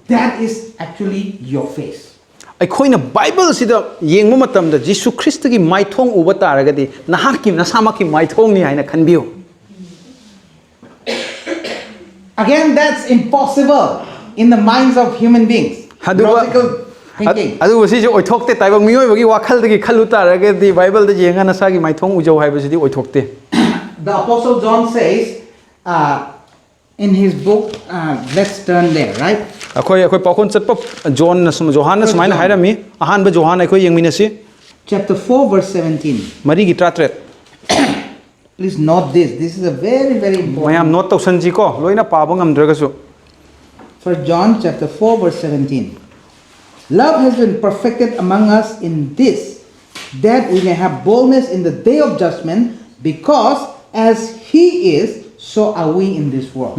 that is actually your face. ꯑꯩꯈꯣꯏꯅ ꯕꯥꯏꯕꯜꯁꯤꯗ ꯌꯦꯡꯕ ꯃꯇꯝꯗ ꯖꯤꯁꯨ ꯈ꯭ꯔꯤꯁꯇꯒꯤ ꯃꯥꯏꯊꯣꯡ ꯎꯕ ꯇꯥꯔꯒꯗꯤ ꯅꯍꯥꯛꯀꯤ, ꯅꯁꯥꯃꯛꯀꯤ ꯃꯥꯏꯊꯣꯡꯅꯤ ꯍꯥꯏꯅ ꯈꯟꯕꯤꯌꯨ. Again, that's impossible in the minds of human beings. ꯑꯗꯨꯒ Logical. Thinking. ꯑꯗꯨꯕꯨ ꯁꯤꯁꯦ ꯑꯣꯏꯊꯣꯛꯇꯦ꯫ ꯇꯥꯏꯕꯪ ꯃꯤꯑꯣꯏꯕꯒꯤ ꯋꯥꯈꯜꯗꯒꯤ ꯈꯜꯂꯨ ꯇꯥꯔꯒꯗꯤ ꯕꯥꯏꯕꯜꯗ ꯌꯦꯡꯉ ꯅꯁꯥꯒꯤ ꯃꯥꯏꯊꯣꯡ ꯎꯖꯧ ꯍꯥꯏꯕꯁꯤꯗꯤ ꯑꯣꯏꯊꯣꯛꯇꯦ꯫ The Apostle John says, uh, in his book, uh, let's turn there, right? ꯑꯩꯈꯣꯏ ꯑꯩꯈꯣꯏ ꯄꯥꯎꯈꯣꯟ ꯆꯠꯄ ꯖꯣꯟꯅ ꯁꯨꯝ ꯖꯣꯍꯥꯟꯅ ꯁꯨꯃꯥꯏꯅ ꯍꯥꯏꯔꯝꯃꯤ꯫ ꯑꯍꯥꯟꯕ ꯖꯣꯍꯥꯟ ꯑꯩꯈꯣꯏ ꯌꯦꯡꯃꯤꯟꯅꯁꯤ꯫ Chapter four, verse seventeen. ꯃꯔꯤꯒꯤ ꯇꯔꯥꯇꯔꯦꯠ꯫ Please note this. This is a very, very important. ꯃꯌꯥꯝ ꯅꯣꯠ ꯇꯧꯁꯟꯁꯤꯀꯣ, ꯂꯣꯏꯅ ꯄꯥꯕ ꯉꯝꯗ꯭ꯔꯒꯁꯨ꯫ First John chapter four, verse seventeen. Love has been perfected among us in this, that we may have boldness in the day of judgment, because as he is, so are we in this world.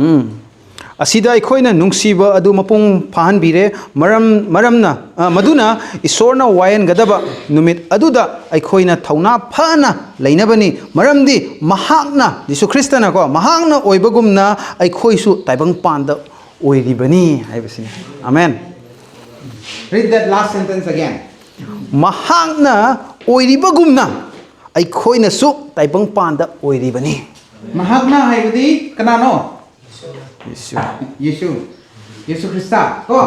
ꯑꯁꯤꯗ ꯑꯩꯈꯣꯏꯅ ꯅꯨꯡꯁꯤꯕ ꯑꯗꯨ ꯃꯄꯨꯡ ꯐꯥꯍꯟꯕꯤꯔꯦ꯫ ꯃꯔꯝ ꯃꯔꯝꯅ ꯑ, ꯃꯗꯨꯅ ꯏꯁꯣꯔꯅ ꯋꯥꯌꯦꯟꯒꯗꯕ ꯅꯨꯃꯤꯠ ꯑꯗꯨꯗ ꯑꯩꯈꯣꯏꯅ ꯊꯧꯅꯥ ꯐꯅ ꯂꯩꯅꯕꯅꯤ, ꯃꯔꯝꯗꯤ ꯃꯍꯥꯛꯅ, ꯖꯤꯁꯨ ꯈ꯭ꯔꯤꯁꯇꯅꯀꯣ, ꯃꯍꯥꯛꯅ ꯑꯣꯏꯕꯒꯨꯝꯅ ꯑꯩꯈꯣꯏꯁꯨ ꯇꯥꯏꯕꯪ ꯄꯥꯟꯗ ꯑꯣꯏꯔꯤꯕꯅꯤ ꯍꯥꯏꯕꯁꯤꯅꯤ꯫ Amen. Read that last sentence again. ꯃꯍꯥꯛꯅ ꯑꯣꯏꯔꯤꯕꯒꯨꯝꯅ ꯑꯩꯈꯣꯏꯅꯁꯨ ꯇꯥꯏꯕꯪ ꯄꯥꯟꯗ ꯑꯣꯏꯔꯤꯕꯅꯤ꯫ ꯃꯍꯥꯛꯅ ꯍꯥꯏꯕꯗꯤ ꯀꯅꯥꯅꯣ? ꯌꯦꯁꯨ꯫ ꯌꯦꯁꯨ꯫ ꯌꯦꯁꯨ ꯈ꯭ꯔꯤꯁꯇ ꯀꯣ?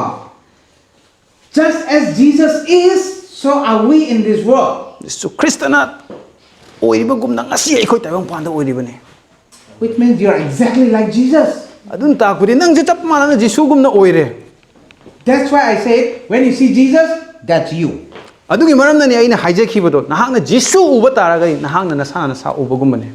Just as Jesus is, so are we in this world. ꯌꯦꯁꯨ ꯈ꯭ꯔꯤꯁꯇꯅ ꯑꯣꯏꯔꯤꯕꯒꯨꯝꯅ ꯉꯁꯤ ꯑꯩꯈꯣꯏ ꯇꯥꯏꯕꯪ ꯄꯥꯟꯗ ꯑꯣꯏꯔꯤꯕꯅꯤ꯫ Which means you are exactly like Jesus. ꯑꯗꯨꯅ ꯇꯥꯛꯄꯗꯤ ꯅꯪꯁꯦ ꯆꯞ ꯃꯥꯟꯅꯅ ꯖꯤꯁꯨꯒꯨꯝꯅ ꯑꯣꯏꯔꯦ꯫ That's why I said, when you see Jesus, that's you. ꯑꯗꯨꯒꯤ ꯃꯔꯝꯅꯅꯤ ꯑꯩꯅ ꯍꯥꯏꯖꯈꯤꯕꯗꯣ, ꯅꯍꯥꯛꯅ ꯖꯤꯁꯨ ꯎꯕ ꯇꯥꯔꯒꯗꯤ ꯅꯍꯥꯛꯅ ꯅꯁꯥꯅ ꯅꯁꯥ ꯎꯕꯒꯨꯝꯕꯅꯤ꯫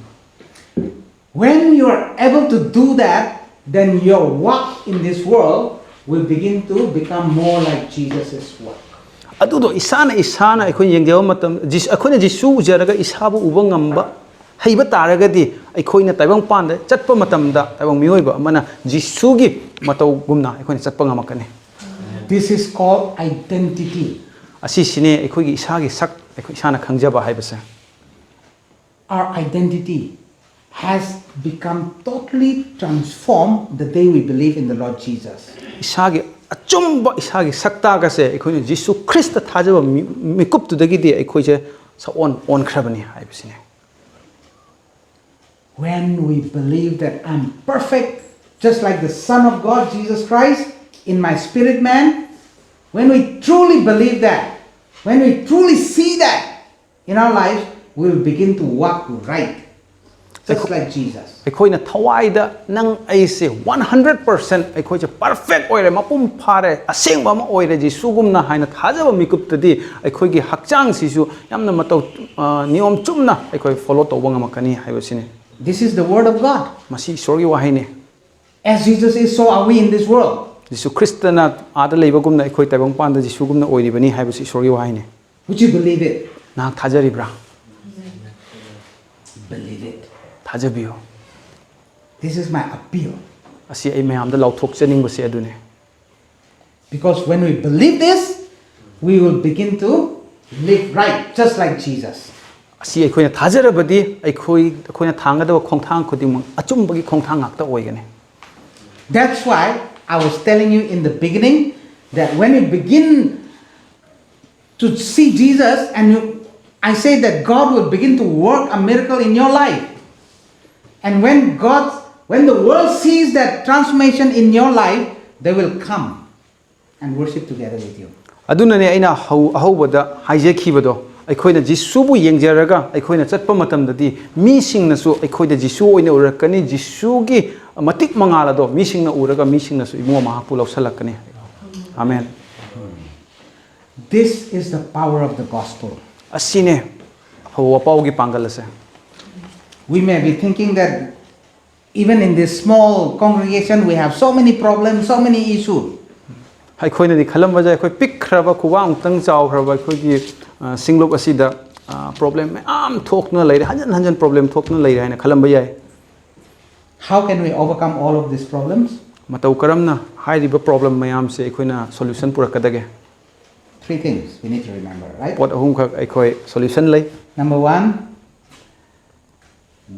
When you are able to do that, then your walk in this world will begin to become more like Jesus' walk. ꯑꯗꯨꯗꯣ ꯏꯁꯥꯅ ꯏꯁꯥꯅ ꯑꯩꯈꯣꯏ ꯌꯦꯡꯖꯕ ꯃꯇꯝ, ꯖꯤꯁ-, ꯑꯩꯈꯣꯏꯅ ꯖꯤꯁꯨ ꯎꯖꯔꯒ ꯏꯁꯥꯕꯨ ꯎꯕ ꯉꯝꯕ ꯍꯩꯕ ꯇꯥꯔꯒꯗꯤ, ꯑꯩꯈꯣꯏꯅ ꯇꯥꯏꯕꯪ ꯄꯥꯟꯗ ꯆꯠꯄ ꯃꯇꯝꯗ ꯇꯥꯏꯕꯪ ꯃꯤꯑꯣꯏꯕ ꯑꯃꯅ ꯖꯤꯁꯨꯒꯤ ꯃꯇꯧꯒꯨꯝꯅ ꯑꯩꯈꯣꯏꯅ ꯆꯠꯄ ꯉꯝꯃꯛꯀꯅꯤ꯫ This is called identity. ꯑꯁꯤꯁꯤꯅꯦ ꯑꯩꯈꯣꯏꯒꯤ ꯏꯁꯥꯒꯤ ꯁꯛ ꯑꯩꯈꯣꯏ ꯏꯁꯥꯅ ꯈꯪꯖꯕ ꯍꯥꯏꯕꯁꯦ꯫ Our identity has become totally transformed the day we believe in the Lord Jesus. ꯏꯁꯥꯒꯤ ꯑꯆꯨꯝꯕ ꯏꯁꯥꯒꯤ ꯁꯛꯇꯥꯛ ꯑꯁꯦ ꯑꯩꯈꯣꯏꯅ ꯖꯤꯁꯨ ꯈ꯭ꯔꯤꯁꯇ ꯊꯥꯖꯕ ꯃꯤ-, ꯃꯤꯀꯨꯞꯇꯨꯗꯒꯤꯗꯤ ꯑꯩꯈꯣꯏꯁꯦ ꯁꯛꯑꯣꯟ ꯑꯣꯟꯈ꯭ꯔꯕꯅꯤ ꯍꯥꯏꯕꯁꯤꯅꯦ꯫ When we believe that I'm perfect, just like the Son of God, Jesus Christ, in my spirit man, When we truly believe that, when we truly see that in our lives, we will begin to walk right, just like Jesus. ꯑꯩꯈꯣꯏꯅ ꯊꯋꯥꯏꯗ ꯅꯪ ꯑꯩꯁꯦ one hundred percent ꯑꯩꯈꯣꯏꯁꯦ perfect ꯑꯣꯏꯔꯦ, ꯃꯄꯨꯡ ꯐꯥꯔꯦ, ꯑꯁꯦꯡꯕ ꯑꯃ ꯑꯣꯏꯔꯦ ꯖꯤꯁꯨꯒꯨꯝꯅ ꯍꯥꯏꯅ ꯊꯥꯖꯕ ꯃꯤꯀꯨꯞꯇꯗꯤ ꯑꯩꯈꯣꯏꯒꯤ ꯍꯛꯆꯥꯡꯁꯤꯁꯨ ꯌꯥꯝꯅ ꯃꯇꯧ ꯑ, ꯅꯤꯌꯣꯝ ꯆꯨꯝꯅ ꯑꯩꯈꯣꯏ ꯐꯣꯂꯣ ꯇꯧꯕ ꯉꯝꯃꯛꯀꯅꯤ ꯍꯥꯏꯕꯁꯤꯅꯤ꯫ This is the word of God. ꯃꯁꯤ ꯏꯁꯣꯔꯒꯤ ꯋꯥꯍꯩꯅꯤ꯫ As Jesus is, so are we in this world. ꯖꯤꯁꯨ ꯈ꯭ꯔꯤꯁꯇꯅ ꯑꯥꯗ ꯂꯩꯕꯒꯨꯝꯅ ꯑꯩꯈꯣꯏ ꯇꯥꯏꯕꯪꯄꯥꯟꯗ ꯖꯤꯁꯨꯒꯨꯝꯅ ꯑꯣꯏꯔꯤꯕꯅꯤ ꯍꯥꯏꯕꯁꯤ ꯏꯁꯣꯔꯒꯤ ꯋꯥꯍꯩꯅꯤ꯫ Would you believe it? ꯅꯍꯥꯛ ꯊꯥꯖꯔꯤꯕ꯭ꯔꯥ? Believe it. ꯊꯥꯖꯕꯤꯌꯨ꯫ This is my appeal. ꯑꯁꯤ ꯑꯩ ꯃꯌꯥꯝꯗ ꯂꯥꯎꯊꯣꯛꯆꯅꯤꯡꯕꯁꯦ ꯑꯗꯨꯅꯤ꯫ Because when we believe this, we will begin to live right, just like Jesus. ꯑꯁꯤ ꯑꯩꯈꯣꯏꯅ ꯊꯥꯖꯔꯕꯗꯤ ꯑꯩꯈꯣꯏ ꯑꯩꯈꯣꯏꯅ ꯊꯥꯡꯒꯗꯕ ꯈꯣꯡꯊꯥꯡ ꯈꯨꯗꯤꯡꯃꯛ ꯑꯆꯨꯝꯕꯒꯤ ꯈꯣꯡꯊꯥꯡ ꯉꯥꯛꯇ ꯑꯣꯏꯒꯅꯤ꯫ That's why I was telling you in the beginning that when you begin to see Jesus and you, I say that God will begin to work a miracle in your life. And when God, when the world sees that transformation in your life, they will come and worship together with you. ꯑꯗꯨꯅꯅꯦ ꯑꯩꯅ ꯍꯧ- ꯑꯍꯧꯕꯗ ꯍꯥꯏꯖꯈꯤꯕꯗꯣ, ꯑꯩꯈꯣꯏꯅ ꯖꯤꯁꯨꯕꯨ ꯌꯦꯡꯖꯔꯒ ꯑꯩꯈꯣꯏꯅ ꯆꯠꯄ ꯃꯇꯝꯗꯗꯤ ꯃꯤꯁꯤꯡꯅꯁꯨ ꯑꯩꯈꯣꯏꯗ ꯖꯤꯁꯨ ꯑꯣꯏꯅ ꯎꯔꯛꯀꯅꯤ꯫ ꯖꯤꯁꯨꯒꯤ ꯃꯇꯤꯛ ꯃꯉꯥꯜ ꯑꯗꯣ ꯃꯤꯁꯤꯡꯅ ꯎꯔꯒ ꯃꯤꯁꯤꯡꯅꯁꯨ ꯏꯕꯨꯡꯉꯣ ꯃꯍꯥꯛꯄꯨ ꯂꯧꯁꯜꯂꯛꯀꯅꯤ꯫ Amen. This is the power of the gospel. ꯑꯁꯤꯅꯦ ꯑꯐꯕ ꯋꯥꯄꯥꯎꯒꯤ ꯄꯥꯡꯒꯜ ꯑꯁꯦ꯫ We may be thinking that even in this small congregation we have so many problems, so many issues. ꯑꯩꯈꯣꯏꯅꯗꯤ ꯈꯜꯂꯝꯕꯁꯦ ꯑꯩꯈꯣꯏ ꯄꯤꯛꯈ꯭ꯔꯕ ꯈꯨꯕꯥꯛꯃꯨꯛꯇꯪ ꯆꯥꯎꯈ꯭ꯔꯕ ꯑꯩꯈꯣꯏꯒꯤ ꯑ, ꯁꯤꯡꯂꯨꯞ ꯑꯁꯤꯗ ꯄ꯭ꯔꯣꯕ꯭ꯂꯦꯝ ꯃꯌꯥꯝ ꯊꯣꯛꯇꯨꯅ ꯂꯩꯔꯦ, ꯍꯟꯖꯟ ꯍꯟꯖꯟ ꯄ꯭ꯔꯣꯕ꯭ꯂꯦꯝ ꯊꯣꯛꯇꯨꯅ ꯂꯩꯔꯦ ꯍꯥꯏꯅ ꯈꯜꯂꯝꯕ ꯌꯥꯏ꯫ How can we overcome all of these problems? ꯃꯇꯧ ꯀꯔꯝꯅ ꯍꯥꯏꯔꯤꯕ ꯄ꯭ꯔꯣꯕ꯭ꯂꯦꯝ ꯃꯌꯥꯝꯁꯦ ꯑꯩꯈꯣꯏꯅ solution ꯄꯨꯔꯛꯀꯗꯒꯦ? Three things we need to remember, right? ꯄꯣꯠ ꯑꯍꯨꯝꯈꯛ ꯑꯩꯈꯣꯏ ꯁꯣꯂꯨꯁꯟ ꯂꯩ꯫ Number one,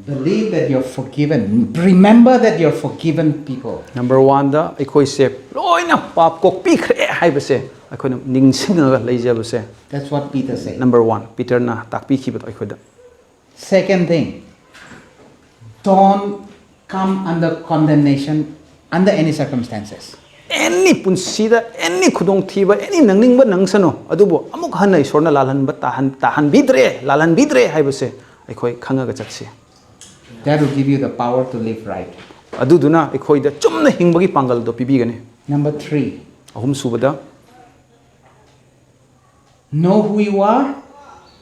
believe that you're forgiven. Remember that you're forgiven people. Number ꯋꯥꯟꯗ ꯑꯩꯈꯣꯏꯁꯦ ꯂꯣꯏꯅ ꯄꯥꯞ ꯀꯣꯛꯄꯤꯈ꯭ꯔꯦ ꯍꯥꯏꯕꯁꯦ ꯑꯩꯈꯣꯏꯅ ꯅꯤꯡꯁꯤꯡꯉꯒ ꯂꯩꯖꯕꯁꯦ꯫ That's what Peter said. Number one, ꯄꯤꯇꯔꯅ ꯇꯥꯛꯄꯤꯈꯤꯕꯗꯣ ꯑꯩꯈꯣꯏꯗ꯫ Second thing, don't come under condemnation under any circumstances. ꯑꯦꯅꯤ ꯄꯨꯟꯁꯤꯗ ꯑꯦꯅꯤ ꯈꯨꯗꯣꯡꯊꯤꯕ ꯑꯦꯅꯤ ꯅꯪꯅꯤꯡꯕ ꯅꯪꯁꯅꯨ, ꯑꯗꯨꯕꯨ ꯑꯃꯨꯛ ꯍꯟꯅ ꯏꯁꯣꯔꯅ ꯂꯥꯜꯍꯟꯕ ꯇꯥꯍꯟ ꯇꯥꯍꯟꯕꯤꯗ꯭ꯔꯦ, ꯂꯥꯜꯍꯟꯕꯤꯗ꯭ꯔꯦ ꯍꯥꯏꯕꯁꯦ ꯑꯩꯈꯣꯏ ꯈꯪꯉꯒ ꯆꯠꯁꯤ꯫ That will give you the power to live right. ꯑꯗꯨꯗꯨꯅ ꯑꯩꯈꯣꯏꯗ ꯆꯨꯝꯅ ꯍꯤꯡꯕꯒꯤ ꯄꯥꯡꯒꯜꯗꯣ ꯄꯤꯕꯤꯒꯅꯤ꯫ Number three, ꯑꯍꯨꯝꯁꯨꯕꯗ, know who you are,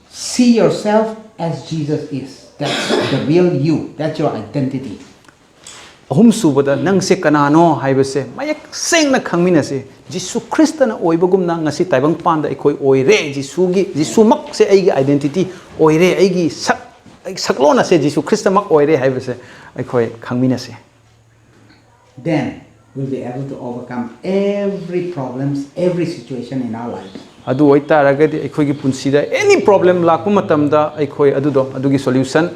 see yourself as Jesus is. That's the real you, that's your identity. ꯑꯍꯨꯝꯁꯨꯕꯗ, ꯅꯪꯁꯦ ꯀꯅꯥꯅꯣ ꯍꯥꯏꯕꯁꯦ ꯃꯌꯦꯛ ꯁꯦꯡꯅ ꯈꯪꯃꯤꯟꯅꯁꯤ꯫ ꯖꯤꯁꯨ ꯈ꯭ꯔꯤꯁꯇꯅ ꯑꯣꯏꯕꯒꯨꯝꯅ ꯉꯁꯤ ꯇꯥꯏꯕꯪꯄꯥꯟꯗ ꯑꯩꯈꯣꯏ ꯑꯣꯏꯔꯦ꯫ ꯖꯤꯁꯨꯒꯤ, ꯖꯤꯁꯨꯃꯛꯁꯦ ꯑꯩꯒꯤ identity ꯑꯣꯏꯔꯦ, ꯑꯩꯒꯤ ꯁꯛ, ꯑꯩꯒꯤ ꯁꯛꯂꯣꯟ ꯑꯁꯦ ꯖꯤꯁꯨ ꯈ꯭ꯔꯤꯁꯇꯃꯛ ꯑꯣꯏꯔꯦ ꯍꯥꯏꯕꯁꯦ ꯑꯩꯈꯣꯏ ꯈꯪꯃꯤꯟꯅꯁꯤ꯫ Then we'll be able to overcome every problems, every situation in our lives. ꯑꯗꯨ ꯑꯣꯏꯇꯥꯔꯒꯗꯤ ꯑꯩꯈꯣꯏꯒꯤ ꯄꯨꯟꯁꯤꯗ ꯑꯦꯅꯤ ꯄ꯭ꯔꯣꯕ꯭ꯂꯦꯝ ꯂꯥꯛꯄ ꯃꯇꯝꯗ ꯑꯩꯈꯣꯏ ꯑꯗꯨꯗꯣ, ꯑꯗꯨꯒꯤ ꯁꯣꯂ꯭ꯌꯨꯁꯟ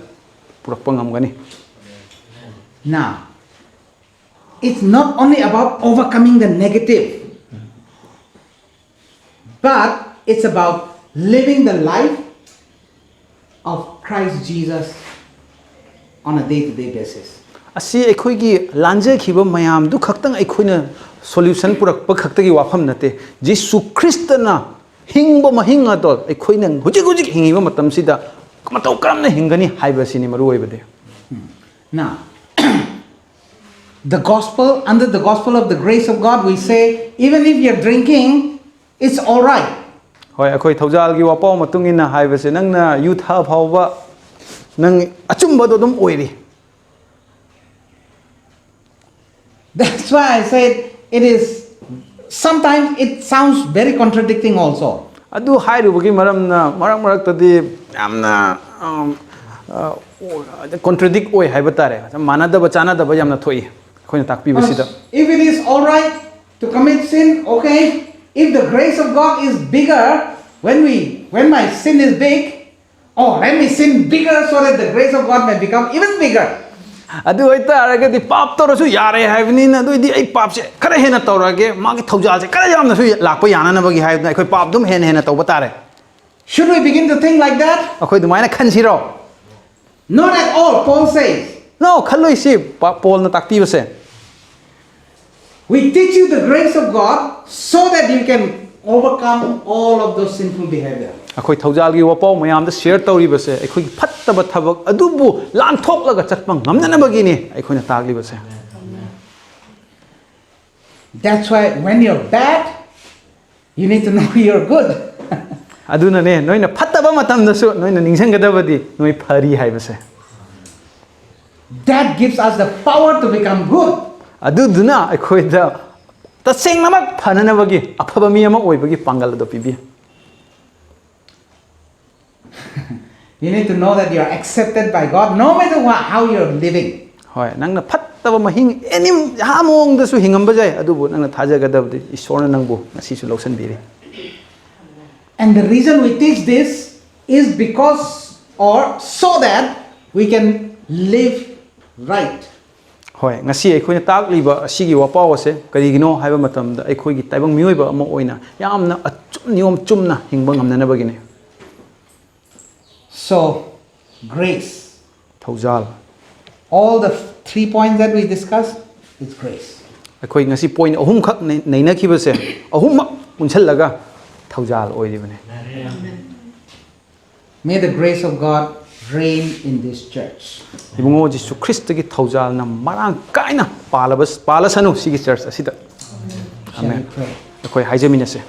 ꯄꯨꯔꯛꯄ ꯉꯝꯒꯅꯤ꯫ Now, it's not only about overcoming the negative, but it's about living the life of Christ Jesus on a day-to-day basis. ꯑꯁꯤ ꯑꯩꯈꯣꯏꯒꯤ ꯂꯥꯟꯖꯈꯤꯕ ꯃꯌꯥꯝꯗꯨ ꯈꯛꯇꯪ ꯑꯩꯈꯣꯏꯅ ꯁꯣꯂ꯭ꯌꯨꯁꯟ ꯄꯨꯔꯛꯄ ꯈꯛꯇꯒꯤ ꯋꯥꯐꯝ ꯅꯠꯇꯦ꯫ ꯖꯤꯁꯨ ꯈ꯭ꯔꯤꯁꯇꯅ ꯍꯤꯡꯕ ꯃꯍꯤꯡ ꯑꯗꯣ ꯑꯩꯈꯣꯏꯅ ꯍꯧꯖꯤꯛ ꯍꯧꯖꯤꯛ ꯍꯤꯡꯉꯤꯕ ꯃꯇꯝꯁꯤꯗ ꯃꯇꯧ ꯀꯔꯝꯅ ꯍꯤꯡꯒꯅꯤ ꯍꯥꯏꯕꯁꯤꯅꯤ ꯃꯔꯨ ꯑꯣꯏꯕꯗꯤ꯫ Now, the gospel, under the gospel of the grace of God, we say, even if you're drinking, it's all right. ꯍꯣꯏ, ꯑꯩꯈꯣꯏ ꯊꯧꯖꯥꯜꯒꯤ ꯋꯥꯄꯥꯎ ꯃꯇꯨꯡ ꯏꯟꯅ ꯍꯥꯏꯕꯁꯦ, ꯅꯪꯅ ꯌꯨ ꯊꯛꯑ ꯐꯥꯎꯕ ꯅꯪ ꯑꯆꯨꯝꯕꯗꯣ ꯑꯗꯨꯝ ꯑꯣꯏꯔꯤ꯫ That's why I said it is, sometimes it sounds very contradicting also. ꯑꯗꯨ ꯍꯥꯏꯔꯨꯕꯒꯤ ꯃꯔꯝꯅ ꯃꯔꯛ ꯃꯔꯛꯇꯗꯤ ꯌꯥꯝꯅ ꯀꯣꯟꯇ꯭ꯔꯗꯤꯛ ꯑꯣꯏ ꯍꯥꯏꯕ ꯇꯥꯔꯦ, ꯃꯥꯟꯅꯗꯕ ꯆꯥꯟꯅꯗꯕ ꯌꯥꯝꯅ ꯊꯣꯛꯏ ꯑꯩꯈꯣꯏꯅ ꯇꯥꯛꯄꯤꯕꯁꯤꯗ꯫ If it is all right to commit sin, okay. If the grace of God is bigger, when we, when my sin is big, oh, let me sin bigger so that the grace of God may become even bigger. ꯑꯗꯨ ꯑꯣꯏꯇꯥꯔꯒꯗꯤ ꯄꯥꯞ ꯇꯧꯔꯁꯨ ꯌꯥꯔꯦ ꯍꯥꯏꯕꯅꯤꯅ, ꯑꯗꯨ ꯑꯣꯏꯗꯤ ꯑꯩ ꯄꯥꯞꯁꯦ ꯈꯔ ꯍꯦꯟꯅ ꯇꯧꯔꯒꯦ, ꯃꯥꯒꯤ ꯊꯧꯖꯥꯜꯁꯦ ꯈꯔ ꯌꯥꯝꯅꯁꯨ ꯂꯥꯛꯄ ꯌꯥꯅꯅꯕꯒꯤ ꯍꯥꯏꯗꯅ ꯑꯩꯈꯣꯏ ꯄꯥꯞ ꯑꯗꯨꯝ ꯍꯦꯟꯅ ꯍꯦꯟꯅ ꯇꯧꯕ ꯇꯥꯔꯦ꯫ Should we begin to think like that? ꯑꯩꯈꯣꯏ ꯑꯗꯨꯃꯥꯏꯅ ꯈꯟꯁꯤꯔꯣ? Not at all, Paul says. ꯅꯣ, ꯈꯜꯂꯣꯏꯁꯤ꯫ ꯄꯥ- ꯄꯣꯜꯅ ꯇꯥꯛꯄꯤꯕꯁꯦ, We teach you the grace of God so that you can overcome all of those sinful behavior. ꯑꯩꯈꯣꯏ ꯊꯧꯖꯥꯜꯒꯤ ꯋꯥꯄꯥꯎ ꯃꯌꯥꯝꯗ ꯁꯤꯌꯔ ꯇꯧꯔꯤꯕꯁꯦ ꯑꯩꯈꯣꯏꯒꯤ ꯐꯠꯇꯕ ꯊꯕꯛ ꯑꯗꯨꯕꯨ ꯂꯥꯟꯊꯣꯛꯂꯒ ꯆꯠꯄ ꯉꯝꯅꯅꯕꯒꯤꯅꯤ ꯑꯩꯈꯣꯏꯅ ꯇꯥꯛꯂꯤꯕꯁꯦ. That's why when you're bad, you need to know you're good. ꯑꯗꯨꯅꯅꯦ, ꯅꯣꯏꯅ ꯐꯠꯇꯕ ꯃꯇꯝꯗꯁꯨ ꯅꯣꯏꯅ ꯅꯤꯡꯁꯤꯡꯒꯗꯕꯗꯤ ꯅꯣꯏ ꯐꯔꯤ ꯍꯥꯏꯕꯁꯦ. That gives us the power to become good. ꯑꯗꯨꯗꯨꯅ ꯑꯩꯈꯣꯏꯗ ꯇꯁꯦꯡꯅꯃꯛ ꯐꯅꯅꯕꯒꯤ, ꯑꯐꯕ ꯃꯤ ꯑꯃ ꯑꯣꯏꯕꯒꯤ ꯄꯥꯡꯒꯜ ꯑꯗꯨ ꯄꯤꯕꯤ. You need to know that you are accepted by God no matter what, how you're living. ꯍꯣꯏ, ꯅꯪꯅ ꯐꯠꯇꯕ ꯃꯍꯤꯡ ꯑꯦꯅꯤ ꯃꯑꯣꯡꯗꯁꯨ ꯍꯤꯡꯉꯝꯕ ꯌꯥꯏ, ꯑꯗꯨꯕꯨ ꯅꯪꯅ ꯊꯥꯖꯒꯗꯕꯗꯤ ꯏꯁꯣꯔꯅ ꯅꯪꯕꯨ ꯉꯁꯤꯁꯨ ꯂꯧꯁꯤꯟꯕꯤꯔꯤ. And the reason we teach this is because or so that we can live right. ꯍꯣꯏ, ꯉꯁꯤ ꯑꯩꯈꯣꯏꯅ ꯇꯥꯛꯂꯤꯕ ꯑꯁꯤꯒꯤ ꯋꯥꯄꯥꯎ ꯑꯁꯦ ꯀꯔꯤꯒꯤꯅꯣ ꯍꯥꯏꯕ ꯃꯇꯝꯗ, ꯑꯩꯈꯣꯏꯒꯤ ꯇꯥꯏꯕꯪ ꯃꯤꯑꯣꯏꯕ ꯑꯃ ꯑꯣꯏꯅ ꯌꯥꯝꯅ ꯑꯆꯨꯝ ꯅꯤꯌꯣꯝ ꯆꯨꯝꯅ ꯍꯤꯡꯕ ꯉꯝꯅꯅꯕꯒꯤꯅꯤ. So, grace. ꯊꯧꯖꯥꯜ. All the three points that we discussed, it's grace. ꯑꯩꯈꯣꯏ ꯉꯁꯤ ꯄꯣꯏꯟ ꯑꯍꯨꯝꯈꯛ ꯅꯩ- ꯅꯩꯅꯈꯤꯕꯁꯦ, ꯑꯍꯨꯝꯃꯛ ꯄꯨꯟꯁꯤꯜꯂꯒ ꯊꯧꯖꯥꯜ ꯑꯣꯏꯔꯤꯕꯅꯤ. May the grace of God reign in this church. ꯏꯕꯨꯡꯉꯣ ꯖꯤꯁꯨ ꯈ꯭ꯔꯤꯁꯇꯒꯤ ꯊꯧꯖꯥꯜꯅ ꯃꯔꯥꯡ ꯀꯥꯏꯅ ꯄꯥꯜꯂꯕ ꯄꯥꯜꯂꯁꯅꯨ ꯁꯤꯒꯤ ꯆꯔꯆ ꯑꯁꯤꯗ. Shall we Amen. Pray? ꯑꯩꯈꯣꯏ ꯍꯥꯏꯖꯃꯤꯟꯅꯁꯦ.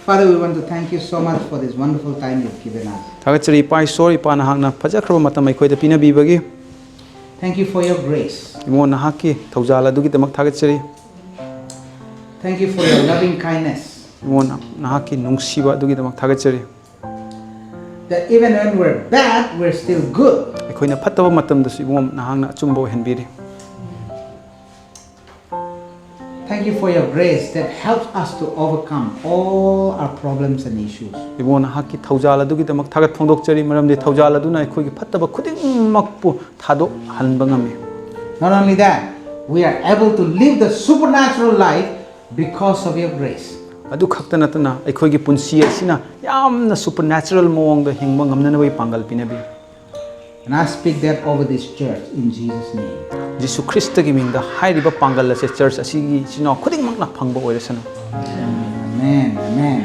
Father, we want to thank you so much for this wonderful time you've given us. ꯊꯥꯒꯠꯆꯔꯤ ꯏꯄꯥ ꯏꯁꯣꯔ, ꯏꯄꯥ ꯅꯍꯥꯛꯅ ꯐꯖꯈ꯭ꯔꯕ ꯃꯇꯝ ꯑꯩꯈꯣꯏꯗ ꯄꯤꯅꯕꯤꯕꯒꯤ. Thank you for your grace. ꯏꯕꯨꯡꯉꯣ ꯅꯍꯥꯛꯀꯤ ꯊꯧꯖꯥꯜ ꯑꯗꯨꯒꯤꯗꯃꯛ ꯊꯥꯒꯠꯆꯔꯤ. Thank you for your loving kindness. ꯏꯕꯨꯡꯉꯣ ꯅꯍꯥꯛꯀꯤ ꯅꯨꯡꯁꯤꯕ ꯑꯗꯨꯒꯤꯗꯃꯛ ꯊꯥꯒꯠꯆꯔꯤ. That even when we're bad, we're still good. ꯑꯩꯈꯣꯏꯅ ꯐꯠꯇꯕ ꯃꯇꯝꯗꯁꯨ ꯏꯕꯨꯡꯉꯣ ꯅꯍꯥꯛꯅ ꯑꯆꯨꯝꯕ ꯑꯣꯏꯍꯟꯕꯤꯔꯤ. Thank you for your grace that helps us to overcome all our problems and issues. ꯏꯕꯨꯡꯉꯣ ꯅꯍꯥꯛꯀꯤ ꯊꯧꯖꯥꯜ ꯑꯗꯨꯒꯤꯗꯃꯛ ꯊꯥꯒꯠ ꯐꯣꯡꯗꯣꯛꯆꯔꯤ, ꯃꯔꯝꯗꯤ ꯊꯧꯖꯥꯜ ꯑꯗꯨꯅ ꯑꯩꯈꯣꯏꯒꯤ ꯐꯠꯇꯕ ꯈꯨꯗꯤꯡꯃꯛꯄꯨ ꯊꯥꯗꯣꯛꯍꯟꯕ ꯉꯝꯃꯤ. Not only that, we are able to live the supernatural life because of your grace. ꯑꯗꯨ ꯈꯛꯇ ꯅꯠꯇꯅ ꯑꯩꯈꯣꯏꯒꯤ ꯄꯨꯟꯁꯤ ꯑꯁꯤꯅ ꯌꯥꯝꯅ ꯁꯨꯄꯔ ꯅꯦꯆꯔꯦꯜ ꯃꯑꯣꯡꯗ ꯍꯤꯡꯕ ꯉꯝꯅꯅꯕꯒꯤ ꯄꯥꯡꯒꯜ ꯄꯤꯅꯕꯤ. And I speak that over this church in Jesus' name. ꯖꯤꯁꯨ ꯈ꯭ꯔꯤꯁꯇꯒꯤ ꯃꯤꯡꯗ ꯍꯥꯏꯔꯤꯕ ꯄꯥꯡꯒꯜ ꯑꯁꯦ ꯆꯔꯆ ꯑꯁꯤꯒꯤ ꯏꯆꯤꯟ ꯏꯅꯥꯎ ꯈꯨꯗꯤꯡꯃꯛꯅ ꯐꯪꯕ ꯑꯣꯏꯔꯁꯅꯨ꯫ Amen. Amen.